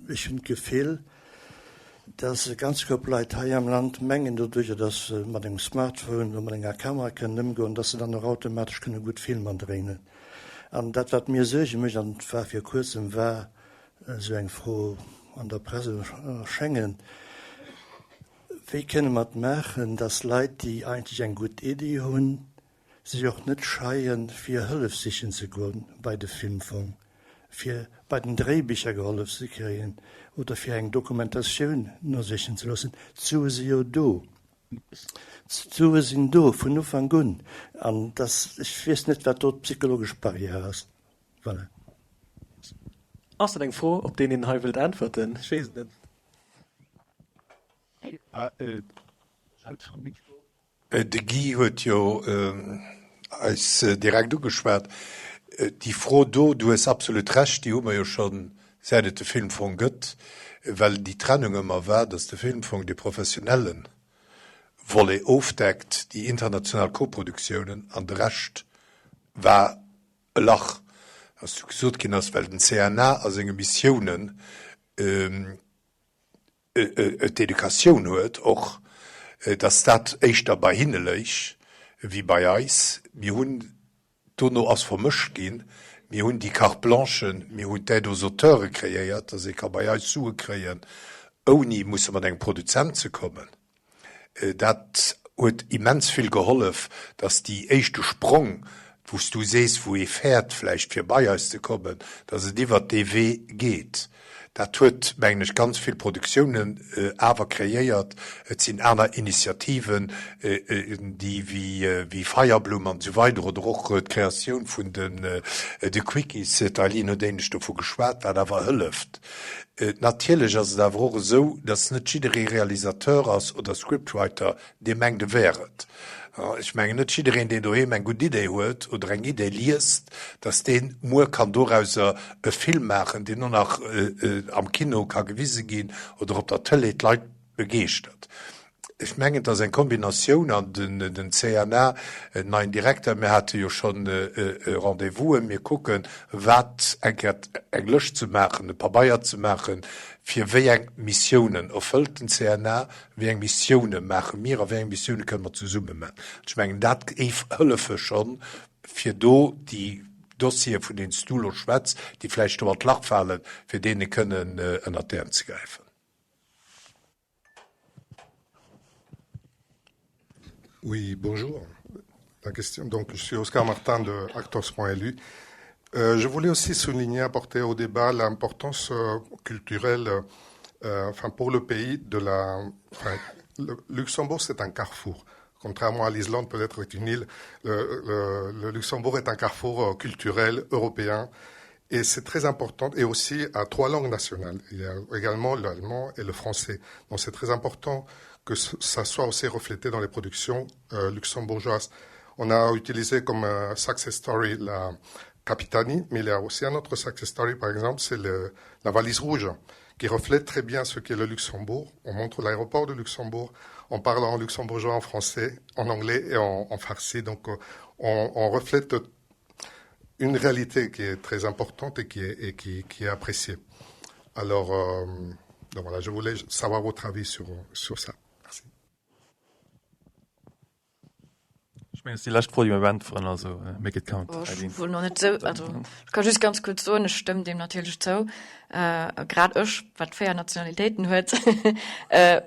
Speaker 9: ech hunn d'Gefill, dass e ganz Koup Leit hei am Land mengen, doduerjer dass se mat engem Smartphone oder mat enger Kamera kënnen ëmgoen, dass se dann och automatesch kënne gutt Filmer dréinen. An dat, wat mir Suerge mécht, an et war vir kuerzem war esou eng Fro an der Press erschéngen, Wéi kënne mer et maachen, dass Leit, déi eigentlech eng gutt Iddi hunn, sech och net scheien, fir Hëllef sichen ze goen bei de Filmfong, fir bei den Dréibicher gehollef ze kréien oder fir eng Dokumentatioun nosichen ze loossen? D'Sue si jo do. D'Sue sinn do vun Ufank un. An dass, ech weess net, wat do d'psychologesch Barrière ass. Voilà.
Speaker 1: Ass dat eng Fro, op déi een hei wëllt äntwerten? Ech weess et net.
Speaker 6: De Guy huet jo eis direkt ugeschwat. Déi Fro do, du hues absolut Recht, déi hu mer jo scho säit et de Filmfong gëtt, well déi Trennung ëmmer war, datt de Filmfong dee professionelle Volet ofdeckt, déi international Koproduktiounen, an de Rescht war e Lach, datt du gesot ginn ass, well den CNA a senge Missiounen d'Educatioun huet och, datt dat éischter bei hinne léich wéi bei eis. Mir hunn, dono ass vermëscht ginn, mir hunn déi Carte blanche, mir hunn d'Aide aux auteurs kreéiert, datt ee ka bei eis Sue kréien, ouni musse mat engem Produzent ze kommen. Dat huet immens vill gehollef, dass déi éischte Sprong, wou s du sees, wou ee fäert vläicht fir bei eis ze kommen, dass et iwwert dee Wee geet. Dat huet, mengen ech, ganz vill Produktiounen awer kreéiert. Et sinn aner Initiativen, déi wéi Feierblumm an esou weider oder och d'Kreatioun vun de Quickies, d'Eileen huet éinescht dovu geschwat, wat awer hëlleft. Natierlech ass et awer och esou, datt net jidderee Realisateur ass oder Scriptwriter, dee mengt e wär et. Ech mengen net jiddereen, deen doheem eng gutt Idee huet oder eng Idee liest, datt deen muer kann dorauser e Film maachen, deen och nach am Kino ka gewise ginn oder op der Tëlee d'Leit begeeschtert. Ech mengen, et ass eng Kombinatioun an den CNA, en neien Direkter, mir hate jo schonn Rendez-vousen, mir kucken, wat eng Kéier eng Lëscht ze maachen, e Pabeier ze maachen, fir wéi eng Missiounen erfëllt den CNA, wéi eng Missioune maache mir a wéi eng Missioune kënne mer zesumme maachen. Ech mengen, dat géif hëllefe schonn, fir do déi Dossiere, vun deenen s du elo schwätz, déi vläicht do an d'Lach falen, fir deene kënnen ënnert d'Äerm ze gräifen.
Speaker 11: Oui, bonjour. La question, donc, je suis Oscar Martin de Actors.lu. Euh, je voulais aussi souligner, apporter au débat l'importance euh, culturelle, euh, enfin, pour le pays de la. Enfin, le Luxembourg, c'est un carrefour. Contrairement à l'Islande, peut-être est une île, le, le, le Luxembourg est un carrefour euh, culturel européen. Et c'est très important, et aussi à trois langues nationales. Il y a également l'allemand et le français. Donc c'est très important que ça soit aussi reflété dans les productions euh, luxembourgeoises. On a utilisé comme euh, success story la Capitani, mais il y a aussi un autre success story, par exemple, c'est la valise rouge, qui reflète très bien ce qu'est le Luxembourg. On montre l'aéroport de Luxembourg en parlant en luxembourgeois, en français, en anglais et en, en farci. Donc euh, on, on reflète une réalité qui est très importante et qui est, et qui, qui est appréciée. Alors, euh, donc voilà, je voulais savoir votre avis sur, sur ça. Merci.
Speaker 2: Ech mengen, et ass déi lescht Fro, déi mir beäntweren, also make it count,
Speaker 5: Oh, ech
Speaker 2: Eileen.
Speaker 5: wëll nach net sou, also ech ka just ganz kuerz soen, ech stëmmen deem natierlech zou. Äh, grad ech, wat 4 Nationalitéiten huet, äh,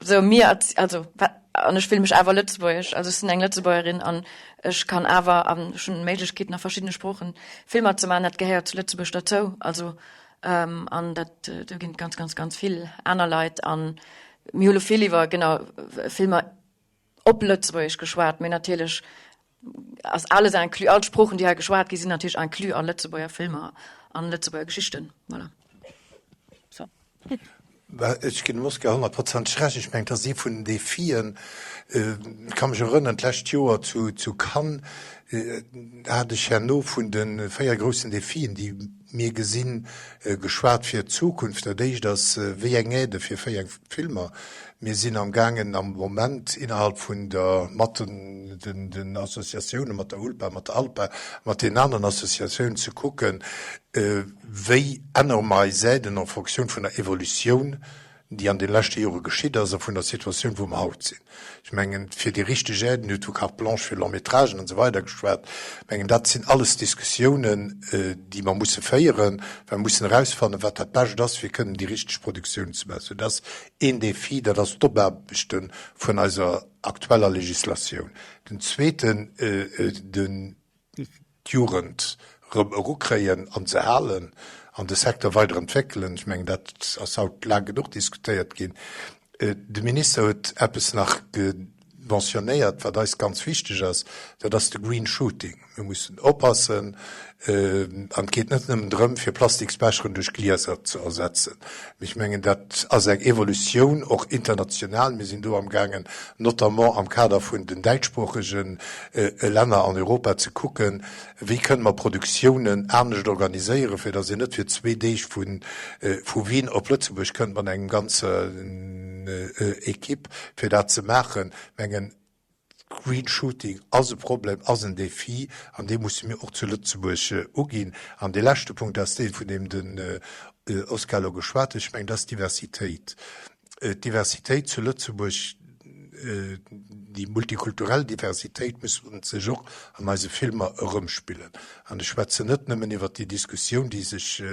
Speaker 5: sou mir als, also wat, an ech fille mech awer lëtzebuergesch, also ech sinn eng Lëtzebuergerin an ech kann awer, an ech hunn d'Méiglechkeeten a verschiddene Sproochen Filmer ze maachen, dat gehéiert zu Lëtzebuerg derzou, also ähm, an dat, do ginn et ganz, ganz, ganz vill aner Leit an mir hu lo vill iwwer, genau, Filmer op Lëtzebuergesch geschwat, mee natierlech. Ass alles inclus, all d'Sproochen, déi hei geschwat gi sinn natierlech inclus a Lëtzebuerger Filmer an Lëtzebuerger Geschichten. Voilà.
Speaker 6: So. Ech ginn dem Oscar honnertprozenteg Recht. Ech mengen, et ass ee vun den Defien. Ech ka mech erënneren, d'lescht Joer zu Cannes hat ech herno vun de 4 groussen Defien, déi mir gesinn, geschwat fir d'Zukunft. Dat éischt ass, wéi eng Aide fir wéi eng Filmer. Mir sinn amgaangen am Moment innerhalb vun der, mat den Associatiounen, mat der ULPA, mat der ALPA, mat deenen aneren Associatiounen ze kucken, wéi ännere mer eis Aiden en fonction vun der Evolutioun, déi an de leschte Jore geschitt ass a vun der Situatioun, wou mer haut sinn. Ech mengen, fir déi richteg Aiden, Dir hutt vu Carte blanche fir Long-métragen an esou weider geschwat, ech mengen, dat sinn alles Diskussiounen, déi mer musse féieren, well mer mussen erausfannen, wat dat Bescht ass, fir kënnen déi richteg Produktioun ze maachen. Soudass een Défi, dat ass d'Opaarbechte vun eiser aktueller Législatioun. Den zweeten, den. d'Jugend erëm erukréien an ze halen an de Secteur weider entwéckelen. Ech mengen, dat ass haut laang genuch diskutéiert ginn. De Minister huet eppes nach mentionnéiert, wat eis ganz wichteg ass, dat ass de Green Shooting. Mir mussen oppassen, an et geet net nëmmen drëm, fir Plastiksbecheren duerch Glieser ze ersetzen. Mee ech mengen, dat ass eng Evolutioun, och international. Mir sinn do amgaangen, notamment am Kader vun den däitschsproochege Länner an Europa, ze kucken, wéi kënne mer Produktiounen anescht organiséieren, fir datt een net fir zwee Deeg vu Wien op Lëtzebuerg kënnt mat engem ganzer Equipe, fir dat ze maachen. Ech mengen, Green Shooting ass e Problem, ass en Défi, an dee musse mir och zu Lëtzebuerg uginn. An dee leschte Punkt ass deen, vun deem den Oscar elo geschwat huet. Ech mengen, dat ass d'Diversitéit. D'Diversitéit zu Lëtzebuerg, déi multikulturell Diversitéit muss sech och an eise Filmer erëmspillen. An ech schwätzen net nëmmen iwwert déi Diskussioun, déi sech,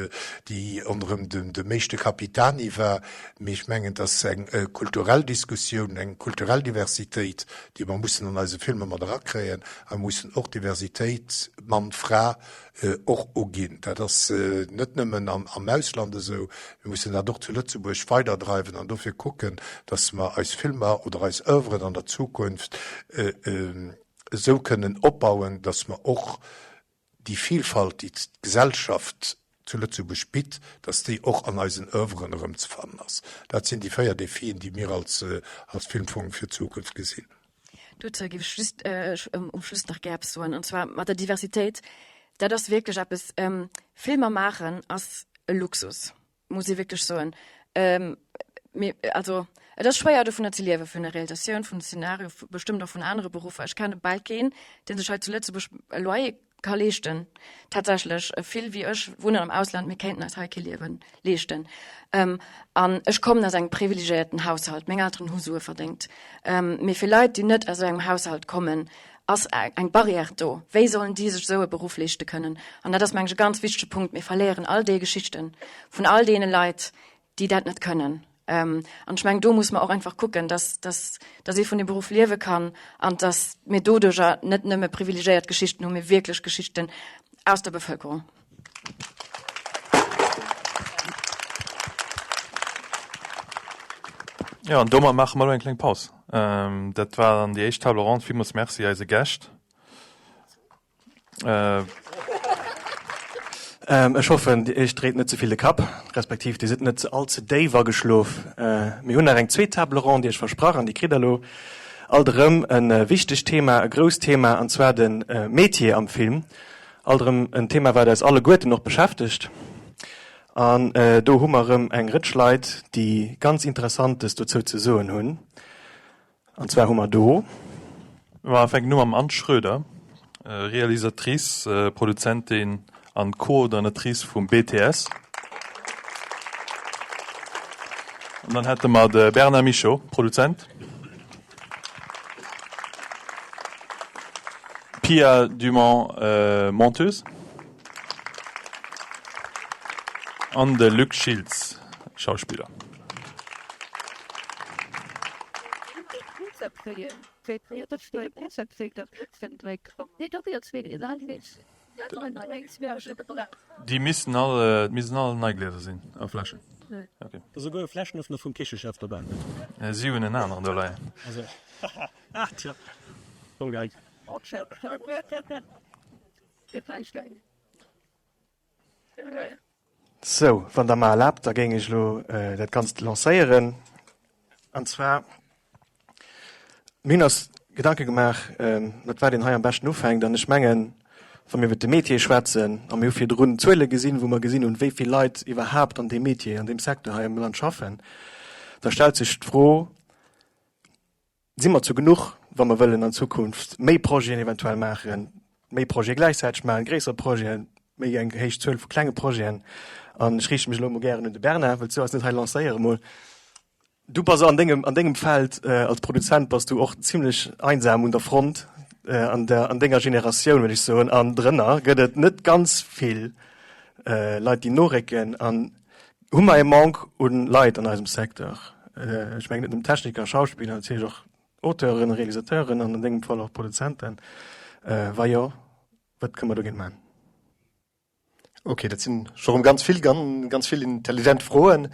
Speaker 6: déi ronderëm de Meeschte Capitani war, mee ech mengen, et ass eng kulturell Diskussioun, eng kulturell Diversitéit, déi mer mussen an eise Filmer mat erakréien. A mer mussen och d'Diversitéit Mann, Fra och uginn. Dat ass net nëmmen am Ausland esou, mir mussen dat och zu Lëtzebuerg weiderdreiwen an dofir kucken, dass mer eis Filmer oder eis Oeuvren an der Zukunft esou kënnen opbauen, dass mer och déi Vielfalt, déi d'Gesellschaft zu Lëtzebuerg bitt, dass déi och an eisen Oeuvren erëmzefannen ass. Dat sinn déi 4 Defien, déi mir als Filmfong fir d'Zukunft gesinn.
Speaker 5: Dozou géif ech just um Schluss nach gär eppes soen, an zwar mat der Diversitéit. Dat ass wierklech eppes, Filmer maachen ass e Luxus. muss ee wierklech soen. Mee also et ass schwéier dovunner ze liewen, vun der Realisatioun, vum Szenario, bestëmmt och vun anere Beruffer. Ech kenne bal keen, dee sech hei zu Lëtzebuerg e Loyer ka leeschten. Tatsächlech, vill wéi ech wunnen am Ausland, mir kéinten eis hei kee Liewe leeschten. An ech kommen aus engem privilegéierten Haushalt, meng Elteren hu Sue verdéngt. Mee fir Leit, déi net aus esou engem Haushalt kommen, ass eng Barrière do. Wéi sollen déi sech esou e Beruff leeschte kënnen? An dat ass, meng ech, e ganz wichtege Punkt. Mir verléieren all déi Geschichte vun all deene Leit, déi dat net kënnen. An ech mengen, do muss mer och einfach kucken, dass, dass, dass ee vun dem Beruff liewe kann an dass mir doduerjer net nëmme privilegéiert Geschichten hunn, mee wierklech Geschichten aus der Bevëlkerung.
Speaker 2: Jo, an domat maache mer elo eng kleng Paus. Dat war dann déi éischt Table ronde. Villmools Merci eise Gäscht.
Speaker 1: Ech hoffen, Iech dréit net ze vill de Kapp, respektiv Dir sidd net all ze déif ageschlof. Mir hunn nach eng zweet Table ronde Iech versprach an déi kritt Der elo. Alt erëm e wichtegt Thema, e grousst Thema, an zwar de Métier am Film. Alt erëm en Thema, wat eis alleguerten och beschäftegt. An do hu mer erëm eng Rëtsch Leit, déi ganz Interessantes dozou ze soen hunn. An zwar hu mer do.
Speaker 2: Mer fänken u mam Anne Schroeder, Realisatrice, Produzentin an Coordonnatrice vum BTS. An dann hätte mer de Bernard Michaux, Produzent. Pia Dumont, Monteuse. An de Luc Schiltz, Schauspiller. Déi missten all, missten all nei Glieser sinn a Fläschen.
Speaker 1: Okay. Esouguer e Fläschenöffner vum Kichechef dobäi.
Speaker 2: Si hunn en aneren do leien. Ah, tja. Voll geil.
Speaker 1: Sou, wann Der mer erlaabt, da géing ech elo dat Ganzt lancéieren. An zwar, mir hunn eis Gedanke gemaach, mat wat een hei am beschten ufänkt. An ech mengen, wa mir iwwert de Metier schwätzen, a mir hu virdrun Zuele gesinn, wou mer gesinn hunn, wéi vill Leit iwwerhaapt an deem Metier, an deem Secteur hei am Land schaffen, da stellt sech d'Fro, Si mer zu genuch, wa mer wëllen an Zukunft méi Projeten eventuell maachen, méi Projete gläichzäiteg maachen, gréisser Projeten, méi eng héich Zuel vu klenge Projeten? An ech riichte mech elo emol gären un de Bernard, wëlls du eis net hei lancéieren emol? Du bass an dengem, an dengem Feld als Produzent bass du och zimlech einsam un der Front an der, an denger Generatioun, wëll ech soen, an drënner gëtt et net ganz vill Leit, déi norécken. An Hu mer e Manque un Leit an eisem Secteur? Ech mengen net nëmmen Techniker, Schauspiller, natierlech och Auteuren, Realisateuren an an dengem Fall och Produzenten. Wa jo, wat kënne mer dogéint maachen?
Speaker 9: Ok, dat sinn scho rëm ganz vill, ganz vill intelligent Froen.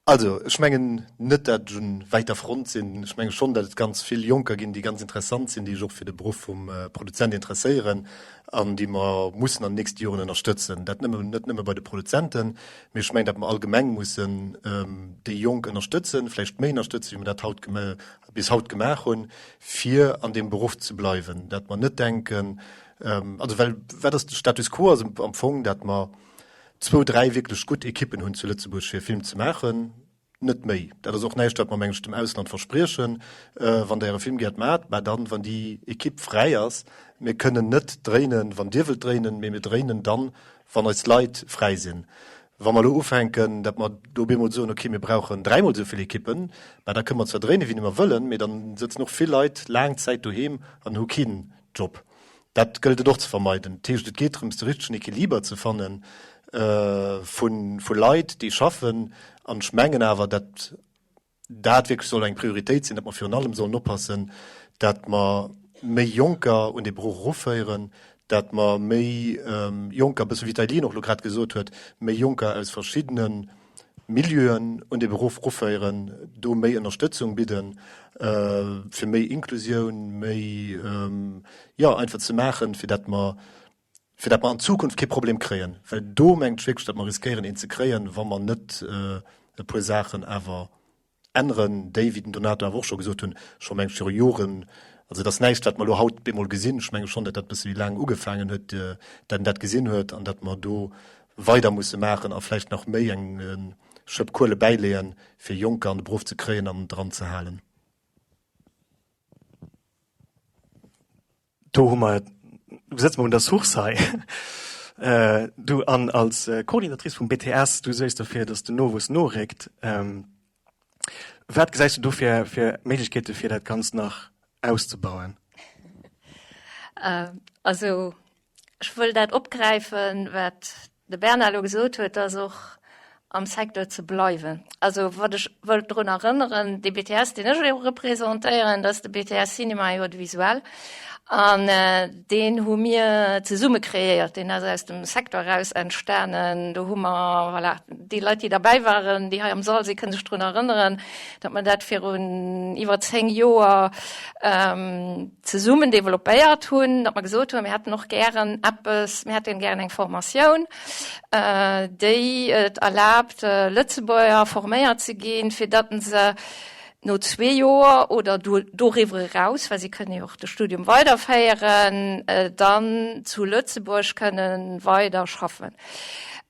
Speaker 9: Also, ech mengen net, dat ech un wäiter Front sinn. Ech menge schonn, dat et ganz vill Jonker ginn, déi ganz interessant sinn, déi sech och fir de Beruff vum Produzent interesséieren an déi mer mussen an den nächste Joren ënnerstëtzen. Dat nëmme, net nëmme bei de Produzenten, mee ech mengen, dat mer allgemeng mussen déi Jonk ënnerstëtzen, vläicht méi ënnerstëtzen, wéi mer dat haut bis haut gemaach hunn, fir an deem Beruff ze bleiwen. Dat mer net denken, also well wat ass de Status quo ass am Fong, dat mer, zwou, dräi wierklech gutt Ekippen hunn zu Lëtzebuerg fir e Film ze maachen, net méi. Dat ass och näischt wat mer meng ech dem Ausland verspriechen. Wann der äre Film gäert maacht, mä dann wann déi Ekipp fräi ass. Mir kënnen net dréinen wann dir wëllt dréinen, mee mir dréinen dann wann eis Leit fräi sinn. Wa mer elo ufänken, dat mer do op eemol soen, okay mir brauchen dräimol esou vill Ekippen, mä da kënne mer zwar dréinen wéi mer wëllen, mee dann sëtzen och vill Leit laang Zäit doheem an hu keen Job. Dat gëllt et och ze vermeiden. Dat heescht, et geet drëms, de richtegen Equiliber ze fanne vu Leit, déi schaffen. An ech mengen awer, datt dat wierklech soll eng Prioritéit sinn, datt mer virun allem sollen oppassen, datt mer méi Jonker un dee Beruff eruféieren, datt mer méi Jonker, e bësse wéi d'Eileen och elo grad gesot huet, méi Jonker aus verschiddene Milieuen un dee Beruff ruféieren, do méi Ënnerstëtzung bidden, fir méi Inklusioun, méi, jo, einfach ze maachen, fir dat mer, fir dat mer an Zukunft kee Problem kréien. Well do mengt ech wierklech, datt mer riskéieren een ze kréien, wa mer net e puer Saachen awer änneren, déi, wéi den Donato awer och scho gesot hunn, scho mengt viru Joren, also et ass näischt, wat mer elo haut bemol gesinn, ech menge schonn, datt dat e bësse méi laang ugefaangen huet, datt een dat gesinn huet an datt mer do weider musse maachen a vläicht nach méi eng Schëpp Kuele bäileeën, fir Jonker an de Beruff ze kréien an dran ze halen.
Speaker 1: Do hu mer, do sëtze mer un der Source hei. Du an als Coordinatrice vum BTS, du suergs dofir, datt den Nowuess noréckt. Wat gesäis du do fir, fir Méiglechkeete fir dat Ganzt nach auszebauen?
Speaker 12: Also ech wëll dat opgräifen, wat de Bernard elo gesot huet, dass och am Secteur ze bleiwen. Also wat ech wëllt drun erënneren, dee BTS, deen ech elo representéieren, dat ass de BTS Cinéma et Audiovisuel. An deen hu mir zesumme kreéiert, deen ass aus dem Secteur eraus entstanen. Do hu mer, voilà, déi Leit, déi derbäi waren, déi hei am Sall sinn, kënne sech drun erënneren, datt mer dat virun iwwer 10 Joer zesummen developpéiert hunn, datt mer gesot hunn, mir hätten och gären eppes, mir hätten gären eng Formatioun, déi et erlaabt, Lëtzebuerger forméiert ze ginn, fir datt se no zwee Joer oder doriwwer eraus, well si kënnen jo och de Studium weiderféieren, dann zu Lëtzebuerg kënnen weider schaffen.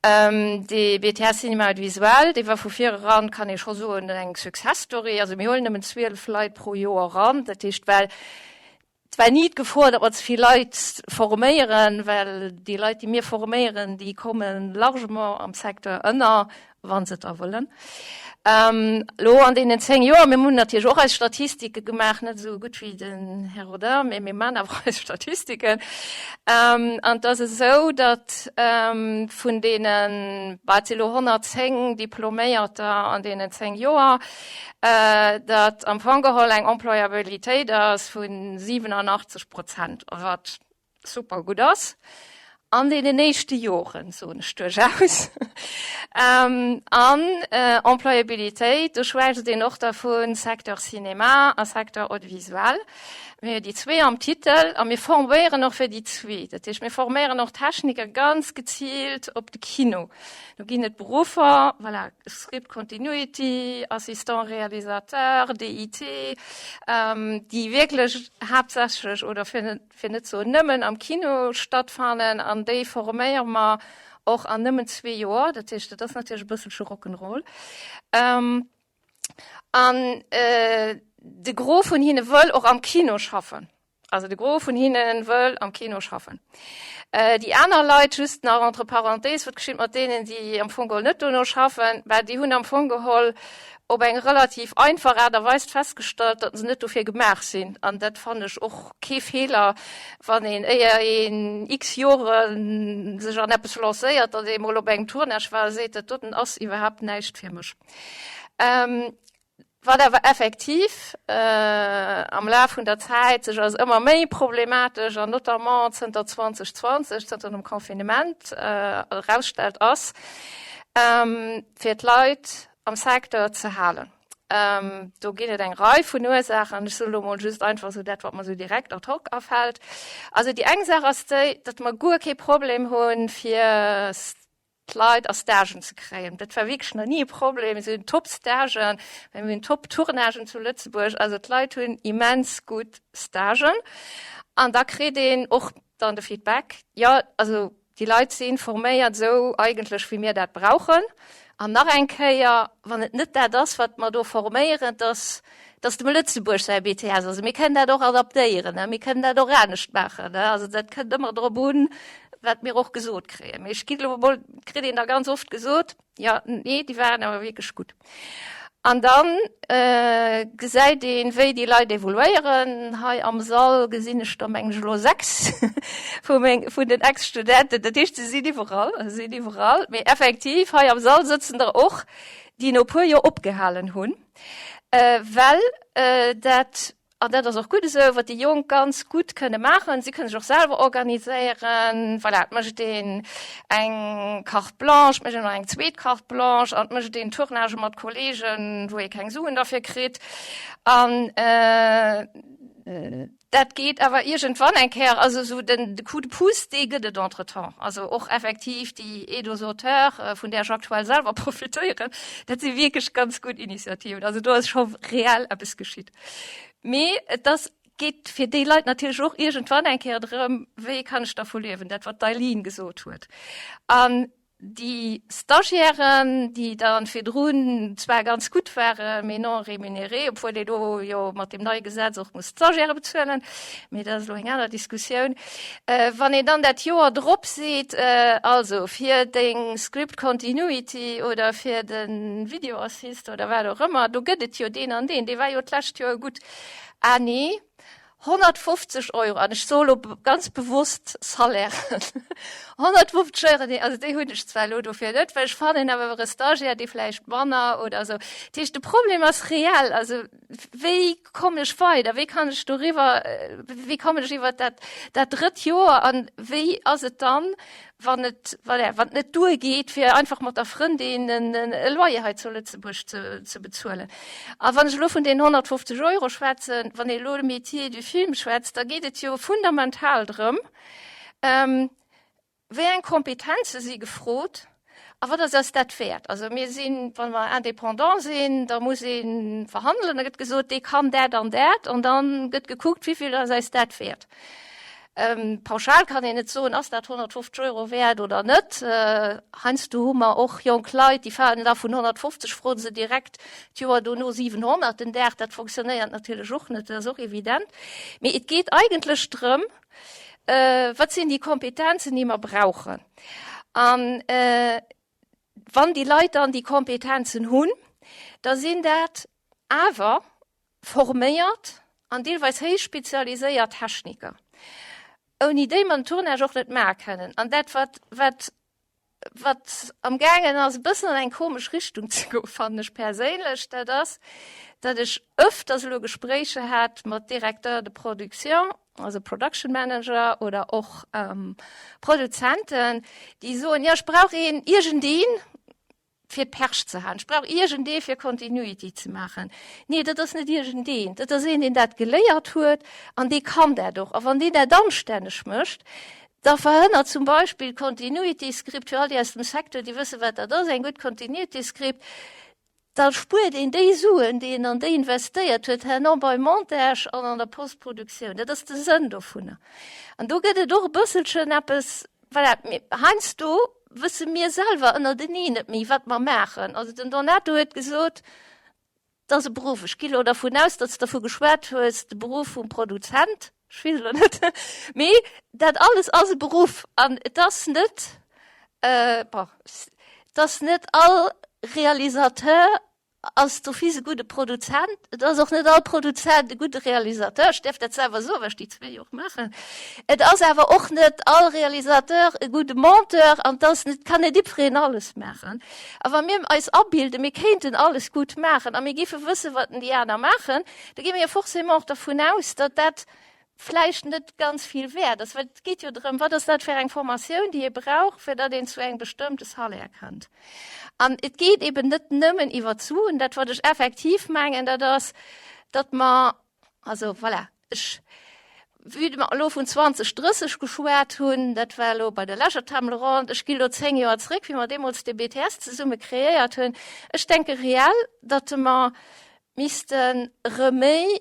Speaker 12: Dee BTS Cinéma Audiovisuel, dee war vu vir eran, kann ee scho soen, eng Success Story. Also mir huelen nëmmen 12 Leit pro Joer eran, dat heescht, well Et war ni d'Gefor, datt mer ze vill Leit forméieren, well déi Leit, déi mir forméieren, déi komme largement am Secteur ënner, wa se et da wëllen. Elo an deenen 10 Joer, mir hunn natierlech och eis Statistike gemaach, net esou gutt wéi den Här Rodin, mä mir maachen awer eis Statistiken. An et ass esou, datt vun deenen, bah, et si elo 110 Diploméierter an deenen 10 Joer, datt am Fong geholl eng Employabilitéit ass vu 87 Prozent, wat super gutt ass. An deenen éischte Joren, soen ech duerchaus. An Employabilitéit, do schwätzt een och dervun, Secteur Cinéma a Secteur Audiovisuel. Mir hunn déi zwee am Titel a mir forméieren och fir déi zwee. Dat heescht, mir forméieren och Techniker ganz geziilt op de Kino. Do ginn et Beruffer, voilà, Script Continuity, Assistant Réalisateur, DIT, déi wierklech haaptsächlech oder fir fir net ze soen nëmmen am Kino stattfannen an déi forméiere mer och an nëmmen zwee Joer. Dat heescht, dat ass natierlech e bësselche Rock'n'Roll. An de Gros vun hinne wëll och am Kino schaffen. Also de Gros vun hinne wëll am Kino schaffen. Déi aner Leit, just nach entre parenthèses, wat geschitt mat deenen, déi am Fong geholl net dono schaffen? Bah, déi hunn am Fong geholl op eng relativ einfach Aart a Weis festgestallt, datt se net dofir gemaach sinn. An dat fannen ech och kee Feeler, wann een, éier een x Jore sech an eppes lancéiert, datt ee mol op engem Tournage war a seet, dat doten ass iwwerhaapt näischt fir mech. Wat awer effektiv am Laf vun der Zäit sech als ëmmer méi problematesch an notamment zënter 2020, zënter dem Confinement erausstellt, ass, fir d'Leit am Secteur ze halen. Do ginn et eng Rei vun Ursaachen. Ech soen elo mol just einfach esou dat, wat mer esou direkt ad hoc afält. Also déi eng Saach ass déi, datt mer guer kee Problem hunn, fir d'Leit a Stagen ze kréien. Dat war wierklech nach ni e Problem. Mir hunn Top-Stagen, mir hunn Top-Tournagen zu Lëtzebuerg. Also d'Leit hunn immens gutt Stagen. An da kritt een och dann de Feedback, jo, also Déi Leit si forméiert esou eigentlech, wéi mir dat brauchen. An nach eng Kéier, wann et net dat ass, wat mer do forméieren, dass, dass dem Lëtzebuerg säi BTS. Also mir kënnen dat och adaptéieren, mir kënnen dat och anescht maachen. Also dat kënnt ëmmer drop un, wat mir och gesot kréien. Mee ech ginn elo emol, kritt een da ganz oft gesot, Jo, nee, déi waren awer wierklech gutt. An dann gesäit een, wéi déi Leit evoluéieren. Hei am Sall gesinn ech der, mengen ech, elo 6 vu meng, vun den Ex-Studenten. Dat heescht, se sinn iwwerall, se sinn iwwerall. Mee effektiv, hei am Sall sëtzen der och, déi no e puer Joer opgehalen hunn, well dat An dat ass och gutt esou, wat déi Jonk ganz gutt kënne maachen. Si kënne sech och selwer organiséieren. Voilà, et mécht een eng Carte blanche, et mécht een nach eng zweet Carte blanche an et mécht een Tournagë mat Kolleegen, wou ee keng Suen derfir kritt. An dat geet awer iergendwann eng Kéier, also esou den de Coup de pouce, dee gëtt et entretemps. Also och effektiv déi Aide aux auteurs, vun där ech aktuell selwer profitéieren, dat si wierklech ganz gutt Initiativen. Also do ass scho reell eppes geschitt. Mee et ass, geet fir déi Leit natierlech och iergendwann eng Kéier drëm, wéi kann ech dervu liewen, dat wat d'Eileen gesot huet. An déi Stagiairen, déi da virdrun zwar ganz gutt waren, mee non rémunérés, obwuel ee do jo mat deem neie Gesetz och muss d'Stagiaire bezuelen, mee dat ass elo eng aner Diskussioun, wann een dann dat Joer drop seet, also fir deng Script Continuity oder fir de Video Assist oder wat och ëmmer, do gëtt et jo deen an deen, dee war jo d'lescht Joer gutt. Ah nee, 150 Euro, an ech soe lo ganz bewosst Salairen, 150 Euro, nee, also déi hunn ech zwar elo dofir net, well ech fannen awer e Stagiaire, dee vläicht manner oder esou. Dat heescht, de Problem ass reell, also wéi kommen ech weider, wéi kann ech doriwwer, wéi kommen ech iwwer dat, dat drëtt Joer an wéi ass et dann, wann et, voilà, wann et net duergeet, fir einfach mat der Frëndin en, e Loyer hei zu Lëtzebuerg ze, ze bezuelen. A wann ech elo vun deenen 150 Euro schwätzen, wann ee elo de Métier du film schwätzt, da geet et jo fundamental drëm, Wéi eng Kompetenze si gefrot a wat ass eis dat wäert? Also mir sinn, wa mer indépendant sinn, da muss ee verhandelen, da gëtt gesot, dee kann dat an dat an da gëtt gekuckt, wéi vill ass eis dat wäert. Pauschal kann een net soen, ass dat 150 Euro wäert oder net. Heiansdo hu mer och jonk Leit, déi falen da vun 150, froe se direkt d'Joer dono 700 den Dag. Dat fonctionnéiert natierlech och net, dat ass och evident. Mee et geet eigentlech drëm, Wat sinn déi Kompetenzen, déi mer brauchen? An wann déi Leit dann déi Kompetenzen hunn, da sinn dat awer forméiert an deelweis héich spezialiséiert Techniker, ouni déi mer den Tournage och net maache kënnen. An dat, wat, wat wat am gaangen ass e bëssen an eng komesch Richtung ze goen, fannen ech perséinlech, dat ass, datt ech ëfters elo Gespréicher hat mat Directeurs de production. also Production Manager oder och Produzenten, déi soen, jo ech brauch een, iergendeen, fir d'Perch ze halen, ech brauch iergendee fir Continuity ze maachen. Nee, dat ass net iergendeen, dat ass een, deen dat geléiert huet an dee kann dat och. A wann deen dat anstänneg mécht, da verhënnert zum Beispill d'Continuity-Script, fir all déi aus dem Secteur, déi wëssen, wat dat ass, eng gutt Continuity-Script, da spuert een déi Suen, déi een an déi investéiert huet, herno beim Montage an an der Postproduktioun. Dat ass de Sënn dovunner. An do gëtt et och e bësselchen eppes, voilà, heiansdo wësse mir selwer ënnerteneen net méi, wat mer maachen. Also den Donato huet gesot, Et ass e Beruff. Ech gi elo dervun aus, datt s de dervu geschwat hues, de Beruff vum Produzent. Ech weess elo net. Mee dat alles ass e Beruff an et ass net, bon, et ass net all Realisateur ass d'office e gudde Produzent. Et ass och net all Produzent e gudde Realisateur. Ech däerf dat selwer soen, well ech déi zwéi jo och maachen. Et ass awer och net all Realisateur e gudde Monteur an et ass net, kann net jiddwereen alles maachen. A wa mir eis abilden, mir kéinten alles gutt maachen a mir géife wëssen, wat déi aner maachen, da gi mir jo forcément och dervun aus, datt dat vläicht net ganz vill wäert ass. Well et geet jo drëm, wat ass dat fir eng Formatioun, déi ee brauch, fir datt een zu engem bestëmmte Salaire kënnt. An et geet eben net nëmmen iwwer d'Suen. Dat, wat ech effektiv mengen, dat ass, datt mer, also voilà, ech, vue de mer elo vun 2030 geschwat hunn, dat war elo bei der lescher Table ronde, ech gi elo 10 Joer zréck, wéi mer deemools de BTS zesumme kreéiert hunn, ech denke reell, datt mer missten erëm méi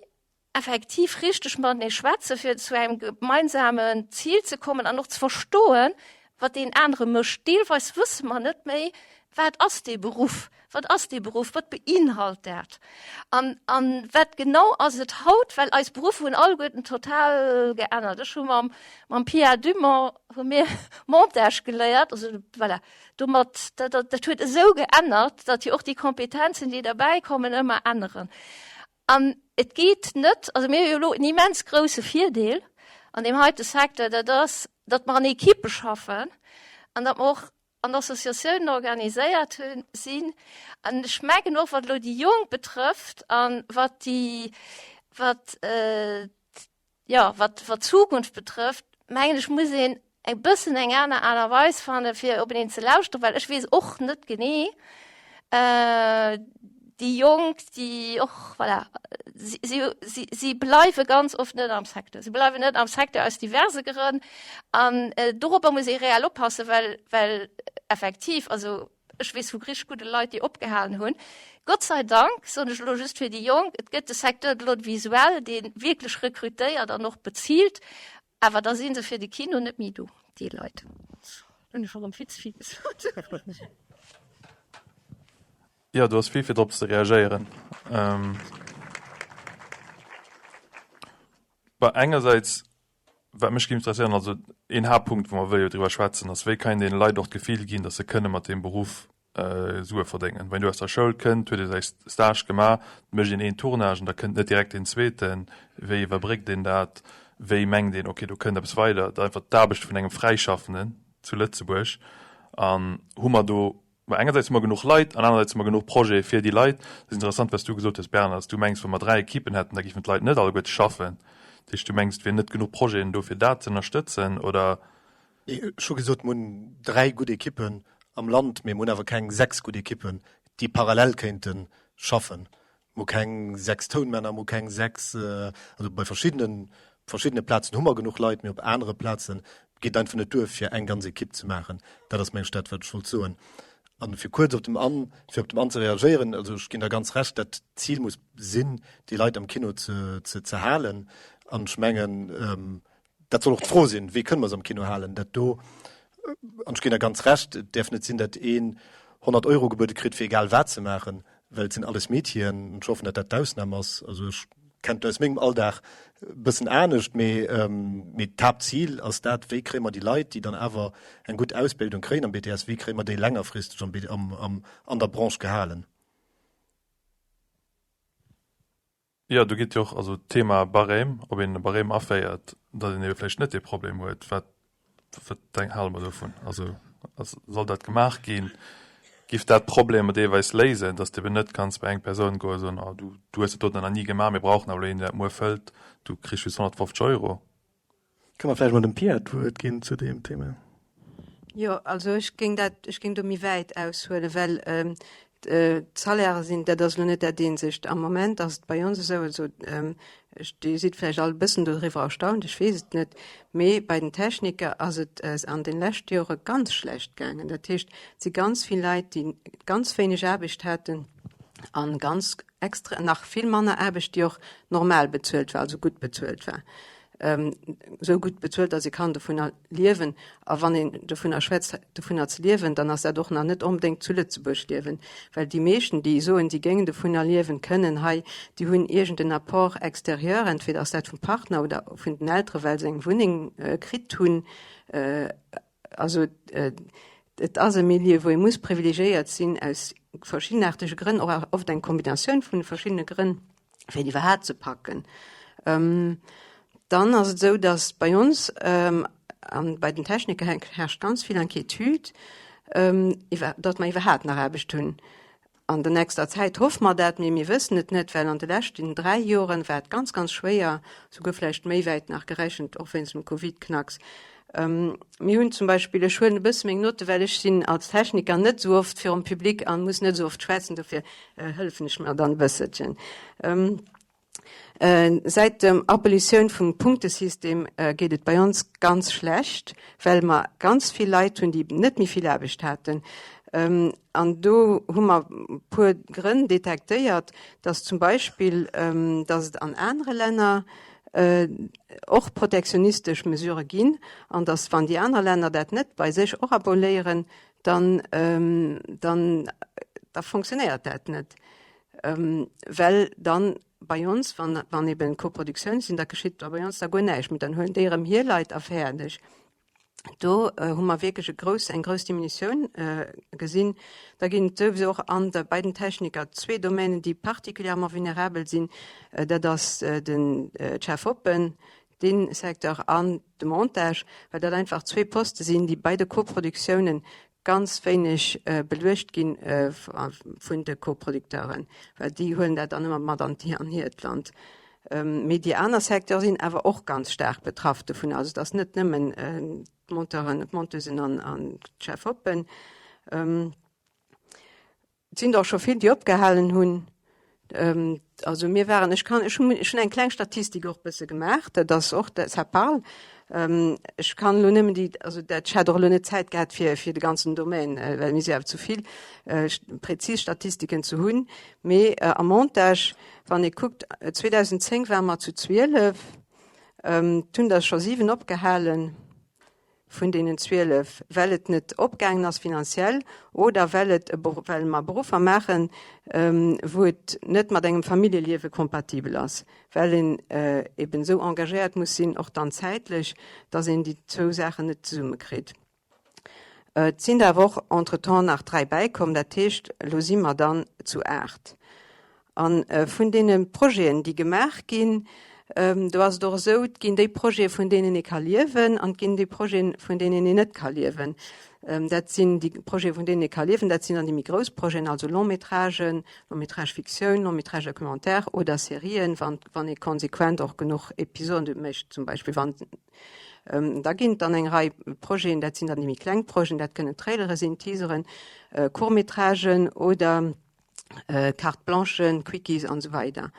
Speaker 12: effektiv richteg matenee schwätzen, fir zu engem gemeinsamen Zil ze kommen an och ze verstoen, wat deen anere mécht. Deelweis wësse mer net méi, wat ass dee Beruff, wat ass dee Beruff, wat beinhalt dat an, an wat genau ass et haut, well eis Beruffer hunn alleguerten total geännert. Ech hu mam, mam Pia Dumont hu mir Montage geléiert, also voilà, domat, dat, dat huet esou geännert, datt jo och déi Kompetenzen, déi derbäikommen, ëmmer änneren. An et geet net, also mir hu jo elo en immens grouse Virdeel an deem heite Secteur, dat ass, datt mer an Ekippe schaffen an datt mer och an Associatiounen organiséiert hunn, sinn. An ech mengen och, wat elo déi Jonk betrëfft a wat déi, wat, jo, wat, wat d'Zukunft betrëfft, mengen ech, muss een e bëssen eng aner Aart a Weis fanne fir openeen ze lauschteren, well ech weess och net genee, déi Jonk, déi och, voilà, si, si, si, si bleiwe ganz oft net am Secteur. Si bleiwen net am Secteur aus diverse Grënn an dorobber muss ee reell oppassen, well, well effektiv, also Ech weess vu richteg gudde Leit, déi opgehalen hunn. Gott sei Dank, soen ech elo just fir déi Jonk, et gëtt de Secteur de l'audiovisuel, dee wierklech rekrutéiert an och bezilt, awer da si se fir de Kino net méi do, déi Leit. Elo hunn ech erëm vill ze vill gesot.
Speaker 2: Jo, do ass vill fir drop ze reagéieren. Bah, engersäits Wat mech géif interesséieren, also een Haaptpunkt, wou mer wëlle jo driwwer schwätzen, ass, wéi kann een deene Leit och d'Gefill ginn, datt se kënne mat deem Beruff Sue verdéngen. Wann een do aus der Schoul kënnt, huet ee säi Stage gemaach, da mécht een een Tournage an da kënnt net direkt deen zweeten. Wéi iwwerbréckt een dat? Wéi mengt een, okay, do kënnt eppes weider? Dat ass einfach d'Aarbecht vun engem Fräischaffenden zu Lëtzebuerg. An hu mer do Mä engersäits hu mer genuch Leit an anersäits hu mer genuch Projete fir déi Leit. Et ass interessant, wat s du gesot hues, Bernard, dass du mengs, wa mer 3 Ekippen hätten, da géifen d'Leit net alleguerte schaffen. Dat heescht, du mengs, et wieren net genuch Projeten do, fir dat ze ënnerstëtzen, oder?
Speaker 1: Nee, ech hu gesot, mer hunn 3 gutt Ekippen am Land, mee mer hunn awer keng 6 gutt Ekippen, déi parallel kéinte schaffen. Mer hu keng 6 Tounmänner, mer hu keng 6, also bei verschiddenen, verschiddene Plazen hu mer genuch Leit, mee op anere Plaze geet et einfach net duer, fir eng ganz Ekipp ze maachen. Dat ass, meng ech, dat, wat ech wollt soen. A fir kuerz op dem Anne, fir op dem Anne ze reagéieren, also ech ginn der ganz Recht, dat d'Zil muss sinn, déi Leit am Kino ze, ze, ze halen. An ech mengen, Dat soll och d'Fro sinn, Wéi kënne mer se am Kino halen? Dat do, an ech ginn der ganz Recht, et däerf net sinn, datt een 100 Euro gebuede kritt, fir egal wat ze maachen, well et sinn alles Métieren. An ech hoffen, datt dat d'Ausnam ass. Also ech kennen et aus mengem Alldag e bëssen anescht, mee, mee d'Haaptzil ass dat, Wéi kréie mer déi Leit, déi dann awer eng gutt Ausbildung kréien am BTS, wéi kréie mer déi längerfristeg am, am, an der Branche gehalen?
Speaker 2: Jo, do geet jo och, also d'Thema Barème, ob een e Barème aféiert, datt een ebe vläicht net dee Problem huet. Wat, wat denk, hale mer dovun? Also ass, soll dat gemaach ginn? Giff dat d'Problemer deelweis léisen, datt s de eben net kanns bei eng Persoun goen a soen, oh du, du hues dat doten nach ni gemaach, mir brauchen awer elo een, deen dat muer fëllt, du kriss just 150 Euro?
Speaker 1: Ka mer vläicht mol dem Pia d'Wuert ginn zu deem Thema?
Speaker 13: Jo, also ech géing dat, ech géing do méi wäit aushuelen, well d'Salairë sinn, dat ass elo net dat eenzegt. Am Moment ass et bei ons esou, also ech, Dir sidd vläicht all e bëssen doriwwer erstaunt, ech weess et net, mee bei den Techniker ass et an de leschte Jore ganz schlecht gaangen. Dat heescht, et si ganz vill Leit, déi ganz wéineg Aarbecht haten a ganz extra nach vill manner Aarbecht, déi och normal bezuelt war, also gutt bezuelt war. Esou gutt bezuelt, datt ee kann dovunner liewen. A wann een dovunner schwätzt, dovunner ze liewen, dann ass dat och nach net onbedéngt zu Lëtzebuerg liewen. Well déi meeschten, déi soen, si géingen dovunner liewen kënnen hei, déi hunn iergend en Apport extérieur, entweder ass dat vum Partner oder vun den Eltere well se eng Wunneng kritt hunn. Also et ass e Milieu, wou ee muss privilegiéiert sinn aus verschiddenaartege Grënn, och oft eng Kombinatioun vun verschiddene Grënn, fir et iwwerhaapt ze packen. Dann ass et esou, datt bei ons an bei den Techniker herrscht ganz vill Inquiétude, iwwer datt mer iwwerhaapt nach Aarbecht hunn. An der nächster Zäit hoffe mer dat, mee mir wëssen et net, well an de leschten 3 Joren war et ganz, ganz schwéier, souguer vläicht méi wäit nach gerechent, och wéinst dem Covid-Knacks. Mir hunn zum Beispill, ech huelen e bësse meng Notte, well ech sinn als Techniker net esou oft virum Public an muss net esou oft schwätzen, dofir hëllefen ech mer dann e bësselchen. Säit dem Abolitioun vum Punktesystem geet et bei ons ganz schlecht, well mer ganz vill Leit hunn, déi net méi vill Aarbecht haten. An do hu mer e puer Grënn detektéiert, dass zum Beispill, dass et an anere Länner och protektionistesch Mesurë ginn an dass, wann déi aner Länner dat net bei sech och aboléieren, dann, dann, da fonctionnéiert dat net. Well dann bei ons, wann, wann eben Koproduktioune sinn, da geschitt da bei ons da guer näischt méi. Dann huelen déi erëm hir Leit a fäerdeg. Do hu mer wierklech e grouss, eng grouss Diminutioun gesinn. Da ginn et souwisou och an der, bei den Techniker zwee Domänen, déi particulièrement vulnerabel sinn. Dat ass den, d'Chef-oppen, dee Secteur an de Montage, well dat einfach zwee Poste sinn, déi bei de Koproduktiounen ganz wéineg beluecht gi vun de Koproducteuren, well déi huelen dat dann ëmmer mat an hiert Land. Mee déi aner Secteure sinn awer och ganz staark betraff dovun. Also et ass net nëmmen d'Monteuren, d'Monteusen an d'Chef-oppen. Et sinn der och scho vill, déi opgehalen hunn. Also mir waren, ech kann, ech hunn, ech hunn eng kleng Statistik och bësse gemaach, dat ass och, ça parle. Ech kann elo nëmmen déi, also dat, ech hat och elo net Zäit gehat fir, fir de ganzen Domaine, well mir si awer zu vill, prezis Statistiken ze hunn. Mee am Montage, wann ee kuckt, 2010 ware mer zu 12, et hunn der scho 7 opgehalen. vun deenen 12, well et net opgaangen ass finanziell oder well et e well mer Beruffer maachen, wou et net mat engem Familljeliewe kompatibel ass, well een eben esou engagéiert muss sinn, och dann zäitlech, dass een déi zwou Saachen net zesummekritt. Et sinn der awer och entretemps nach dräi bäikomm, dat heescht, elo si mer dann zu aacht. A vun deene Projeten, déi gemaach ginn, do ass et och esou, et ginn déi Projete vun deenen ee ka liewen an et ginn déi Projeten, vun deenen een net ka liewen. Dat sinn déi Projete vun deenen ee ka liewen, dat sinn dann déi méi grouss Projeten, also Long-métragen, Long-métrage-Fiktioun, Long-métrage documentaire oder Serien, wann, wann ee konsequent och genuch Episode mécht zum Beispill. Wann, da ginn et dann eng Rei Projeten, dat sinn dann déi méi kleng Projeten, dat kënnen Trailere sinn, Teaseren, Court-métragen oder Carte blanchen, Quickies an esou weider.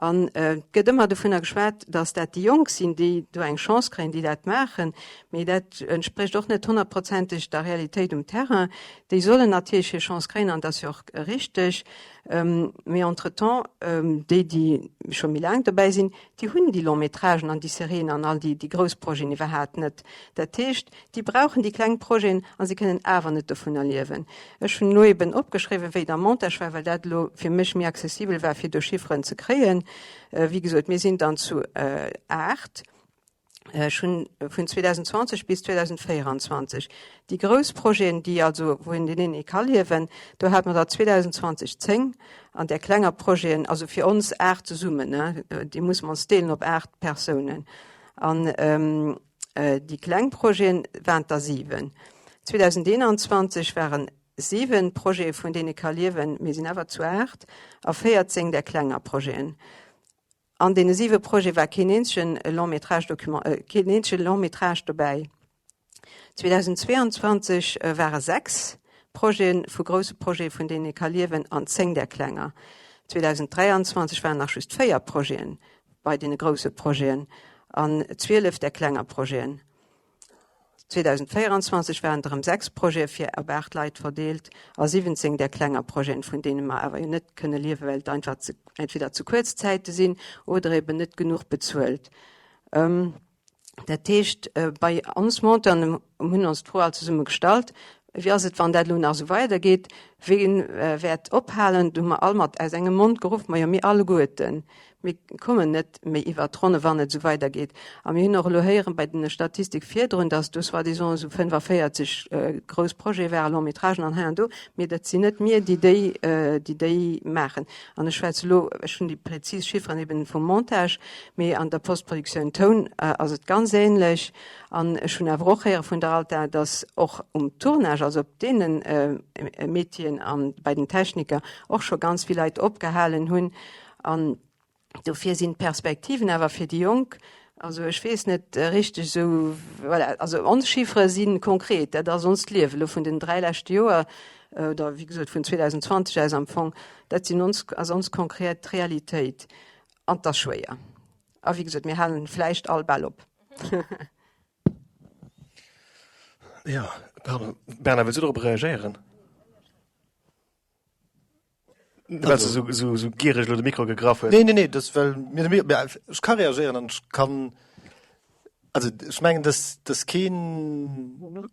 Speaker 13: An et gëtt ëmmer dovunner geschwat, datt dat déi Jonk sinn, déi do eng Chance kréien, déi dat maachen. Mee dat entsprécht och net honnertprozenteg der Realitéit um Terrain. Déi sollen natierlech hir Chance kréien an dat ass jo och richteg. Mee entretemps, déi, déi scho méi laang dobäi sinn, déi hunn déi Long-métragen an déi Serien an all déi grouss Projeten iwwerhaapt net. Dat heescht, Déi brauchen déi kleng Projeten a si kënnen awer net dovunner liewen. Ech hunn elo eben opgeschriwwen, wéi et am Montage war, well dat elo fir mech méi accessibel war, fir do Chifferen ze kréien. Wéi gesot, mir sinn dann zu 8. Ech hunn vun 2020 bis 2024 déi grouss Projeten, déi also, wou een deenen ee ka liewen, do hate mer der 2020 10 an där klenger Projeten, also fir ons 8 zesummen, déi musse mer ons deelen op 8 Persounen. An Déi kleng Projeten waren der 7. 2021 waren 7 Projete vun deene ka liewen, mir sinn awer zu 8, a 14 där klenger Projeten. An deene siwe Projete war keen eenzegen Long-métrage document, keen eenzege Long-métrage dobäi. 2022 ware 6 Projete vu grousse Projete, vun deenen ee ka liewen, an 10 där klenger. 2023 waren nach just 4 Projete bei deene grousse Projeten an 12 där klenger Projeten. 2024 waren et erëm 6 Projete fir op 8 Leit verdeelt a 17 där klenger Projeten, vun deene mer awer jo net kënne liewen, well et einfach ze, entweder ze kuerz Zäite sinn oder eben net genuch bezuelt. Dat heescht, bei ons Monteuren hunn ons d'Fro all zesumme gestallt, Wéi ass et, wann dat elo nach esou weidergeet? Wien wäert ophalen? Do hu mer all mat aus engem Mond geruff, Majo, mir alleguerten. Mir kommen net méi iwwert d'Ronne, wann et esou weidergeet. A mir hunn och elo héieren bei den Statistik virdrun, dass do soi-disant esou 45 grouss Projete waren, Long-métragen an hei an do. Mee dat sinn net mir, déi déi, déi déi maachen. An ech schwätze elo, ech hunn déi prezis Chifferen eben vum Montage, mee an der Postproduktioun Toun ass et ganz ähnlech. An ech hunn awer och héiere vun der Alta, dass och um Tournage, also op deene Métieren an bei den Techniker och scho ganz vill Leit opgehalen hunn. An dofir sinn d'Perspektiven awer fir déi Jonk, also ech weess net richteg esou, voilà, also ons Chiffere si konkret, dat ass onst Liewen elo vun den 3 leschte Joer oder wéi gesot vun 2020 aus am Fong, dat sinn ons, ass ons konkret Realitéit an 't ass schwéier. A wéi gesot, mir halen vläicht all bal op.
Speaker 1: Jo, pardon, Bernard, wëlls du dorop reagéieren? Well s du sou, sou giereg elo de Mikro gegraff hues.
Speaker 9: Nee, nee, nee, dat well mir de Mikro, mä ech ka reagéieren an ech kann, also ech mengen, dass, dass keen,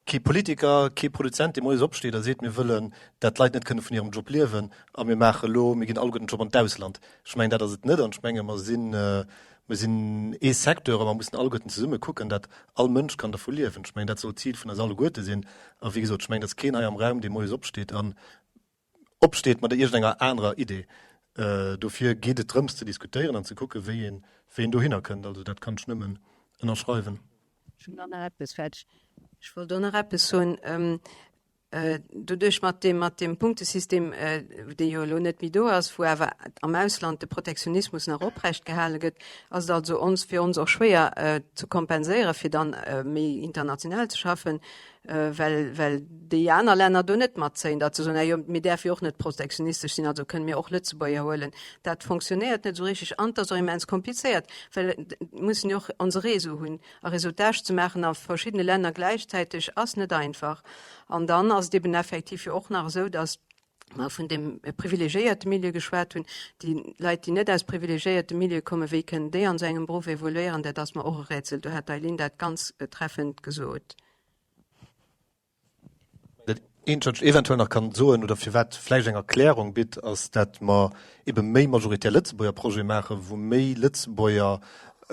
Speaker 9: kee Politiker, kee Produzent, dee moies opsteet a seet, mir wëllen, dat d'Leit net kënne vun hirem Job liewen a mir maache elo, mir ginn alleguerten den Job an d'Ausland. Ech mengen, dat ass et net an ech menge mer sinn, mer sinn ee Secteur a mer mussen alleguerten zesumme kucken, dat all Mënsch kann dervu liewen. Ech mengen, dat soll d'Zil vun eis alleguerte sinn. A wéi gesot, ech mengen, dass keen hei am Raum, dee moies opsteet an opsteet mat iergendenger anerer Idee. Dofir geet et drëms ze diskutéieren an ze kucken, wéi een, wéi een dohinner kënnt. Also dat kann ech nëmmen ënnerschreiwen.
Speaker 13: Ech hunn dann nach eppes fäerdeg. Ech wollt och nach eppes soen. Doduerch mat deem, mat deem Punktesystem, dee jo elo net méi do ass, wou awer am Ausland de Protektionismus nach oprecht gehale gëtt, ass et also ons, fir ons och schwéier ze kompenséieren, fir dann méi international ze schaffen. well, well déi aner Länner do net matzéien, datt se soen, ah jo, mir däerfe jo och net protektionistesch sinn, also kënne mir och Lëtzebuerger huelen. Dat fonctionnéiert net esou richtig an et ass och immens komplizéiert, well et mussen jo och onse Réseau hunn. A Réseautage ze maachen a verschiddene Länner gläichzäiteg ass net einfach. An dann ass et eben effektiv jo och nach esou, datt mer vun dem privilegiéierte Milieu geschwat hunn, déi Leit, déi net aus privilegiéierte Milieue kommen, wéi kënnen déi an esou engem Beruff evoluéieren, dat ass mer och e Rätsel. Do hat d'Eileen dat ganz treffend gesot.
Speaker 9: Dat eenzegt, wat ech eventuell nach kann soen oder firwat vläicht eng Erklärung bitt, ass, dat mer ebe méi majoritär Lëtzebuerger Projete maachen, wou méi Lëtzebuerger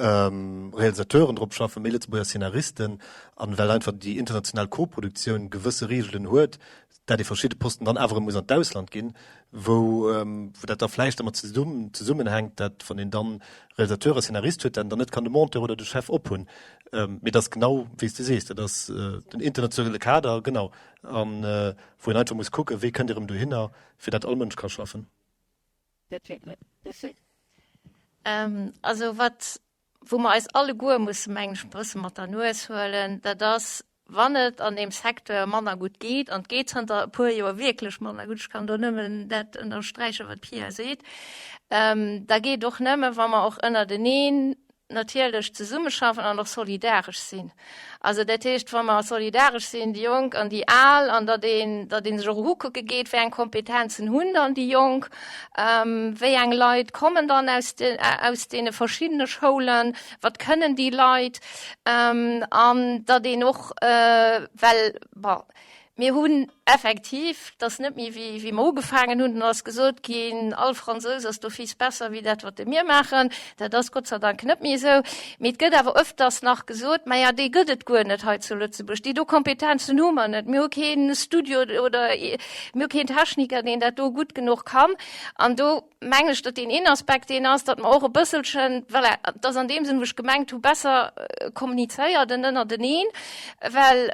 Speaker 9: Realisateuren drop schaffen, méi Lëtzebuerger Szenaristen, an well einfach déi international Koproduktioun gewësse Regeln huet, dat ee verschidde Posten dann awer erëm muss an d'Ausland ginn, wou wou dat da vläicht dermat zesummenhänkt, dat wann een dann Realisateur a Szenarist huet, dat en dann net kann de Monteur oder de Chef ophunn. Mee dat ass genau wéi s de sees, dat ass den internationale Kader, genau, a wou een einfach muss kucken, wéi kënnt ee erëm dohinner, fir dat all Mënsch ka schaffen.
Speaker 12: Also wat wou mer eis alleguer musse, mengen ech, e bësse mat der Nues huelen, dat ass, wann et an deem Secteur manner gutt geet, an et geet zanter e puer Joer wierklech manner gutt, ech kann do nëmmen dat ënnersträichen, wat d'Pia seet, da geet och nëmme, wa mer och ënnerteneen natierlech zesummeschaffen an och solidaresch sinn. Also dat heescht, wa mer solidaresch sinn, déi Jonk an déi Al, an datt een, datt ee sech och ukucke geet, wéi eng Kompetenzen hunn dann déi Jonk, wéi eng Leit kommen dann aus de, aus deene verschiddene Schoulen, wat kënnen déi Leit, an datt een och, well, bon, Mir hunn effektiv, et ass net méi wéi wéi mer ugefaangen hunn, dann ass gesot ginn, all Fransous ass d'office besser wéi dat wat de mir maachen. Dat ass Gott sei Dank net méi esou. Mee et gëtt awer öfters nach gesot, maja dee gëtt et guer net hei zu Lëtzebuerg, déi do Kompetenzen hu mer net, mir hu kee Studio oder mir hu keen Techniker, deen dat do gutt genuch kann. An do mengen ech, datt deen een Aspekt deen ass, datt mer och e bësselchen, voilà, et ass an deem Sënn, wou ech gemengt hu, besser kommunizéiert en ënnerteneen, well,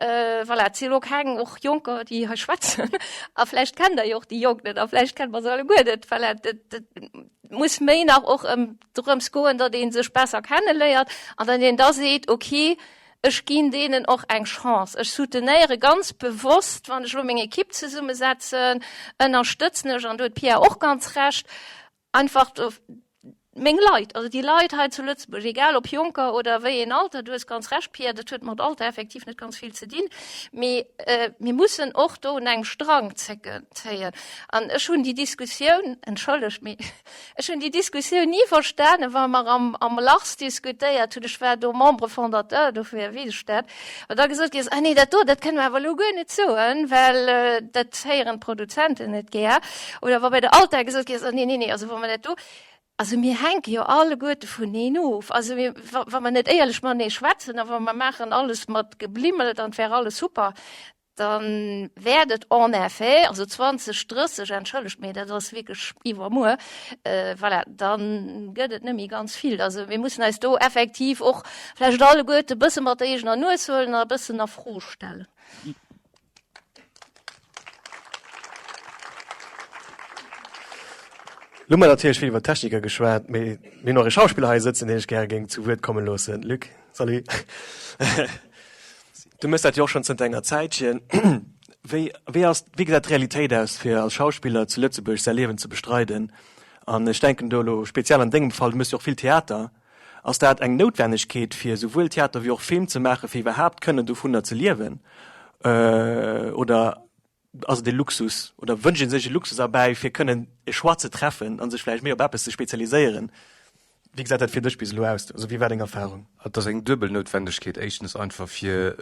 Speaker 12: voilà, et si elo keng och Jonker, déi hei schwätzen a vläicht kennt Der jo och déi Jonk net a vläicht kenne mer se alleguer net, voilà, dat, dat. muss méi nach och ëm drëms goen, datt ee sech besser kenneléiert an datt een da seet, okay, ech ginn deenen och eng Chance, ech soutenéiere ganz bewosst, wann ech elo meng Ekipp zesummesetzen, ënnerstëtzen ech, an do huet d'Pia och ganz Recht, einfach meng Leit, also déi Leit hei zu Lëtzebuerg, egal ob Jonker oder wéi een Alter, du hues ganz Recht, Pierre, dat huet mat Alter effektiv net ganz vill ze dinn, mee mir mussen och do un engem Strang zécken, zéien. An ech hunn déi Diskussioun, entschëllegt, mee ech hunn déi Diskussioun ni verstanen, wa mer am, am Lars diskutéiert hunn, ech war do Membre fondateur, dofir weess ech dat, wa da gesot gi ass, ah nee, dat do, dat kënne mer awer elo guer net soen, well dat héieren d'Produzenten net gär. Oder wa bei der Alta gesot gi ass, oh nee, nee, nee, also wa mer dat do, also mir hänke jo alleguerte vuneen of. Also mir, wa, wa mer net éierlech matenee schwätzen a wa mer maachen alles mat Geblimmelt an et wär alles super, da wäert et en effet, also 2030, entschëllegt, mee dat ass wierklech iwwermuer, voilà, da gëtt et net méi ganz vill. Also mir mussen eis do effektiv och vläicht alleguerte e bësse mat der eegener Nues huelen a e bëssen a Fro stellen.
Speaker 1: Lo hu mer natierlech vill iwwer Techniker geschwat, mee mir hunn och e Schauspiller hei sëtzen, deen ech gäre géing zu Wuert komme loossen. Luc, salut. Du méchs dat jo och schonn zënter enger Zäitchen. Wéi, wéi ass, wéi gesäit d'Realitéit aus, fir als Schauspiller zu Lëtzebuerg säi Liewen ze bestreiden? An ech denken do elo speziell an dengem Fall, du méchs jo och vill Theater. Ass dat eng Noutwennegkeet, fir esouwuel Theater wéi och Film ze maachen, fir iwwerhaapt kënnen dovunner ze liewen? Oder ass et e Luxus oder wënscht ee sech e Luxus erbäi, fir kënnen e Choix ze treffen a sech vläicht méi op eppes ze spezialiséieren? Wéi gesäit dat fir dech bis elo aus? Also wéi war deng Erfarung?
Speaker 14: Et ass eng duebel Noutwendegkeet. Éischtens einfach fir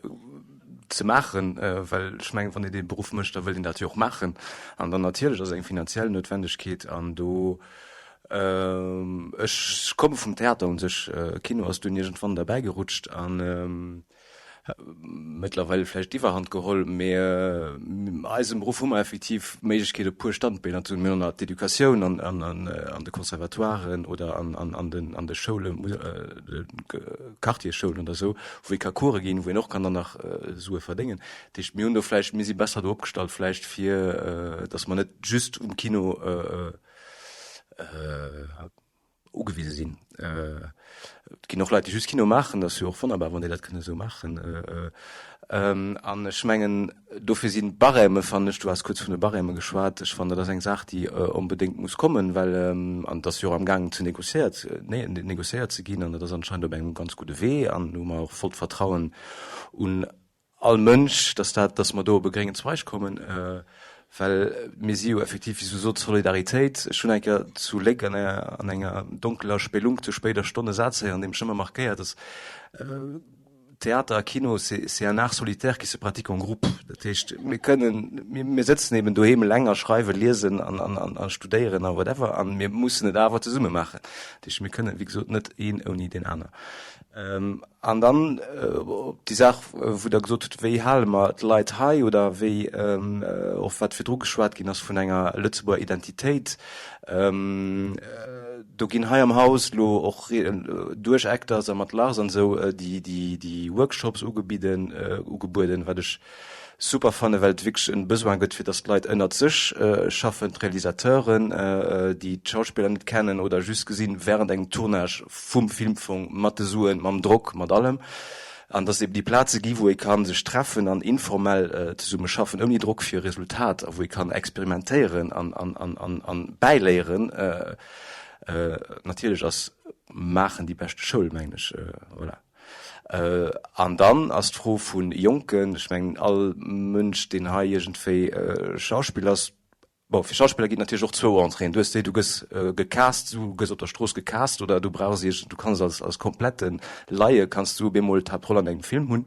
Speaker 14: ze maachen, well ech mengen, wann een dee Beruff mécht, da wëllt een dat jo och maachen. An dann natierlech ass et eng finanziell Noutwendegkeet an do Ech komme vum Theater un sech, Kino ass dunn iergendwann derbäi gerutscht an mëttlerweil vläicht d'Iwwerhand geholl. Mee eisem Beruff hu mer effektiv d'Méiglechkeet e puer Standbeener ze hunn. Mir hunn nach d'Educatioun an de Conservatoiren oder an de Schoulen, de Quartiersschoulen oder esou, wou ee ka Coure ginn, wou een och kann dann nach Sue verdéngen. Dat heescht, mir hunn do vläicht, mir si besser do opgestallt vläicht, fir datt mer net just um Kino ugewise sinn. Et ginn och Leit, déi just Kino maachen, dat ass jo och wonnerbar, wann déi dat kënne esou maachen. An ech mengen, dofir sinn d'Barème, fannen ech, du has kuerz vun de Barème geschwat, ech fannen, dat ass eng Saach, déi onbedéngt muss kommen, well, an et ass jo och amgaangen ze négociéiert, négociéiert ze ginn, an dat ass anscheinend op engem ganz gudde Wee, an do hu mer och vollt Vertrauen un all Mënsch, dass dat, dass mer do op e gréngen Zweig kommen, well mir si jo effektiv, wéi s du sot, Solidaritéit. Ech hunn eng Kéier zu Léck an enger, an enger donkeler Spelunk zu spéider Stonn e Saz héieren, dee mech ëmmer markéiert, dass Theater a Kino, c'est, c'est un art solitaire qui se pratique en groupe. Dat heescht, mir kënnen, mir, mir sëtzen eben doheem eleng a schreiwen, liesen an, an, an, a studéieren a whatever a mir mussen et awer zesumme maachen. Dat heescht, mir kënnen, wéi gesot, net een ouni deen aner. An dann op déi Saach, wou Der gesot hutt, wéi hale mer d'Leit hei oder wéi och wat virdru geschwat ginn ass vun enger Lëtzebuerger Identitéit. Do ginn hei am Haus elo och duerch Actors a mat Lars an esou déi Workshops ugebidden, ugebueden, wat ech super fannen, well et wierklech en Besoin gëtt, fir dass d'Leit ënnert sech schaffen, d'Realisateuren, déi d'Schauspiller net kennen oder just gesinn während engem Tournage vum Filmfong, mat de Suen, mam Drock, mat allem, an dass et eben déi Plaze gi wou ee ka sech treffen an informell zesumme schaffen, ouni Drock fir e Resultat, a wou ee kann experimentéieren an bäiléieren. Natierlech ass Maachen déi beschte Schoul, mengen ech. Voilà. An dann ass d'Fro vu Jonken, ech mengen all Mënsch, deen hei iergendwéi Schauspiller ass, bon, fir Schauspiller ginn et natierlech och zwou Entréeën, du hues déi, du gëss gecast, du gëss op der Strooss gecast oder du brauchs iergend, du kanns als als komplette Laie kanns du op eemol d'Haaptroll an engem Film hunn,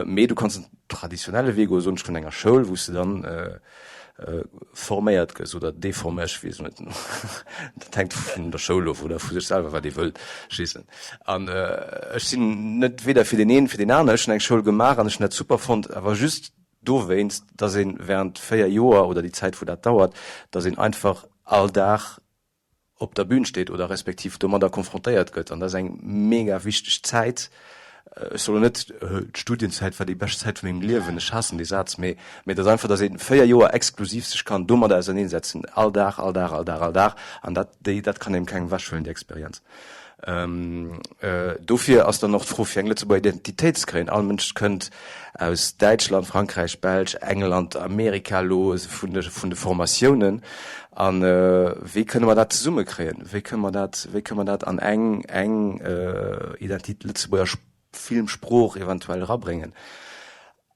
Speaker 14: mee du kanns den traditionelle Wee goen, soen ech, vun enger Schoul, wou s de dann forméiert gëss oder deforméiert, ech weess net, dat hänkt vun der Schoul of oder vu sech selwer, wat ee wëllt, ech weess net. An ech sinn net weder fir deen een, fir deen aneren. Ech hunn eng Schoul gemaach an ech hunn dat super fonnt, awer just dowéinst, dass ee während 4 Joer oder déi Zäit wou dat dauert, dass een einfach all Dag op der Bühn steet oder respektiv domadder konfrontéiert gëtt. An dat ass eng mega wichteg Zäit. Ech soen net, d'Studienzäit war déi bescht Zäit vu mengem Liewen, ech haassen dee Saz, mee mee et ass einfach, datt ee 4 Joer exklusiv sech kann domadder auserneensetzen, all Dag, all Dag, all Dag, all Dag, an dat, déi, dat kann engem kengem ewechhuelen, déi Experienz. Dofir ass dann och d'Fro fir eng Lëtzebuerger Identitéit ze kréien. All Mënsch kënnt aus Däitschland, Frankräich, Belsch, England, Amerika elo vun de vun de Formatiounen. A wéi kënne mer dat zesummekréien? Wéi kënne mer dat, wéi kënne mer dat an eng eng Identit Lëtzebuerger Filmsprooch eventuell erabréngen?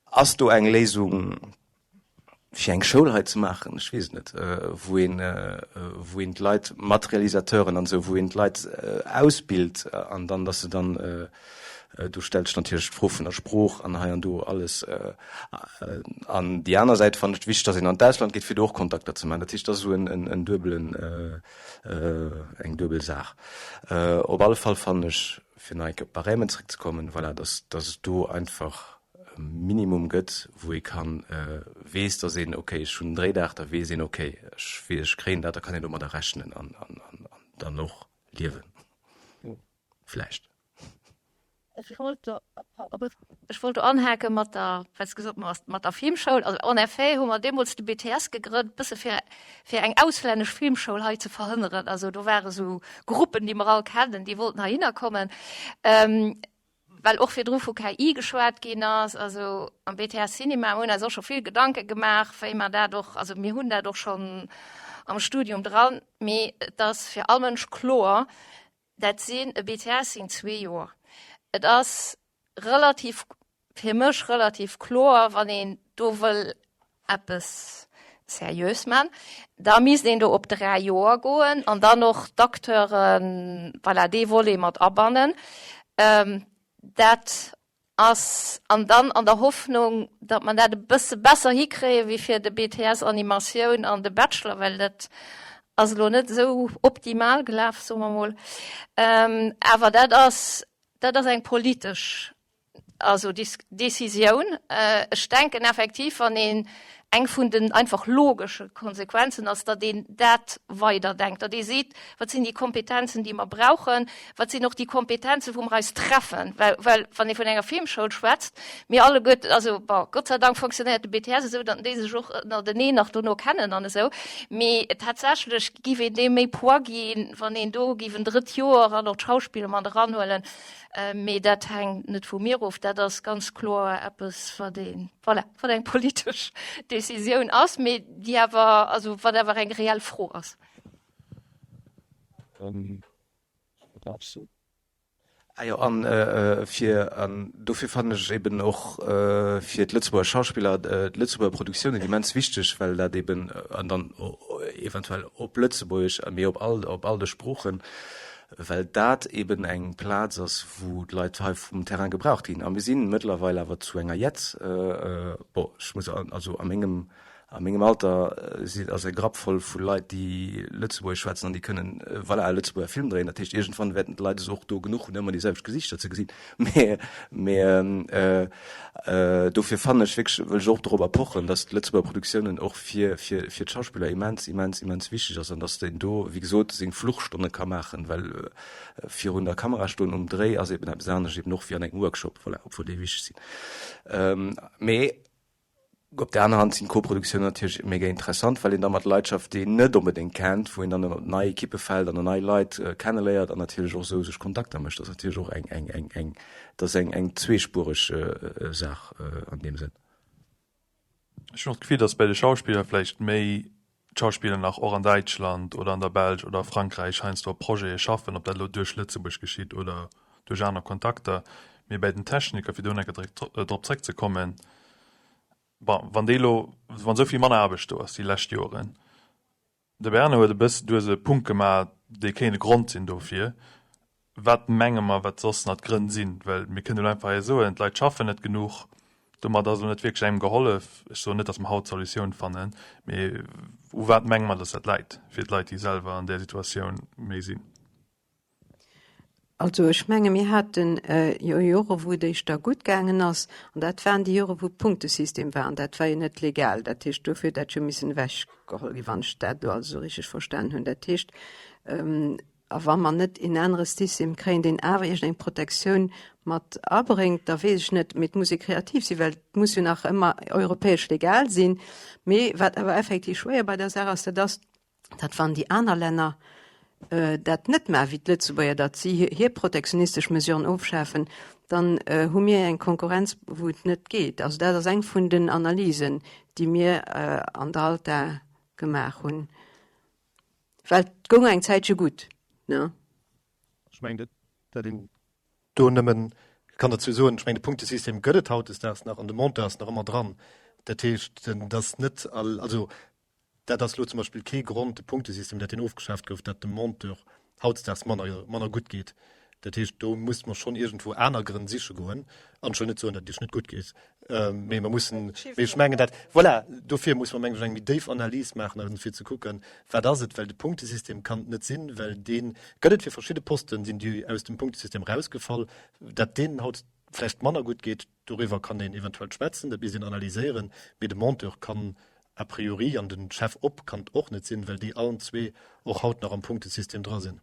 Speaker 14: Ass do eng Léisung? fir eng Schoul hei ze maachen, ech weess et net, wou een, wou een d'Leit mat Realisateuren an esou, wou een d'Leit ausbilt an dann, dass se dann, do stellt sech natierlech d'Fro vun der Sprooch an hei an do alles. An déi aner Säit fannen ech wichteg, dass een an d'Ausland geet, fir do och Kontakter ze maachen. Dat heescht, dat ass esou en duebelen, eng duebel Saach. Op alle Fall fannen ech, fir nach eng Kéier op d'Barèmen zréckzekommen, voilà, dass, dass et do einfach, e Minimum gëtt, wou ee kann, weess, datt een, okay, ech hunn en Dréidag, da weess een, okay, ech weess, ech kréien dat, da kann een domadder rechnen an dann och liewen, vläicht.
Speaker 12: Ech wollt do, ech wollt do anhake mat der, well s de gesot hues, mat der Filmschoul. Also en effet hu mer deemools de BTS gegrënnt, bësse fir, fir eng auslännesch Filmschoul hei ze verhënneren. Also do ware sou Gruppen, déi mer all kennen, déi wollten heihinner kommen. Well och virdru vu KI geschwat ginn ass, also am BTS Cinema hunn eis och scho vill Gedanke gemaach, wéi mer dat och, also mir hunn dat och schonn am Studium dran, mee et ass fir all Mënsch kloer, dat sinn, e BTS sinn zwee Joer. Et ass relativ, fir mech relativ kloer, wann een do wëll eppes seriös man, da misst een do op 3 Joer goen an dann och d'Acteuren, voilà, dee Volet mat abannen. Dat ass, an dann an der Hoffnung, datt mer dat e bësse besser hikréie wéi fir de BTS Animatioun an de Bachelor, well dat ass elo net esou optimal gelaf, soe mer mol. Awer dat ass, dat ass eng politesch Also Décisioun. Ech denken effektiv, wann een eng vun den einfach logesche Konsequenzen ass, datt een dat weiderdenkt, datt ee seet, wat sinn déi Kompetenzen, déi mer brauchen, wat sinn och déi Kompetenzen, wou mer eis treffen, well, well wann ee vun enger Filmschoul schwätzt, mir alleguerten, also bon, Gott sei Dank fonctionnéiert de BTS esou, datt déi sech och ënnerteneen nach dono kennen an esou, mee tatsächlech giff een deem méi Poids ginn, wann een do giff en drëtt Joer an och d'Schauspiller mat eranhuelen. Mee dat hänkt net vu mir of. Dat ass ganz kloer eppes, wat ee, voilà, wat eng politesch Décisioun ass, mee déi awer, also wat awer eng reell Fro ass.
Speaker 14: Ah jo, an fir, an dofir fannen ech eben och fir d'Lëtzebuerger Schauspiller, d'Lëtzebuerger Produktiounen immens wichteg, well dat eben, an dann eventuell op Lëtzebuergesch, mee op all, op all de Sproochen, well dat eben eng Plaz ass, wou d'Leit hei vum Terrain gebraucht ginn. A mir si mëttlerweil awer zu enger Jett, bon, ech muss also a mengem, a mengem Alter si ass e Grapp voll vu Leit, déi Lëtzebuergesch schwätzen an déi kënnen, voilà, e Lëtzebuerger Film dréien. Dat heescht, iergendwann wäerten d'Leit es och do genuch hunn, ëmmer déi selwecht Gesichter ze gesinn. Mä, mä dofir fannen ech wierklech, wëll ech och dorobber pochen, datt d'Lëtzebuerger Produktiounen och fir, fir, fir d'Schauspiller immens, immens, immens wichteg ass an datt een do, wéi gesot, seng Fluchstonne ka maachen, well virun der Kamera stoen um Dréi ass eben eppes anescht eben och wéi an engem Workshop, voilà, obwuel déi wichteg sinn. Mee Op der aner Hand sinn d'Koproduktiounen natierlech mega interessant, well een da mat Leit schafft, déi een net onbedéngt kennt, wou een dann op nei Ekippe fält an nei Leit kenneléiert an natierlech och esou sech Kontakter mécht. Dat ass natierlech och eng, eng, eng, eng, dat ass eng, eng zweespuereg Saach an deem Sënn.
Speaker 2: Ech hunn och d'Gefill, datt bei de Schauspiller vläicht méi d'Schauspiller nach och an Däitschland oder an der Belsch oder a Frankräich heiansdo op Projete schaffen, ob dat elo duerch Lëtzebuerg geschitt oder duerch aner Kontakter. Mee bäi den Techniker, fir do nach eng Kéier drop zréckzekommen, bon, wann déi elo, wann esou vill manner Aarbecht do ass déi lescht Joren, de Bernard huet e bëssen, du hues e Punkt gemaach, dee kéint e Grond sinn dofir, Wat menge mer, wat soss nach d'Grënn sinn? Well mir kënnen elo einfach hei soen, d'Leit schaffen net genuch. Domat ass elo net wierklech engem gehollef. Ech soen net, datt mer haut d'Solutioun fannen, mee u wat menge mer, datt dat läit fir d'Leit, déi selwer an där Situatioun méi sinn?
Speaker 13: Also ech menge mir hate jo Jore wou et éischter gutt gaangen ass, an dat waren déi Jore wou Punktesystem war, an dat war jo net legal. Dat heescht, dofir huet dat jo missen ewechgeholl ginn, wann ech dat elo alles esou richteg verstanen hunn. Dat heescht. A wa mer net een anere System kréien, deen awer iergendeng Protektioun mat abréngt, da weess ech net, mee et muss ee kreativ sinn, well et muss jo nach ëmmer europäesch legal sinn. Mee wat awer effektiv schwéier bei der Saach ass, dat ass, datt wann déi aner Länner dat net maachen, wéi d'Lëtzebuerger, datt si hir protektionistesch Mesuren ofschafen, dann hu mir eng Konkurrenz, wou et net geet. Also dat ass eng vun den Analysen, déi mir an der ALTA gemaach hunn. Well et goung eng Zäitche gutt, ne?
Speaker 15: Ech mengen, dat een do nëmmen kann derzou soen, ech mengen, de Punktesystem gëtt et hautdesdaags nach an de Monteur ass nach ëmmer dran. Dat heescht, dat ass net all, also dat ass elo zum Beispill kee Grond, de Punktesystem, dat deen ofgeschaaft gouf, dat dem Monteur hautdesdaags manner, manner gutt geet. Dat heescht, do muss mer schonn iergendwou aner Grënn siche goen. An ech wëll net soen, datt et Iech net gutt geet, mee mer mussen, mee ech mengen dat, voilà, dofir muss mer, mengen ech, eng méi déif Analys maachen, a fir ze kucken, wat ass et, well de Punktesystem kann et net sinn, well dee gëtt et fir verschidde Posten, sinn déi aus dem Punktesystem erausgefall. Dat deenen haut vläicht manner gutt geet, doriwwer kann een eventuell schwätzen, dat misst een analyséieren, mee de Monteur kann a priori an de Chef op kann et och net sinn, well déi allen zwee och haut nach am Punktesystem dra sinn.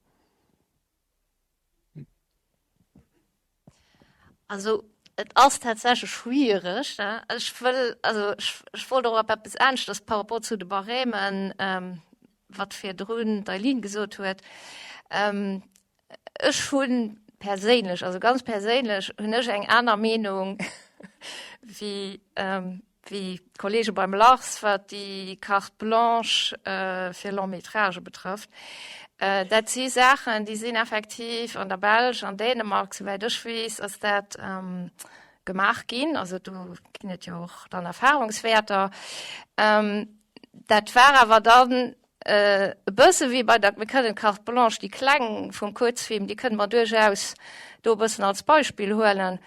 Speaker 12: Also et ass tatsächlech schwiereg. Ech wëll, also ech, ech wollt och op eppes aneschters par rapport zu de Barèmen, ähm, wat virdrun d'Eileen gesot huet. Ähm, ech hu perséinlech, also ganz perséinlech, hunn ech eng aner Meenung wéi, ähm, wéi d'Kollege beim Lars, wat déi Carte blanche fir Long-métragë betrëfft. Dat si Saachen, déi sinn effektiv an der Belsch, an Dänemark, souwäit ech weess, ass dat gemaach ginn. Also do ginn et jo och dann Erfahrungswäerter. Dat war awer dann e bësse wéi bei der, mir kënnen d'Carte blanche, déi kleng vum Kuerzfilm, déi kënne mer duerchaus do e bëssen als Beispill huelen.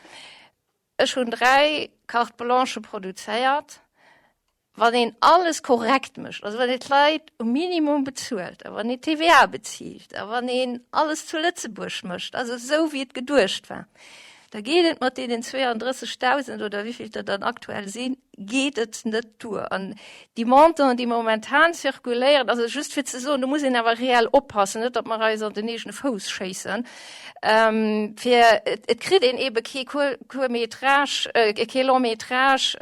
Speaker 12: Ech hunn 3 Carte blanche produzéiert. Wann een alles korrekt mécht, also wann een d'Leit um Minimum bezuelt a wann een d'TVA bezilt a wann een alles zu Lëtzebuerg mécht, also esou wéi et geduecht war, da geet et mat deenen 32.000 oder wéivill der dann aktuell sinn, geet et net duer. An déi Montanten, déi momentan zirkuléieren, also just fir ze soen, do muss een awer reell oppassen, net datt mer eis an den eegene Fouss schéissen, fir et kritt een eebe kee Court-métrage, kee Long-métrage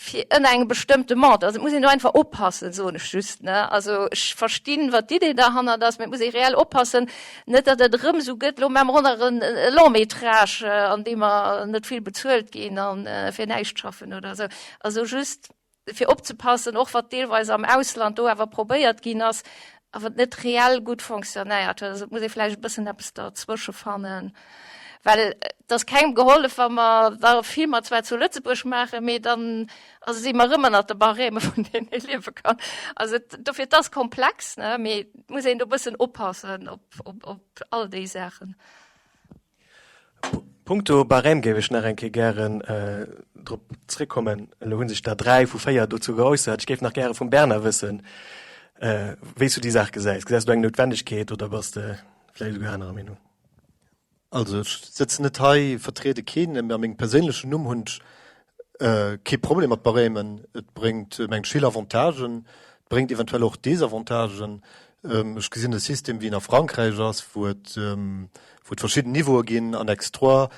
Speaker 12: fir ënner engem bestëmmte Montant. Also et muss een do einfach oppassen, soen ech just, ne. Also ech verstinn, wat d'Idee derhannert ass, mä et muss ee reell oppassen, Net datt et erëm esou gëtt, elo maache mer och nach e Long-métrage, an deem mer net vill bezuelt ginn a fir näischt schaffen oder esou. Also just fir opzepassen, och wat deelweis am Ausland do awer probéiert ginn ass a wat net reell gutt fonctionnéiert huet. Also et muss ee vläicht e bëssen eppes derzwësche fannen, well et ass kengem gehollef, wa mer da Filmer zwar zu Lëtzebuerg maachen, mee dann Also si mer erëm ënnert de Barème, vun deenen ee liewe kann. Also dofir, et ass komplex, ne, mee et muss een do e bëssen oppassen op, op, op all déi Saachen.
Speaker 1: Punkto Barème géif ech nach eng Kéier gären drop zréckkommen. Elo hu sech der 3 vu 4 dozou geäussert. Ech géif nach gäre vum Bernard wëssen, wéi s du déi Saach gesäis. Gesäis du eng Noutwendegkeet oder bass de vläicht esouguer anerer Meenung?
Speaker 15: Also ech sëtzen net hei, vertriede keen, mä a mengem perséinlechen Numm hunn ech kee Problem mat Barèmen. Et bréngt, mengen ech, vill Avantagen. Et bréngt eventuell och Desavantagen. Ech gesinn e System, wéi en a Frankräich ass, wou et, wou et verschidden Niveaue ginn, Annexe 3,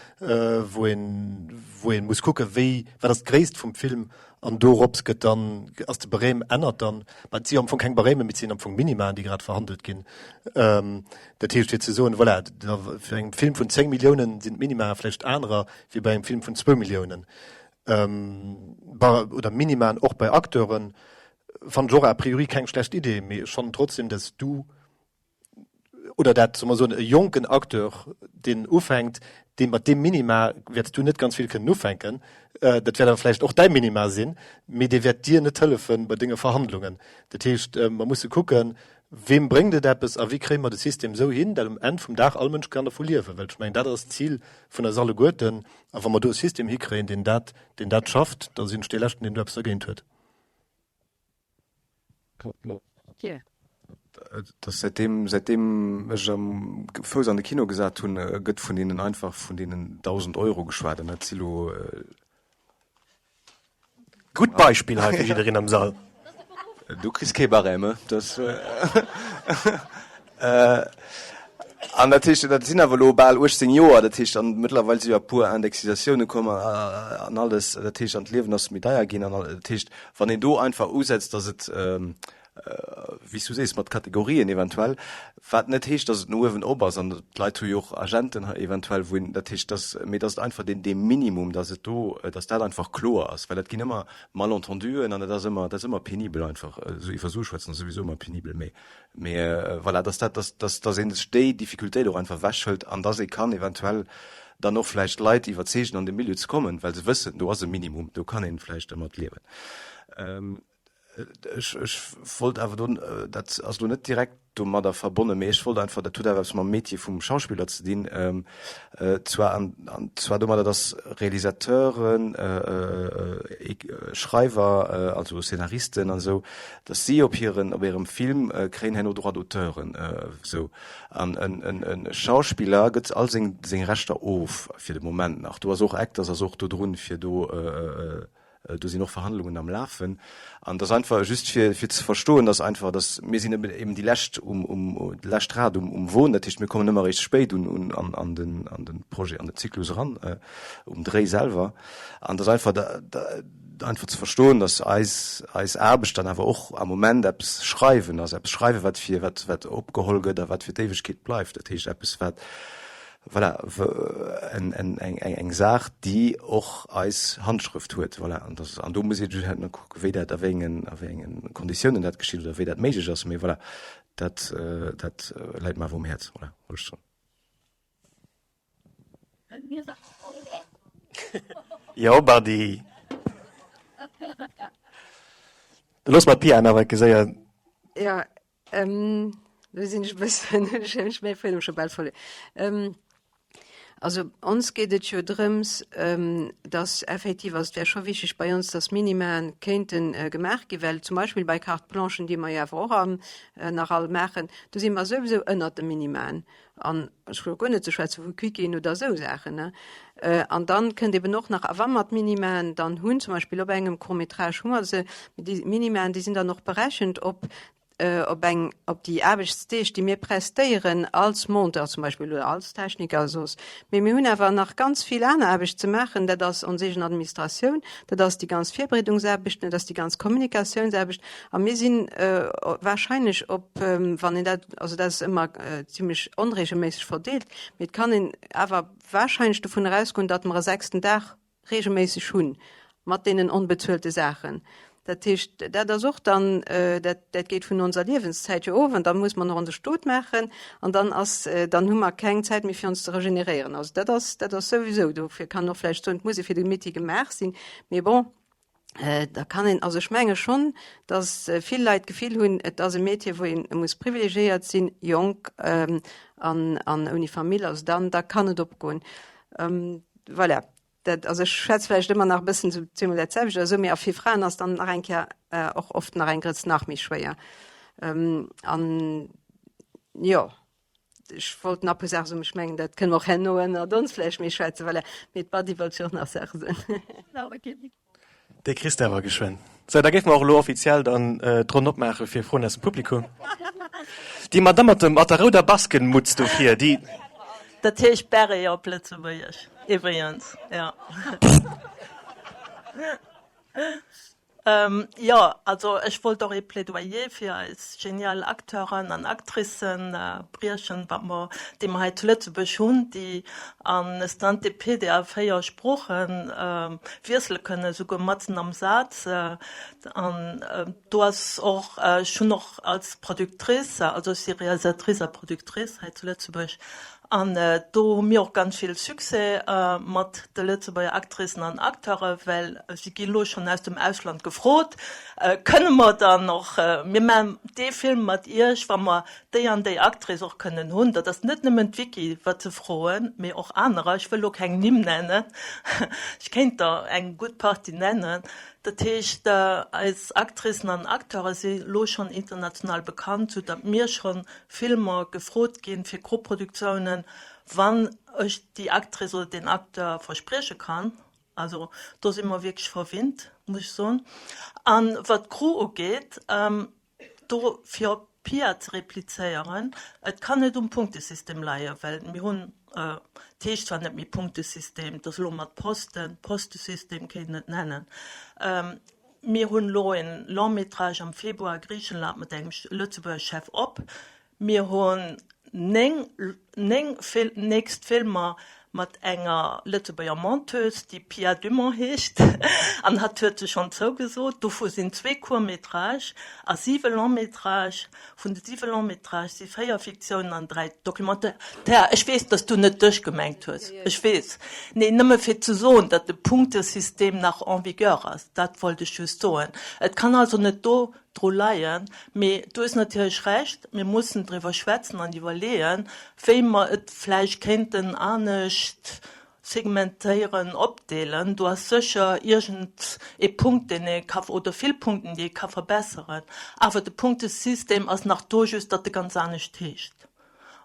Speaker 15: wou een, wou ee muss kucken, wéi, wat ass d'Gréisst vum Film An dorops gëtt dann, ass de Barème ännert dann, mä et si jo am Fong keng Barèmen, mee et sinn am Fong Minimaen, déi grad verhandelt ginn. Dat heescht, fir ze soen, voilà, da fir engem Film vun 10 Milliounen sinn d'Minimae vläicht anerer wéi bei engem Film vun zwou Milliounen. Oder Minimaen och bei Acteuren, fannen ech och a priori keng schlecht Idee, mee ech fannen trotzdem, dass du, oder dat, soll mer soen, e jonken Acteur, deen ufänkt, dee mat deem Minima wäerts du net ganz vill kënnen ufänken, dat wäert awer vläicht och däi Minima sinn, mee dee wäert dir net hëllefe bei denge Verhandlungen. Dat heescht, mer musse kucken, weem bréngt et eppes a wéi kréie mer de System esou hin, dat um Enn vum Dag all Mënsch kann dervu liewen, well ech mengen, dat ass d'Zil vun eis alleguerten. A wa mer do e System hikréien, deen dat, deen dat schafft, da sinn ech dee Leschten, deen do eppes dergéint huet.
Speaker 14: Dass säitdeem, säitdeem ech am Fouss an de Kino gesat hunn, gëtt vun deenen einfach vun deenen 1.000 Euro geschwat an dat si lo.
Speaker 1: Gutt Beispill hei fir jiddereen am Sall.
Speaker 14: Du kriss kee Barème, das. An dat heescht, dat sinn awer elo bal 18 Joer, dat heescht, an mëttlerweil si jo e puer Indexisatioune komm an alles, dat heescht, an d'Liewen ass méi deier ginn an all, dat heescht, wann een do einfach usetzt, datt et, wéi s du sees, mat Kategorien eventuell, wat net heescht, datt et no uewen op ass, an d'Leit hu jo och Agenten eventuell, wou een, dat heescht, datt, mee datt et einfach deen, dee Minimum, datt et do, datt dat einfach kloer ass, well dat ginn ëmmer Malentenduen an dat ass ëmmer, dat ass ëmmer penibel einfach, esou iwwer Sue schwätzen ass souwisou ëmmer penibel, mee, mee voilà, datt dat, datt, datt, datt ee sech déi Difficultéit och einfach ewechhëlt an datt ee kann eventuell dann och vläicht Leit iwwerzeegen an de Milieu ze kommen, well se wëssen, do ass e Minimum, do kann ee vläicht dermat liewen. Ech, ech wollt awer do, dat ass elo net direkt domadder verbonnen, mee ech wollt einfach, dat huet awer eppes mam Métier vum Schauspiller ze dinn, zwar an, an zwar domadder, dass Realisateuren, Schreiwer, also Szenaristen an esou, dass si op hiren, op hirem Film kréien herno Droits d'auteuren esou. An en, en, e Schauspiller gëtt all seng, seng Rechter of fir de Moment nach. Do ass och Actors ass och do drun, fir do, Do sinn och Verhandlungen am Lafen. An et ass einfach just fir, fir ze verstoen, dass einfach, dass mir sinn eben déi lescht um, um, lescht Rad um, um Won. Dat heescht, mir kommen ëmmer eréischt spéit un, un, an, an den, an de Projet, an den Zyklus eran, um Dréi selwer. An et ass einfach da, da, einfach ze verstoen, dass eis, eis Aarbecht dann awer och am Moment eppes schreiwen ass, eppes schreiwen, wat fir, wat, wat opgeholl gëtt a wat fir d'Éiwegkeet bleift. Dat heescht, eppes wat, Voilà, eng Saach, déi och eis Handschrëft huet. Voilà, an das, an do muss ee just halt nach kucken, wéi dat, a wéi engen, a wéi engen Konditiounen dat geschitt oder wéi dat méiglech ass. Mee voilà, dat, dat läit mer awer um Häerz, voilà, wollt ech soen.
Speaker 1: Jo, Badi. Da loosse mer d'Pia nach eng Kéier séier.
Speaker 13: Jo, Do sinn ech e bëssen, ech hunn mech méi virun scho bal verluer. Also ons geet et jo drëms, datt effektiv, also et wär scho wichteg bei ons, datt Minimaen kéinte gemaach ginn, well zum Beispill bei Carte blanchen, déi mer jo awer och am nach all maachen, do si mer souwisou ënnert de Minimaen. An ech wëll guer net ze schwätze vu Quickeen oder esou Saachen, ne. An dann kënnt eben och nach, a wa mer d'Minimaen dann hunn, zum Beispill op engem Court-métrage hu mer se, mee déi Minimaen, déi sinn dann och berechent op, op eng, op déi Aarbechtsdeeg, déi mir prestéieren als Monteur zum Beispill oder als Techniker oder soss. Mee mir hunn awer nach ganz vill aner Aarbecht ze maachen. Dat ass ons eegen Administratioun, dat ass déi ganz Virbereedungsaarbechten, dat ass déi ganz Kommunikatiounsaarbecht. A mir sinn wahrscheinlech op, wann een dat, also dat ass ëmmer zimlech onregelméisseg verdeelt, mee et kann een awer wahrscheinlech dovun erausgoen, datt mer e sechsten Dag regelméisseg hunn, mat deenen onbezuelte Saachen. Dat heescht, dat ass och dann, dat, dat geet vun onser Liewenszäit jo of an da muss mer nach onse Stot maachen an dann ass, dann hu mer keng Zäit méi fir ons ze regeneréieren. Also dat ass, dat ass souwisou, dofir kann och vläicht soen, et muss ee fir de Métier gemaach sinn, mee bon, da kann een, also ech menge schonn, datt vill Leit d'Gefill hunn, et ass e Métier, wou een muss privilegiéiert sinn, jonk an, an ouni Famill, also dann, da kann et opgoen. Voilà, dat, also ech schwätz vläicht ëmmer nach e bëssen esou zweemol dat selwecht oder esou, mee a fir Fraen ass dann nach eng Kéier och oft nach eng Grëtz nach méi schwéier. An jo, ech wollt nach e puer Saache soen, mee ech mengen, dat kënne mer och herno ënnert ons vläicht méi schwätzen, voilà. Mee d'Badi wollt jo och nach Saache soen.
Speaker 1: Déi kriss de awer geschwënn. Sou, da géife mer och elo offiziell dann d'Ronn opmaache fir Froen aus dem Publikum. Déi Madamm mat dem, mat der rouder Baskenmutz do vir, déi.
Speaker 16: Dat heescht Beret op Lëtzebuergesch iwwregens, jo. Jo, also ech wollt och ee Plädoyer fir eis genial Acteuren an Actricen briechen, wat mer, déi mer hei zu Lëtzebuerg hunn, déi an stante pede a 4 Sproochen wiessele kënnen, esouguer matzen am Saz. An do ass och, ech hunn och als Productrice, also ech si Realisatrice a Productrice hei zu Lëtzebuerg, an do hu mir och ganz vill Succès mat de Lëtzebuerger Actricen an Acteuren, well si gi lo schonn aus dem Ausland gefrot, kënne mer dann och, mir maachen dee Film mat Iech, wa mer déi an déi Actrice och kënnen hunn. Dat ass net nëmmen d'Vicky, wat se froen, mee och anerer. Ech wëll elo keng Nimm nennen, ech kéint der eng gutt Partie nennen. Dat heescht, eis Actricen an Acteure si lo schonn international bekannt, soudatt mir scho Filmer gefrot ginn fir Koproduktiounen, wann ech déi Actrice oder deen Acteur versprieche kann. Also do si mer wierklech verwinnt, muss ech soen. A wat d'Crew ugeet, do fir op. Pia ze replizéieren, et kann net um Punktesystem leien, well mir hunn, et heescht zwar net méi Punktesystem, et ass elo mat Posten, Postesystem kéint een et nennen. Mir hunn elo en Long-métrage am Februar a Griichenland mat engem Lëtzebuerger Chef op. Mir hunn 9, 9 nächst Filmer mat enger Lëtzebuerger Monteuse, déi Pia Dumont heescht, an hatt huet sech schonn zougesot. Dovu sinn zwee Court-métrages a siwe Long-métrages. Vun de siwe Long-métrages si véier Fiktiounen an dräi Documentaires. Ech weess, dass du net dech gemengt hues, ech weess. Nee, nëmme fir ze soen, datt de Punktesystem nach en vigueur ass, dat wollt ech just soen. Et kann also net do dru leien. Mee du hues natierlech Recht, mir mussen driwwer schwätzen an iwwerleeën, wéi mer et vläicht kéinten anescht segmentéieren, opdeelen. Do ass sécher iergend ee Punkt, deen ee ka, oder vill Punkten, déi ee ka verbesseren. Awer de Punktesystem ass nach do, just datt e ganz anescht heescht.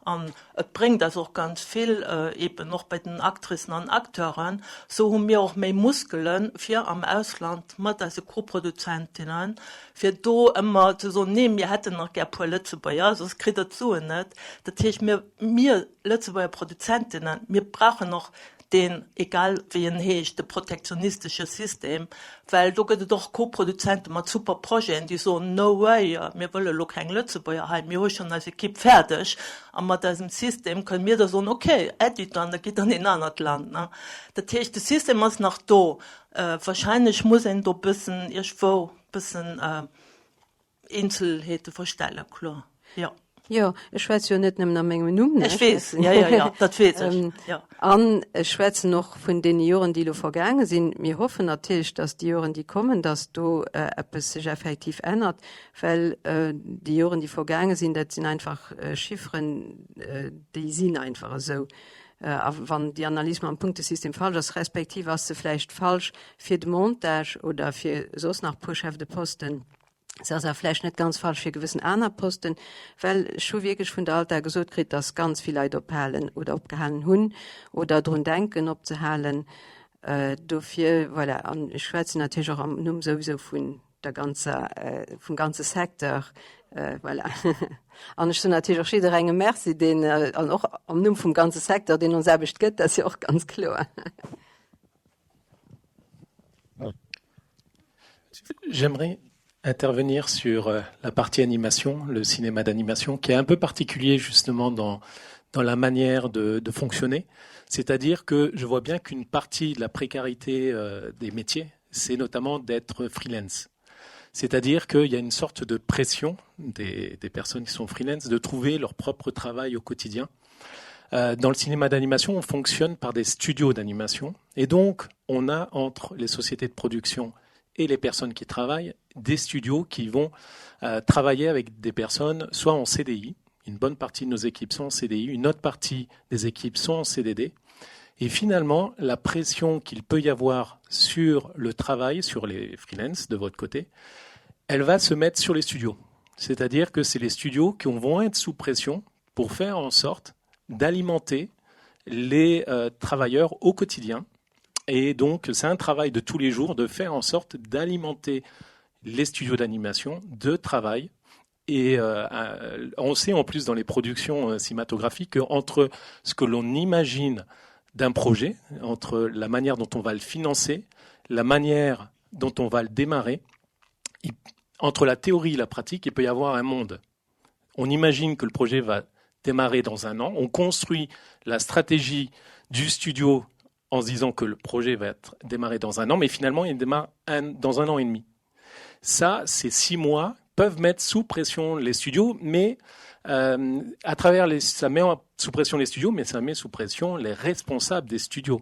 Speaker 16: An et bréngt eis och ganz vill, eben och bei den Actricen an Acteuren. Sou hu mir och méi Muskele fir am Ausland mat eise Koproduzentinnen, fir do ëmmer ze soen, nee, mir hätten nach gär e puer Lëtzebuerger, soss kritt der d'Suen net. Dat heescht, mir, mir Lëtzebuerger Produzentinnen, mir brauchen och deen, egal wéi en heescht, de protektionistesche System, well do gëtt et och Koproduzente mat super Projeten, déi soen, no way, mir wëlle lo keng Lëtzebuerger hei, mir hu schonn eis Ekipp fäerdeg a mat eisem System kënne mir da soen, okay, äddi dann, da gitt an een anert Land. Dat heescht, de System ass nach do. Wahrscheinlech muss een do bëssen iergendwou bëssen Eenzelheete verstellen, kloer, jo.
Speaker 13: Jo, ech schwätze jo net nëmmen a mengem Numm, ne?
Speaker 16: Ech weess, jo, jo, jo, dat weess ech, jo.
Speaker 13: An ech schwätzen och vun deene Joren, déi elo vergaange sinn. Mir hoffen natierlech, dass déi Joren, déi kommen, dass do eppes sech effektiv ännert, well déi Joren, déi vergaange sinn, dat sinn einfach Chifferen, déi sinn einfach esou. A wann déi Analys mam Punktesystem falsch ass, respektiv ass se vläicht falsch fir de Montage oder fir soss nach e puer Chefs de posten, se ass awer vläicht net ganz falsch fir gewëssen aner Posten, well ech hu wierklech vun der Alta gesot kritt, dass ganz vill Leit ophalen oder opgehalen hunn oder drun denken opzehalen. Dofir, voilà, an ech schwätzen natierlech och am Numm souwisou vun der ganzer, vum ganze Secteur, voilà. An ech soen natierlech och jidderengem Merci, deen, an och am Numm vum ganze Secteur, deen ons Aarbecht gëtt, dat ass jo och ganz kloer.
Speaker 17: J'aimerais intervenir sur euh, la partie animation, le cinéma d'animation, qui est un peu particulier justement dans, dans la manière de, de fonctionner. C'est-à-dire que je vois bien qu'une partie de la précarité euh, des métiers, c'est notamment d'être freelance. C'est-à-dire qu'il y a une sorte de pression des, des personnes qui sont freelance de trouver leur propre travail au quotidien. Euh, dans le cinéma d'animation, on fonctionne par des studios d'animation et donc on a entre les sociétés de production et les personnes qui travaillent des studios qui vont euh, travailler avec des personnes soit en CDI, une bonne partie de nos équipes sont en CDI, une autre partie des équipes sont en CDD. Et finalement, la pression qu'il peut y avoir sur le travail, sur les freelances de votre côté, elle va se mettre sur les studios. C'est-à-dire que c'est les studios qui vont être sous pression pour faire en sorte d'alimenter les euh, travailleurs au quotidien. Et donc, c'est un travail de tous les jours de faire en sorte d'alimenter les studios d'animation de travail. Et euh, euh on sait en plus dans les productions euh, cinématographiques qu'entre ce que l'on imagine d'un projet, entre la manière dont on va le financer, la manière dont on va le démarrer, il, entre la théorie et la pratique, il peut y avoir un monde. On imagine que le projet va démarrer dans un an. On construit la stratégie du studio en se disant que le projet va être démarré dans un an, mais finalement, il démarre un, dans un an et demi. Ça, ces six mois peuvent mettre sous pression les studios, mais euh, à travers les, ça met sous pression les studios, mais ça met sous pression les responsables des studios.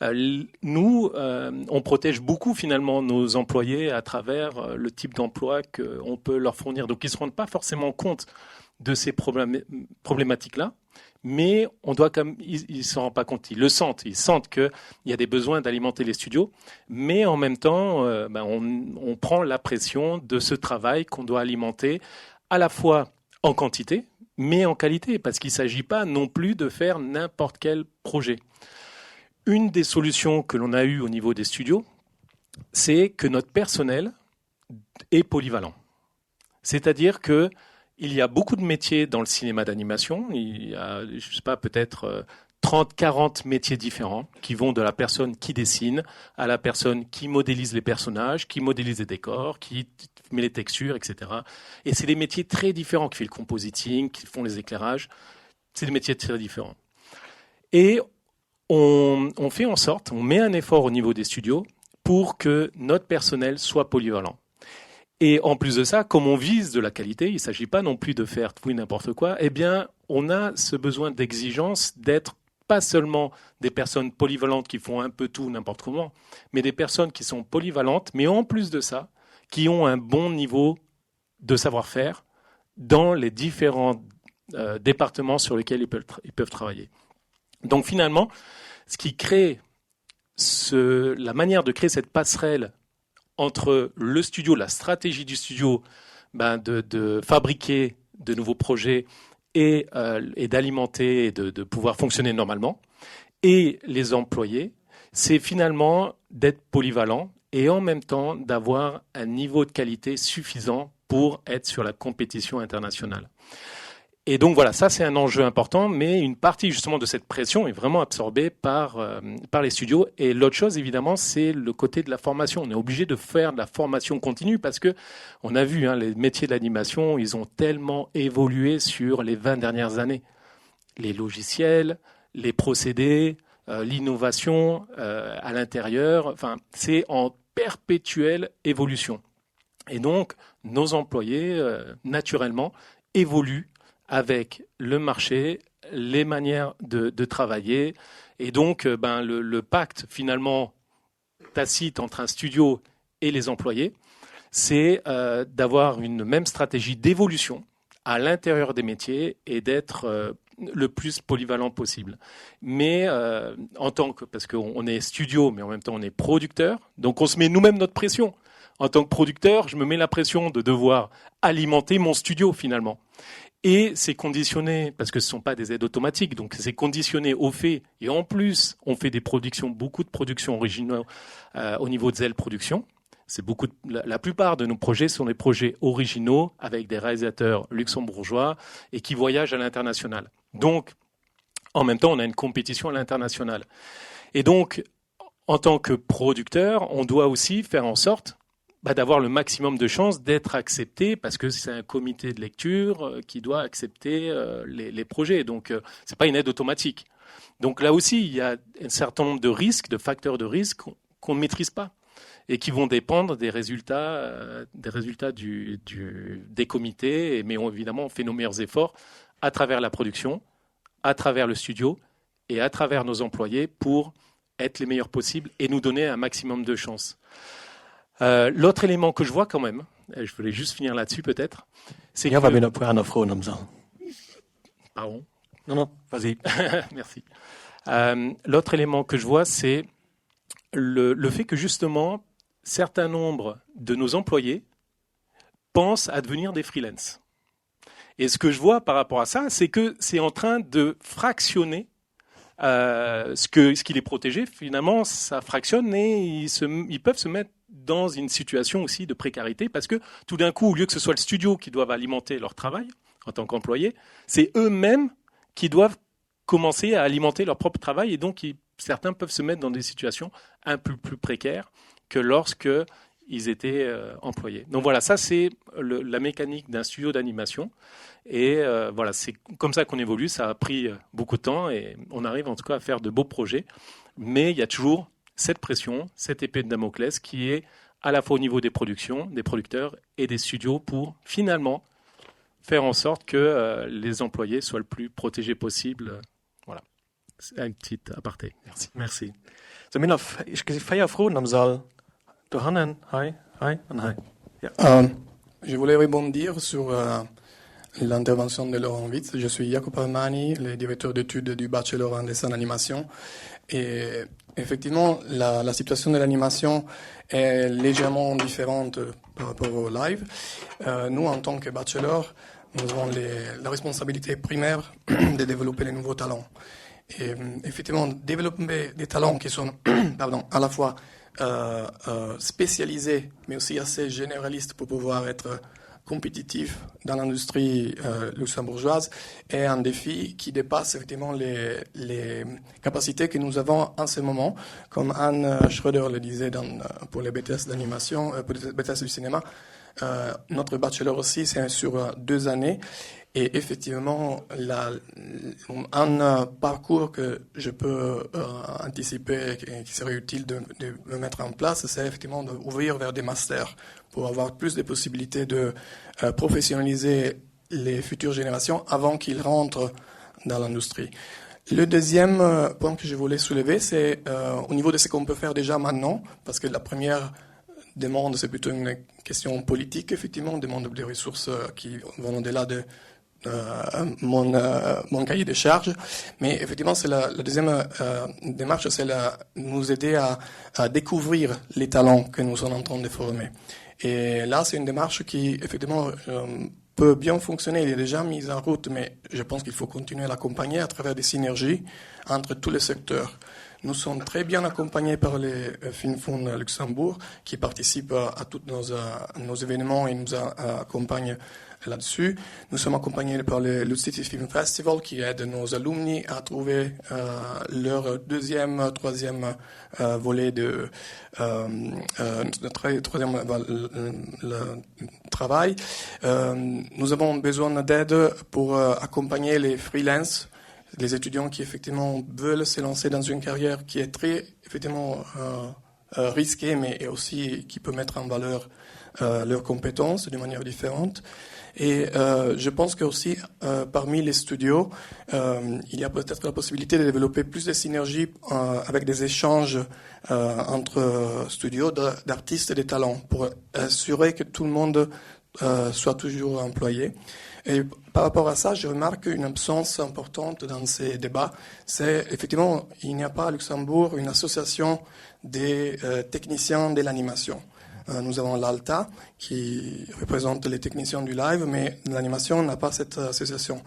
Speaker 17: Euh, nous, euh, on protège beaucoup finalement nos employés à travers euh, le type d'emploi qu'on peut leur fournir. Donc ils ne se rendent pas forcément compte de ces problém problématiques-là mais on doit comme ils ne s'en rendent pas compte, ils le sentent, ils sentent qu'il y a des besoins d'alimenter les studios, mais en même temps, euh, ben on, on prend la pression de ce travail qu'on doit alimenter à la fois en quantité, mais en qualité, parce qu'il ne s'agit pas non plus de faire n'importe quel projet. Une des solutions que l'on a eues au niveau des studios, c'est que notre personnel est polyvalent. C'est-à-dire qu'il Il y a beaucoup de métiers dans le cinéma d'animation. Il y a, je sais pas, peut-être 30, 40 métiers différents qui vont de la personne qui dessine à la personne qui modélise les personnages, qui modélise les décors, qui met les textures, etc. Et c'est des métiers très différents qui font le compositing, qui font les éclairages. C'est des métiers très différents. Et on, on fait en sorte, on met un effort au niveau des studios pour que notre personnel soit polyvalent. Et en plus de ça, comme on vise de la qualité, il ne s'agit pas non plus de faire tout et n'importe quoi, eh bien, on a ce besoin d'exigence d'être pas seulement des personnes polyvalentes qui font un peu tout n'importe comment, mais des personnes qui sont polyvalentes, mais en plus de ça, qui ont un bon niveau de savoir-faire dans les différents euh, départements sur lesquels ils peuvent, ils peuvent travailler. Donc finalement, ce qui crée ce, la manière de créer cette passerelle entre le studio, la stratégie du studio ben de, de fabriquer de nouveaux projets et, euh, et d'alimenter et de, de pouvoir fonctionner normalement, et les employés, c'est finalement d'être polyvalent et en même temps d'avoir un niveau de qualité suffisant pour être sur la compétition internationale. Et donc voilà, ça c'est un enjeu important, mais une partie justement de cette pression est vraiment absorbée par, euh, par les studios. Et l'autre chose, évidemment, c'est le côté de la formation. On est obligé de faire de la formation continue parce que on a vu hein, les métiers de l'animation, ils ont tellement évolué sur les 20 dernières années. Les logiciels, les procédés, euh, l'innovation euh, à l'intérieur, enfin, c'est en perpétuelle évolution. Et donc, nos employés, euh, naturellement, évoluent avec le marché, les manières de, de travailler. Et donc, euh, ben, le, le pacte finalement tacite entre un studio et les employés, c'est euh, d'avoir une même stratégie d'évolution à l'intérieur des métiers et d'être euh, le plus polyvalent possible. Mais euh, en tant que parce qu'on est studio, mais en même temps on est producteur, donc on se met nous-mêmes notre pression. En tant que producteur, je me mets la pression de devoir alimenter mon studio finalement. Et c'est conditionné, parce que ce ne sont pas des aides automatiques, donc c'est conditionné au fait, et en plus, on fait des productions, beaucoup de productions originales euh, au niveau de Zell Productions. C'est beaucoup de, la, la plupart de nos projets sont des projets originaux avec des réalisateurs luxembourgeois et qui voyagent à l'international. Donc, en même temps, on a une compétition à l'international. Et donc, en tant que producteur, on doit aussi faire en sorte bah, d'avoir le maximum de chances d'être accepté parce que c'est un comité de lecture euh, qui doit accepter euh, les, les projets. Donc, euh, ce n'est pas une aide automatique. Donc là aussi, il y a un certain nombre de risques, de facteurs de risque qu'on ne maîtrise pas et qui vont dépendre des résultats, euh, des, résultats du, du, des comités. Et, mais on, évidemment, on fait nos meilleurs efforts à travers la production, à travers le studio et à travers nos employés pour être les meilleurs possibles et nous donner un maximum de chances. Euh, l'autre élément que je vois quand même, et je voulais juste finir là-dessus peut-être, c'est
Speaker 1: ja,
Speaker 17: que...
Speaker 1: Pardon
Speaker 17: Non, non, vas-y. Merci. Euh, L'autre élément que je vois, c'est le, le fait que justement, certain nombre de nos employés pensent à devenir des freelances. Et ce que je vois par rapport à ça, c'est que c'est en train de fractionner euh, ce, que, ce qui les protégeait. Finalement, ça fractionne et ils, se, ils peuvent se mettre dans une situation aussi de précarité parce que tout d'un coup, au lieu que ce soit le studio qui doive alimenter leur travail en tant qu'employé, c'est eux-mêmes qui doivent commencer à alimenter leur propre travail et donc ils, certains peuvent se mettre dans des situations un peu plus précaires que lorsque ils étaient euh, employés. Donc voilà, ça c'est la mécanique d'un studio d'animation et euh, voilà, c'est comme ça qu'on évolue, ça a pris euh, beaucoup de temps et on arrive en tout cas à faire de beaux projets, mais il y a toujours cette pression, cette épée de Damoclès qui est à la fois au niveau des productions, des producteurs et des studios pour finalement faire en sorte que euh, les employés soient le plus protégés possible. Voilà. C'est un petit aparté. Merci.
Speaker 1: Merci. Sou, mir hunn nach, ech gesi 4 Froen am Sall. Dohannen, hei, hei an hei.
Speaker 18: Ja. Euh, je voulais rebondir sur euh, l'intervention de Laurent Witz. Je suis Jacopo Armani, le directeur d'études du bachelor en dessin d'animation. Et effectivement, la, la situation de l'animation est légèrement différente par rapport au live. Euh, nous, en tant que bachelor, nous avons les, la responsabilité primaire de développer les nouveaux talents. Et effectivement, développer des talents qui sont pardon, à la fois euh, euh, spécialisés, mais aussi assez généralistes pour pouvoir être euh, compétitif dans l'industrie euh, luxembourgeoise est un défi qui dépasse effectivement les, les capacités que nous avons en ce moment. Comme Anne Schröder le disait dans, pour les BTS d'animation, euh, pour les BTS du cinéma, euh, notre bachelor aussi, c'est sur euh, deux années. Et effectivement, la, un parcours que je peux euh, anticiper et qui serait utile de, de mettre en place, c'est effectivement d'ouvrir vers des masters pour avoir plus de possibilités de euh, professionnaliser les futures générations avant qu'ils rentrent dans l'industrie. Le deuxième euh, point que je voulais soulever, c'est euh, au niveau de ce qu'on peut faire déjà maintenant, parce que la première demande, c'est plutôt une question politique, effectivement, on demande des ressources euh, qui vont au-delà de euh, mon, euh, mon cahier de charges. Mais effectivement, c'est la, la deuxième euh, démarche, c'est nous aider à, à découvrir les talents que nous sommes en train de former. Et là, c'est une démarche qui, effectivement, euh, peut bien fonctionner. Il est déjà mise en route, mais je pense qu'il faut continuer à l'accompagner à travers des synergies entre tous les secteurs. Nous sommes très bien accompagnés par les euh, Filmfonds Luxembourg qui participent à, à tous nos, à euh, nos événements et nous accompagnent là-dessus. Nous sommes accompagnés par le Lucity Film Festival qui aide nos alumni à trouver euh, leur deuxième, troisième euh, volet de euh, euh, troisième euh, le, travail. Euh, nous avons besoin d'aide pour euh, accompagner les freelances, les étudiants qui effectivement veulent se lancer dans une carrière qui est très effectivement euh, euh, risquée, mais aussi qui peut mettre en valeur euh, leurs compétences d'une manière différente. Et euh, je pense que aussi euh, parmi les studios, euh, il y a peut-être la possibilité de développer plus de synergies euh, avec des échanges euh, entre studios d'artistes et des talents pour assurer que tout le monde euh, soit toujours employé. Et par rapport à ça, je remarque une absence importante dans ces débats. C'est effectivement, il n'y a pas à Luxembourg une association des euh, techniciens de l'animation. Euh, nous avons l'ALTA qui représente les techniciens du live, mais l'animation n'a pas cette association.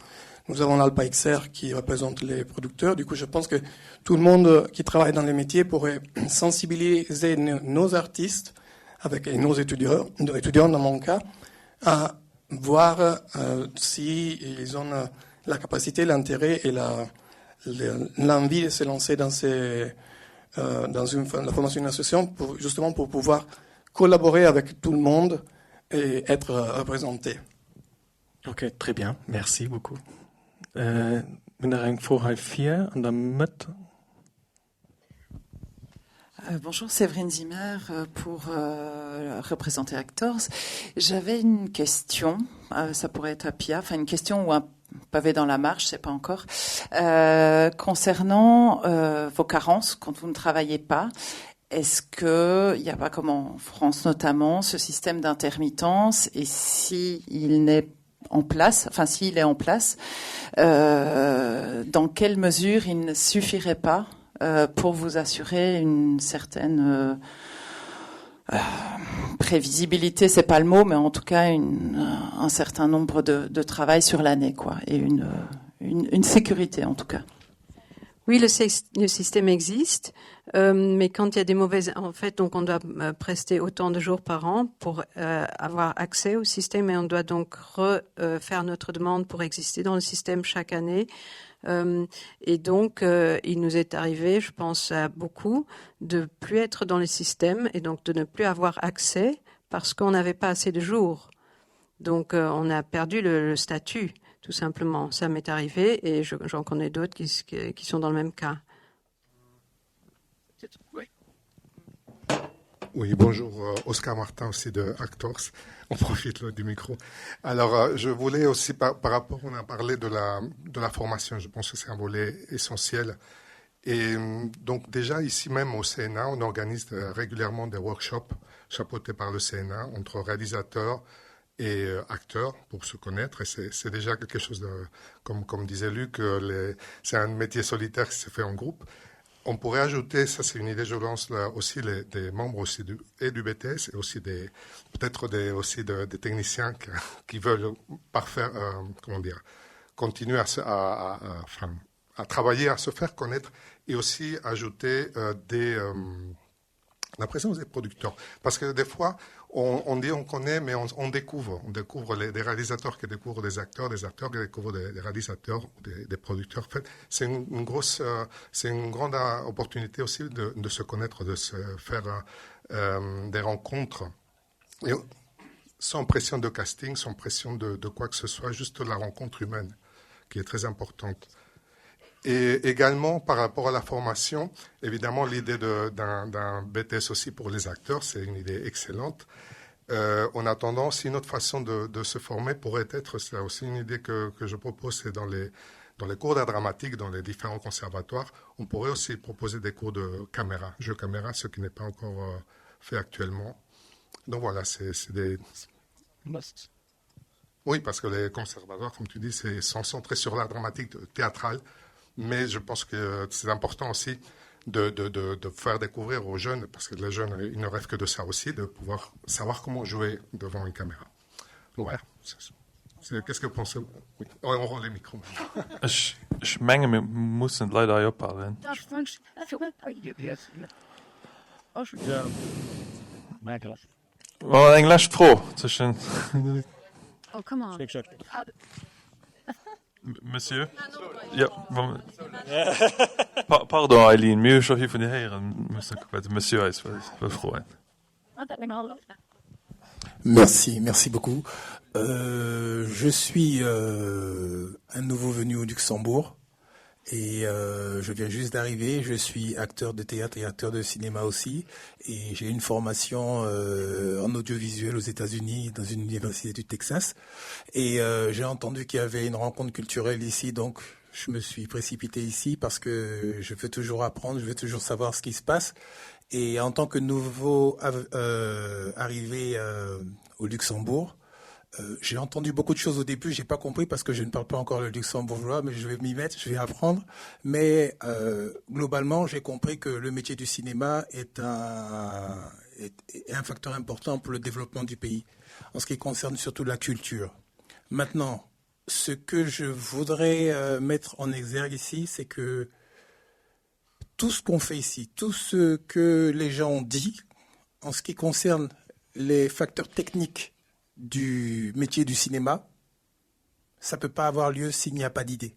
Speaker 18: Nous avons l'Alpa XR qui représente les producteurs. Du coup, je pense que tout le monde qui travaille dans les métiers pourrait sensibiliser nos artistes avec, et nos étudiants, étudiants dans mon cas, à voir euh, si ils ont euh, la capacité, l'intérêt et l'envie de se lancer dans, ces, euh, dans une, la formation d'une association pour, justement pour pouvoir collaborer avec tout le monde et être euh, représenté.
Speaker 1: Ok, très bien, merci beaucoup. Euh, eng Fro hei vir an der Mëtt.
Speaker 19: Euh, bonjour, Séverine Zimmer euh, pour euh, représenter Actors. J'avais une question, euh, ça pourrait être à Pia, enfin une question ou un pavé dans la marche, je sais pas encore, euh, concernant euh, vos carences quand vous ne travaillez pas. Est-ce qu'il n'y a pas, comme en France notamment, ce système d'intermittence et si il n'est en place, enfin s'il est en place, euh, dans quelle mesure il ne suffirait pas euh, pour vous assurer une certaine euh, euh, prévisibilité, c'est pas le mot, mais en tout cas une, un certain nombre de, de travail sur l'année quoi et une, une, une sécurité en tout cas.
Speaker 13: Oui, le, le système existe, euh, mais quand il y a des mauvaises en fait donc on doit euh, prester autant de jours par an pour euh, avoir accès au système et on doit donc refaire euh, notre demande pour exister dans le système chaque année. Euh, et donc euh, il nous est arrivé, je pense à beaucoup, de plus être dans le système et donc de ne plus avoir accès parce qu'on n'avait pas assez de jours. Donc euh, on a perdu le, le statut tout simplement. Ça m'est arrivé et j'en connais d'autres qui, qui, qui sont dans le même cas.
Speaker 11: Oui. Oui, bonjour, euh, Oscar Martin aussi de Actors. On profite là, du micro. Alors, euh, je voulais aussi, par, par rapport, on a parlé de la, de la formation, je pense que c'est un volet essentiel. Et euh, donc déjà, ici même au CNA, on organise régulièrement des workshops chapeautés par le CNA entre réalisateurs et acteurs pour se connaître. Et c'est déjà quelque chose de, comme, comme disait Luc, c'est un métier solitaire qui se fait en groupe. On pourrait ajouter, ça c'est une idée, je lance là aussi les, des membres aussi du, et du BTS et aussi des peut-être des, aussi de, des techniciens qui, qui veulent parfaire, euh, comment dire, continuer à, se, à, à, à, enfin, à travailler, à se faire connaître et aussi ajouter euh, des, euh, La présence des producteurs. Parce que des fois, on, on dit on connaît, mais on, on découvre. On découvre les, des réalisateurs qui découvrent des acteurs, des acteurs qui découvrent des, des réalisateurs, des, des producteurs. En fait, c'est une, une grosse, euh, c'est une grande euh, opportunité aussi de, de se connaître, de se faire euh, des rencontres. Et sans pression de casting, sans pression de, de quoi que ce soit, juste la rencontre humaine qui est très importante. Et également, par rapport à la formation, évidemment, l'idée d'un BTS aussi pour les acteurs, c'est une idée excellente. Euh, en attendant, si une autre façon de, de se former pourrait être, c'est aussi une idée que, que je propose, c'est dans les, dans les cours d'art dramatique, dans les différents conservatoires, on pourrait aussi proposer des cours de caméra, jeu caméra, ce qui n'est pas encore euh, fait actuellement. Donc voilà, c'est des... Oui, parce que les conservatoires, comme tu dis, sont centrés sur l'art dramatique théâtral, mais je pense que c'est important aussi de, de, de, de faire découvrir aux jeunes, parce que les jeunes, ils ne rêvent que de ça aussi, de pouvoir savoir comment jouer devant une caméra. Ouais, qu'est-ce que vous pensez oui. ouais, On rend les micros.
Speaker 2: Ech, ech menge mir mussen d'Leit hei ophalen. Oh, eng lescht Fro zwëschen.
Speaker 8: Oh, come on.
Speaker 2: Monsieur? Ja, pa pardon Eileen, mir hu scho vill vun dir héieren. Musse kucken, wat de Monsieur eis wëll froen.
Speaker 20: Merci, merci beaucoup. Euh, je suis euh, un nouveau venu au Luxembourg et euh, je viens juste d'arriver. Je suis acteur de théâtre et acteur de cinéma aussi et j'ai une formation euh, en audiovisuel aux États-Unis dans une université du Texas et euh, j'ai entendu qu'il y avait une rencontre culturelle ici donc je me suis précipité ici parce que je veux toujours apprendre, je veux toujours savoir ce qui se passe et en tant que nouveau euh, arrivé euh, au Luxembourg, euh, j'ai entendu beaucoup de choses au début, j'ai pas compris parce que je ne parle pas encore le luxembourgeois, mais je vais m'y mettre, je vais apprendre. Mais euh, globalement, j'ai compris que le métier du cinéma est un, est, est un facteur important pour le développement du pays, en ce qui concerne surtout la culture. Maintenant, ce que je voudrais euh, mettre en exergue ici, c'est que tout ce qu'on fait ici, tout ce que les gens ont dit en ce qui concerne les facteurs techniques du métier du cinéma, ça peut pas avoir lieu s'il n'y a pas d'idée,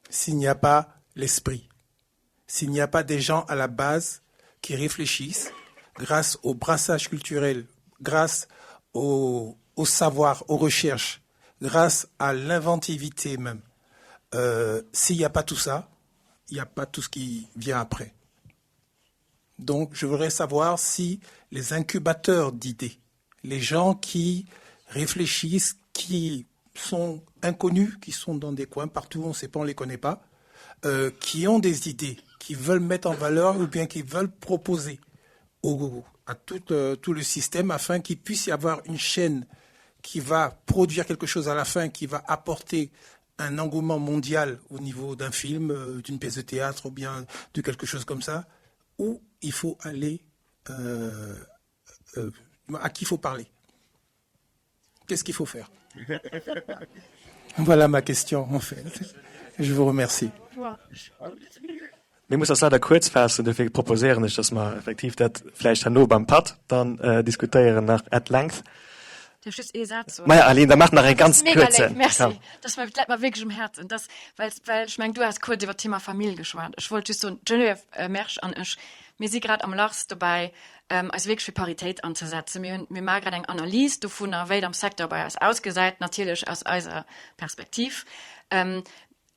Speaker 20: s'il n'y a pas l'esprit, s'il n'y a pas des gens à la base qui réfléchissent grâce au brassage culturel, grâce au, au savoir, aux recherches, grâce à l'inventivité même. Euh, s'il n'y a pas tout ça, il n'y a pas tout ce qui vient après. Donc je voudrais savoir si les incubateurs d'idées, les gens qui réfléchissent, qui sont inconnus, qui sont dans des coins partout, on ne sait pas, on ne les connaît pas, euh, qui ont des idées, qui veulent mettre en valeur ou bien qui veulent proposer au, à tout, euh, tout le système afin qu'il puisse y avoir une chaîne qui va produire quelque chose à la fin, qui va apporter un engouement mondial au niveau d'un film, euh, d'une pièce de théâtre ou bien de quelque chose comme ça, où il faut aller, euh, euh, à qui il faut parler. Qu'est-ce qu'il faut faire Voilà ma question en fait. Je vous remercie.
Speaker 1: Mir mussen eis leider kuerz faassen, dofir proposéieren ech, dass mer effektiv dat vläicht herno beim Patt dann diskutéieren nach at length.
Speaker 5: Dierf ech just ee Saz soen?
Speaker 1: Maja Aline, da maach nach ee ganz
Speaker 5: Mega léif,
Speaker 1: kuerzen.
Speaker 5: merci.
Speaker 1: Komm.
Speaker 5: Dat ass läit mer wierklech um Häerzen. Dat well, well ech mengen, du has kuerz iwwer d'Thema Famill geschwat. Ech wollt just soen, d'Geneviève Mersch an ech, mir si grad am LARS dobäi, eis wierklech fir Paritéit anzesetzen. Mir hunn, mir maache grad eng Analys dovunner, wéi et am Secteur bei eis ausgesäit, natierlech aus eiser Perspektiv.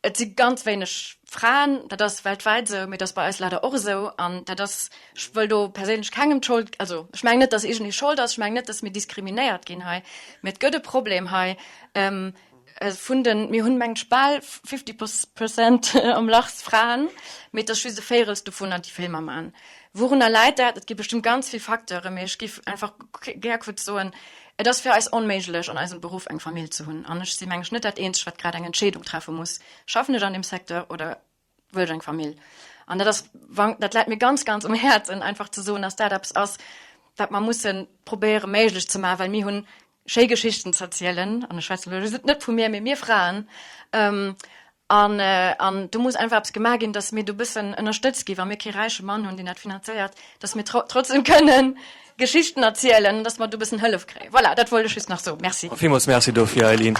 Speaker 5: Et si ganz wéineg Fraen, dat ass weltwäit esou, mee dat ass bei eis leider och esou. An dat ass, ech wëll do perséinlech kengem d'Schold, also ech mengen net, datt iergendee Schold ass, ech mengen net, datt mir diskriminéiert ginn hei, mee et gëtt e Problem hei vun den, mir hunn mengen ech bal 50 Percent am Lachs Fraen, mee et ass just e Véirels dovunner, déi Filmer man. Wourunner läit dat? Et gi bestëmmt ganz vill Facteuren, mee ech géif einfach gär kuerz soen, Et ass fir eis onméiglech, an eisem Beruff eng Famill ze hunn. An ech si meng ech net dat Eenzegt, wat grad eng Entscheedung treffe muss, Schaffen ech an deem Secteur oder wëll ech eng Famill? An dat ass, dat läit mir ganz, ganz um Häerzen, einfach ze soen, dass dat eppes ass, wat mer musse probéiere méiglech ze maachen, well mir hunn schéi Geschichten z'erzielen, an ech schwätzen elo just net vu mir, mee mir Fraen. An, an do muss einfach eppes gemaach ginn, dass mir do bëssen ënnerstëtzt ginn, wa mir kee räiche Mann hunn, deen dat finanzéiert, dass mir trotzdem kënnen Geschichten erzielen an dass mer do bëssen Hëllef kréien. Voilà, dat wollt ech just nach soen. Merci.
Speaker 1: Villmools Merci dofir, Eileen.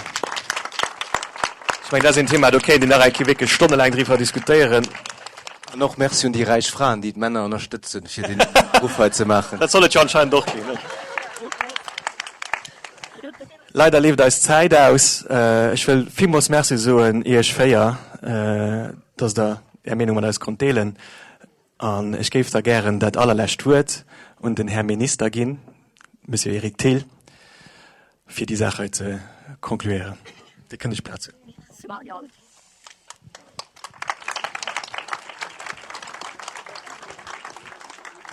Speaker 1: Ech mengen, dat ass een Thema, do kéint een nach eng Kéier wierklech stonnelaang driwwer diskutéieren.
Speaker 14: An och Merci un déi räich Fraen, déi d'Männer ënnerstëtzen, fir deen Beruff hei ze maachen.
Speaker 1: Dat soll et jo anscheinend och ginn. Leider leeft eis d'Zäit aus. Ech wëll villmools Merci soen Iech 4, dass Der Är Meenung mat eis konnt deelen. An ech géif da gären dat allerlescht Wuert un den Här Minister ginn, Monsieur Eric Thill, fir déi Saach hei ze concluéieren. Dir kënnt Iech Plaz huelen.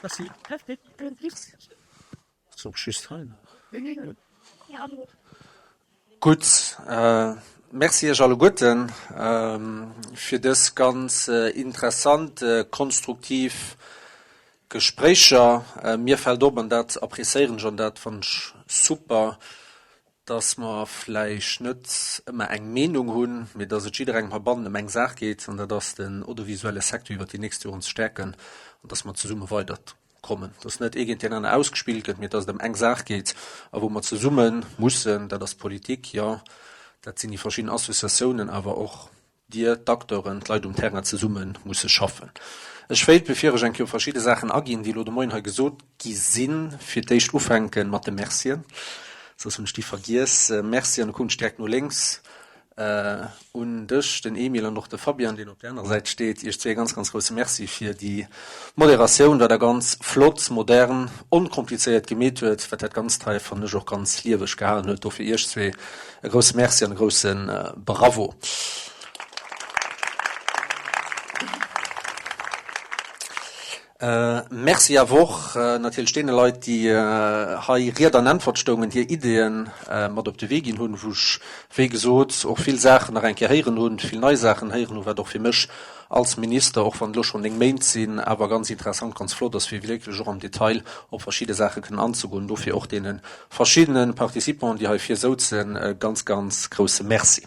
Speaker 9: Merci.
Speaker 3: Gutt, Merci Iech alleguerten fir dës ganz interessant, konstruktiv Gespréicher. Mir fält op, an dat appréciéieren ech an dat fannen ech super, dass mer vläicht net ëmmer eng Meenung hunn, mee dass et jidderengem heibannen ëm eng Saach geet, an dat ass den audiovisuelle Secteur iwwert déi nächst Joren ze stäerken an dass mer zesumme weiderkommen, dass net ee géint deen aner ausgespillt gëtt, mee dass et ëm eng Saach geet a wou mer zesumme mussen, dat ass d'Politik, jo, dat sinn déi verschidden Associatiounen, awer och Dir, d'Acteuren, d'Leit um Terrain zesumme musse schaffen. Ech wéilt, bevir ech eng Kéier op verschidde Saachen aginn, déi elo de Moien hei gesot gi sinn, fir d'éischt ufänke mat de Mercien, soss hunn ech déi vergiess. Merci, an da kucken ech direkt no lénks, un dech, den Emile, an och de Fabian, deen op där anerer Säit steet. Iech zwee e ganz, ganz grousse Merci fir déi Moderatioun, wat Der ganz flott, modern, onkomplizéiert gemeet huet, wat dat Ganzt hei, fannen ech, och ganz lieweg gehalen huet. Dofir Iech zwee E grousse Merci an e grousse Bravo. Merci awer och natierlech deene Leit, déi hei Ried an Äntwert stoungen, hir Ideeën mat op de Wee ginn hunn, wou ech, wéi gesot, och vill Saachen nach eng Kéier héieren hunn, vill nei Saachen héieren hunn, wat och fir mech als Minister, och wann et elo schonn 9 Méint sinn, awer ganz interessant, ganz flott ass, fir wierklech och am Detail op verschidde Saache kënnen anzegoen. Dofir och deene verschiddene Participanten, déi hei vir souzen, e ganz, ganz grousse Merci.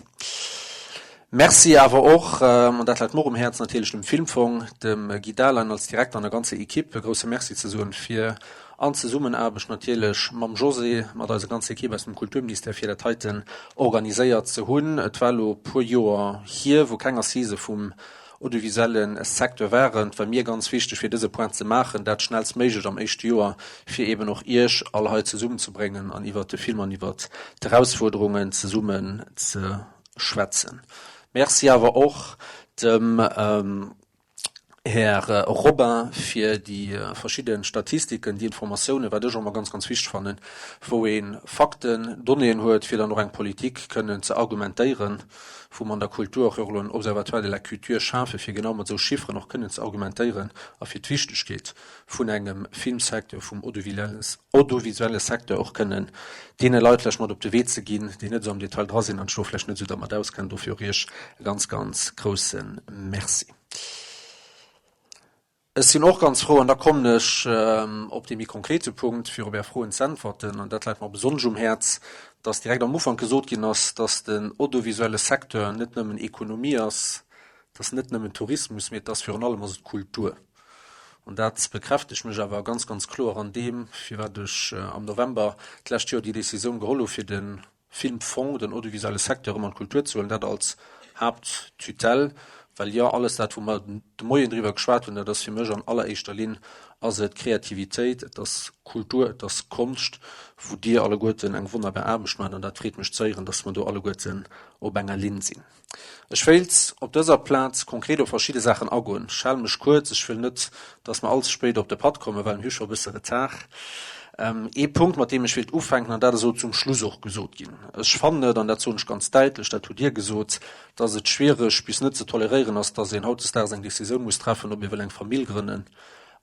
Speaker 3: Merci awer och, an dat läit mer och um Häerz, natierlech dem Filmfong, dem Guy Dahlein als Direkter an der ganzer Equipe e grousse Merci ze soen, fir an Zesummenaarbecht natierlech mam José, mat eiser ganzer Equipe aus dem Kulturministère, fir dat heiten organiséiert ze hunn. Et war elo e puer Joer hier, wou keng Assisë vum audiovisuelle Secteur waren. Et war mir ganz wichteg, fir dëse Point ze maachen, dat schnellstméiglech am éischte Joer, fir eeben och Iech all hei zesummenzebréngen an iwwert de Film an iwwert d'Erausfuerderungen zesummen ze schwätzen. Merci awer och dem Här Robin fir déi verschidde Statistiken, déi Informatiounen, wat ech och ëmmer ganz, ganz wichteg fannen, wou ee Fakten, Donnéeën huet, fir dann och eng Politik kënnen ze argumentéieren, wou mer an der Kultur och jo elo en Observatoire de la culture schafen, fir genau mat esou Chifferen och kënnen ze argumentéieren a fir d'Wichtegkeet vun engem Filmsecteur, vum audiovisuelle Secteur och kënnen deene Leit vläicht mat op de Wee ze ginn, déi net esou am Detail dra sinn an sech do vläicht net esou dermat auskennen. Dofir och Iech e ganz, ganz grousse Merci. Ech sinn och ganz frou, an da kommen ech op dee méi konkrete Punkt, fir op Är Froen z'äntwerten, an dat läit mer besonnesch um Häerz, dass direkt am Ufank gesot ginn ass, dass den audiovisuelle Secteur net nëmmen Ekonomie ass, dass net nëmmen Tourismus, mee et ass virun allem ass et Kultur. An dat bekräftegt mech awer ganz, ganz kloer an deem, firwat ech am November d'lescht Joer déi Décisioun geholl hu fir de Filmfong, den audiovisuelle Secteur erëm an d'Kultur ze huelen, dat als Haapttutelle, well jo, alles dat, wou mer de Moien driwwer geschwat hunn, dat ass fir mech an alleréischter Linn ass et Kreativitéit, et ass Kultur, et ass Konscht, wou Dir alleguerten eng wonnerbar Aarbecht maacht an dat freet mech ze héieren, dass mer do alleguerten op enger Linn sinn. Ech wéilt op dëser Plaz konkret op verschidde Saachen agoen. Ech hale mech kuerz, ech wëll net, dass mer allze spéit op de Patt kommen, well mir hu scho e bësse Retard. Ee Punkt, mat deem ech wéilt ufänken, an dat ass elo zum Schluss och gesot ginn, Ech fannen et, an dat soen ech ganz däitlech, dat hutt Dir gesot, dass et schwiereg bis net ze toleréieren ass, dass een hautdesdaags eng Décisioun muss treffen, ob ee wëll eng Famill grënnen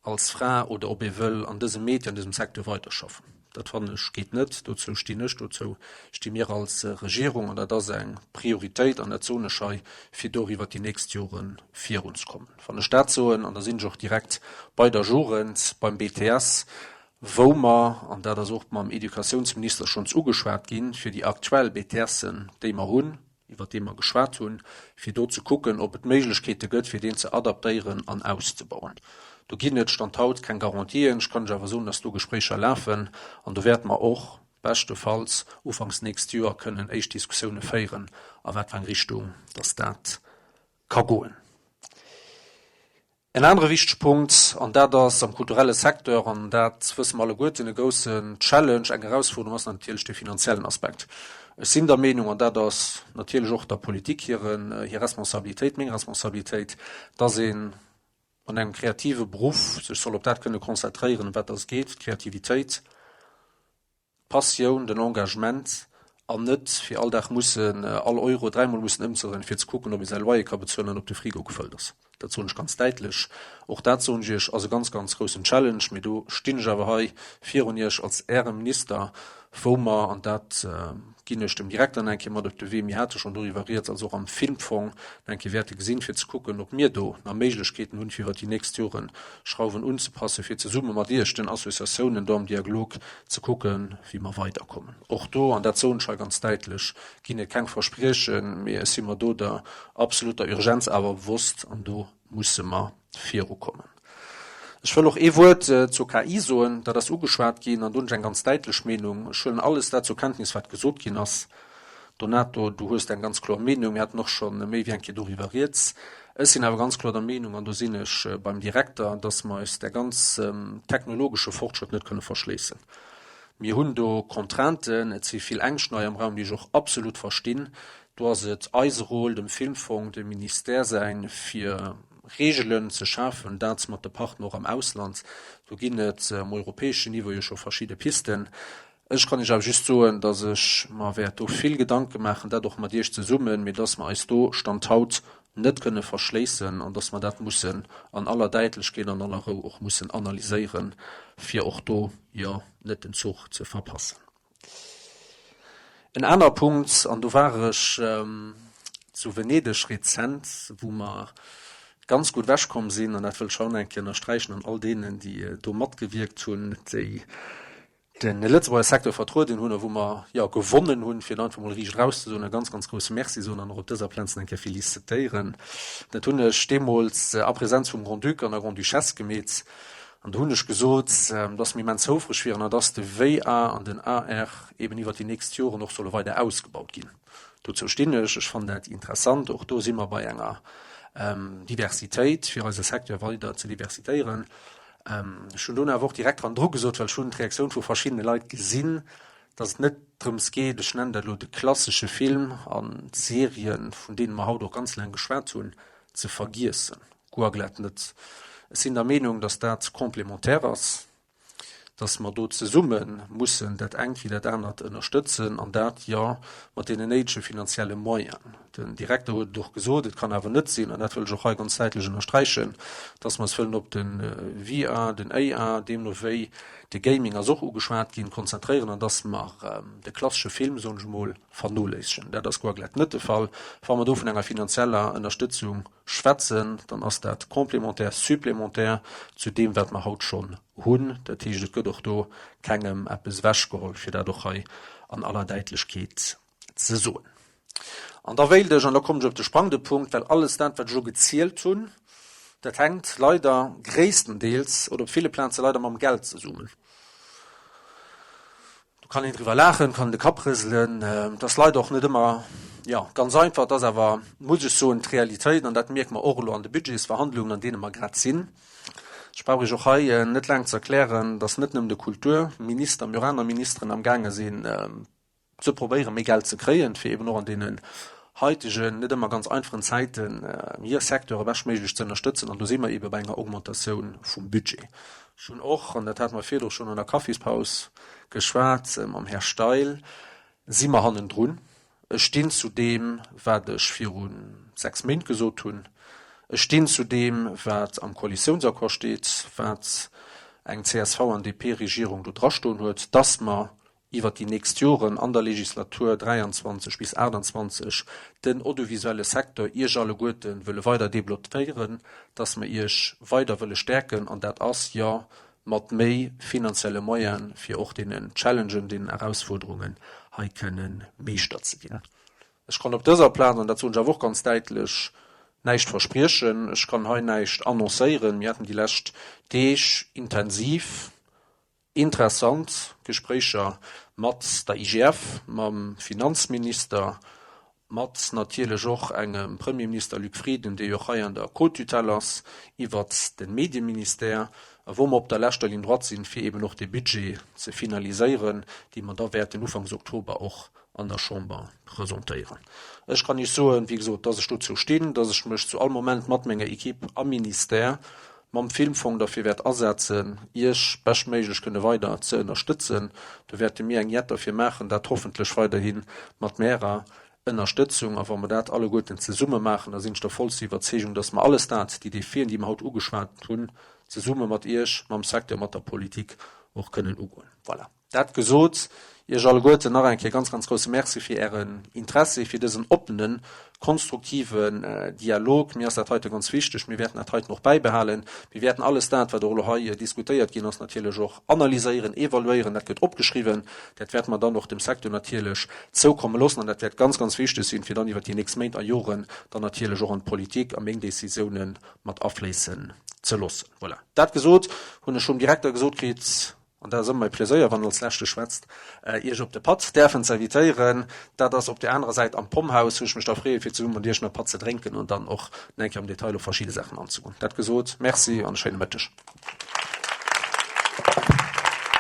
Speaker 3: als Fra oder ob ee wëll an dësem Métier, an dësem Secteur weiderschaffen. Dat fannen ech geet net. Dozou stinn ech, dozou sti mir als Regierung an dat ass eng Prioritéit an dat soen ech hei, fir doriwwer déi nächst Jore virunzekommen. Wann ech dat soen, an da sinn ech och direkt bei der Jugend, beim BTS, wou mer, an dat ass och mam Educatiounsminister schonns ugeschwat ginn, fir déi aktuell BTSen, déi mer hunn. iwwert dee mer geschwat hunn, fir do ze kucken, ob et Méiglechkeete gëtt, fir deen ze adaptéieren an auszebauen. Do ginn et Stand haut keng Garantien. Ech kann lech awer soen, dass do Gespréicher lafen an do wäerte mer och beschtefalls ufanks nächst Joer kënnen éischt Diskussioune féieren, a wat fir eng Richtung dass dat ka goen. En anere wichtege Punkt, an dat ass am kulturelle Secteur, an dat wësse mer alleguerten, e groussen Challenge, eng Erausfuerderung ass natierlech de finanziellen Aspekt. Ech sinn der Meenung, an dat ass natierlech och der Politik hiren, hir Responsabilitéit, meng Responsabilitéit, dass een an engem kreative Beruff sech soll op dat kënne konzentréieren, ëm wat dass et geet, d'Kreativitéit, d'Passioun, den Engagement an net fir all Dag mussen all Euro dräimol mussen ëmzedréinen, fir ze kucken, ob ee säi Loyer ka bezuelen an ob de Frigo gefëllt ass. Dat soen ech ganz däitlech. Och dat, soen ech Iech, ass e ganz, ganz groussen Challenge. Mee do stinn ech awer hei virun Iech als Äre Minister, wou mer, an dat ginn ech dem Direkter nach eng Kéier mat op de Wee, mir hate schonn doriwwer rieds, also och am Filmfong nach eng Kéier wäerte gesinn, fir ze kucken, ob mir do nach Méiglechkeeten hunn, fir iwwert déi nächst Joren Schrauwen unzepassen, fir zesumme mat Iech, den Associatiounen, do am Diaglog ze kucken, wéi mer weiderkommen. Och do, an dat soen ech hei ganz däitlech, ginn et keng Verspriechen, mee ech si mer do der absoluter Urgenz awer bewosst an do musse mer virukommen. Ech wëll och ee Wuert zur KI soen, dat ass ugeschwat ginn, an do hunn ech eng ganz däitlech Meenung. Ech huelen alles dat zur Kenntnis, wat gesot ginn ass. Donato, du hues eng ganz kloer Meenung, mir haten och scho méi wéi eng Kéier doriwwer rieds. Ech sinn awer ganz kloer der Meenung, an do sinn ech beim Direkter, dass mer eis där ganz technologesche Fortschrëtt net kënne verschléissen. Mir hunn do Contrainten, et si vill Ängschten hei am Raum, déi ech och absolut verstinn. Do ass et eise Rôle, dem Filmfong, dem Ministère säin, fir Reegelen ze schafen, dat mat de Partner och am Ausland. Do ginn et um europäeschen Niveau jo scho verschidde Pisten. Ech kann Iech awer just soen, dass ech mer wäert do vill Gedanke maachen, dat och mat Iech zesummen, mee dass mer eis do Stand haut net kënne verschléissen an dass mer dat mussen an aller Däitlechkeet an aller Rou och mussen analyséieren, fir och do, jo, net den Zuch ze verpassen. En aner Punkt, an do war ech zu Venedeg rezent, wou mer ganz gutt ewechkomm sinn, an dat wëll ech haut nach eng Kéier ënnersträichen an all deenen, déi do matgewierkt hunn, déi de Lëtzebuerger Secteur vertrueden hunn a wou mer, jo, gewonnen hunn, fir et einfach emol riicht erauszesoen, e ganz, ganz grousse Merci soen an och op dëser Plaz nach eng Kéier felicitéieren. Dat hunn ech deemools a Präsenz vum Grand-Duc an der Grande-Duchesse gemeet. An do hunn ech gesot, dass mir immens houfreg wieren a dass de VA an den AR eben iwwert déi nächst Joren och solle weider ausgebaut ginn. Dozou stinn ech. Ech fannen dat interessant. Och do si mer bei enger Diversitéit, fir eise Secteur weider ze diversitéieren. Ech hunn dunn awer och direkt hannendru gesot, well ech hunn d'Reaktioun vu verschiddene Leit gesinn, dass et net drëms geet, ech nennen dat elo de klassesche Film an d'Serien, vun deene mer haut och ganz laang geschwat hunn, ze vergiessen. Guer glat net. Ech sinn der Meenung, dass dat complémentaire ass, dass mer do zesumme mussen dat engt wéi dat anert ënnerstëtzen, an dat, jo, mat deenen néidege finanzielle Moyenen. Den Direkter huet et och gesot, et kann awer net sinn, an dat wëll ech och hei ganz däitlech ënnersträichen, dass mer eis wëllen op de VR, den AR, deemno wéi de Gaming ass och ugeschwat ginn, konzentréieren an dass mer de klassesche Film, soen ech emol, vernoléissegen. Dat ass guer glat net de Fall. Wa mer do vun enger finanzieller Ënnerstëtzung schwätzen, dann ass dat complémentaire, supplémentaire zu deem, wat mer haut schonn hunn. Dat heescht, et gëtt och do kengem eppes ewechgeholl, fir dat och hei an aller Däitlechkeet ze soen. An da wéilt ech, an da kommen ech op de sprangende Punkt, well alles dat, wat ech elo gezielt hunn, dat hänkt leider gréisstendeels oder op ville Plaze leider mam Geld zesummen. Do kann een driwwer laachen, kann de Kapp rëselen. Et ass leider och net ëmmer, jo, ganz einfach. Et ass awer, muss ech soen, d'Realitéit, an dat mierke mer och elo an de Budgetsverhandlungen, an deene mer grad sinn. Ech brauch Iech och hei net laang ze erklären, dass net nëmmen de Kulturminister, mee och aner Ministeren amgaange sinn, ze probéieren, méi Geld ze kréien, fir eben och an deenen haitegen, net ëmmer ganz einfachen Zäiten hir Secteure beschtméiglech ze ënnerstëtzen. An do si mer ebe bei enger Augmentatioun vum Budget. Ech hunn och, an dat hate mer virdru schonn an der Kaffispaus geschwat, mam Här Steil si mer hannendrun. Ech stinn zu deem, wat ech viru 6 Méint gesot hunn. Ech stinn zu deem, wat am Koalitiounsaccord steet, wat eng csv an DP-Regierung do drastoen huet, dass mer iwwert déi nächst Joren an der Legislatur 23 bis 28 den audiovisuelle Secteur Iech alleguerte wëlle weider deblottéieren, dass mer Iech weider wëlle stäerken, an dat ass, jo, mat méi finanzielle Moyene fir och deenen Challengen, deenen Erausfuerderungen hei kënne Meeschter ze ginn. Ech kann op dëser Plaz, an dat soen ech awer och ganz däitlech, näischt verspriechen. Ech kann hei näischt annoncéieren. Mir haten déi lescht Deeg intensiv, interessant Gespréicher mat der IGF, mam Finanzminister, mat natierlech och engem Premierminister Luc Frieden, dee jo och hei an der Co-tutelle ass iwwert de Medieministère, a wou mer op der leschter Ligne droite sinn, fir eeben och dee Budget ze finaliséieren, dee mer da wäerten ufanks Oktober och an der Chamber presentéieren. Ech kann Iech soen, wéi gesot, dass ech dozou stinn, dass ech mech zu all Moment mat menger Equipe am Ministère, mam Filmfong derfir wäert asetzen, Iech beschtméiglech kënne weider ze ënnerstëtzen. Do wäerte mir eng Jett derfir maachen, dat hoffentlech weiderhi mat Ärer Ënnerstëtzung. A wa mer dat alleguerten zesumme maachen, da sinn ech der vollster Iwwerzeegung, dass mer alles dat, déi Defien, déi mer haut ugeschwat hunn, zesumme mat Iech, mam Secteur, mat der Politik och kënnen ugoen. Voilà. Dat gesot, Iech alleguerten nach eng Kéier ganz, ganz grousse Merci fir Ären Interessi, fir dësen oppenen, konstruktiven Dialog. Mir ass dat heite ganz wichteg. Mir wäerten dat heiten och bäibehalen. Mir wäerten alles dat, wat och elo hei diskutéiert ginn ass, natierlech och analyséieren, evaluéieren. Dat gëtt opgeschriwwen. Dat wäerte mer dann och dem Secteur natierlech zoukomme loossen. An dat wäert ganz, ganz wichteg sinn, fir dann iwwert déi nächst Méint a Joren dann natierlech och an d'Politik, a meng Décisiounen mat afléissen ze loossen. Voilà. Dat gesot, hunn ech vum Direkter gesot kritt, An dat ass ëmmer e Pleséier, wann en als Leschte schwätzt, Iech op de Patt däerfen ze invitéieren. Dat ass op där anerer Säit am Pomhouse, wou ech mech da freeë fir zesumme mat Iech nach e Patt ze drénken an dann och nach eng Kéier am Detail op verschidde Saachen anzegoen. Dat gesot, Merci an e schéine Mëtteg.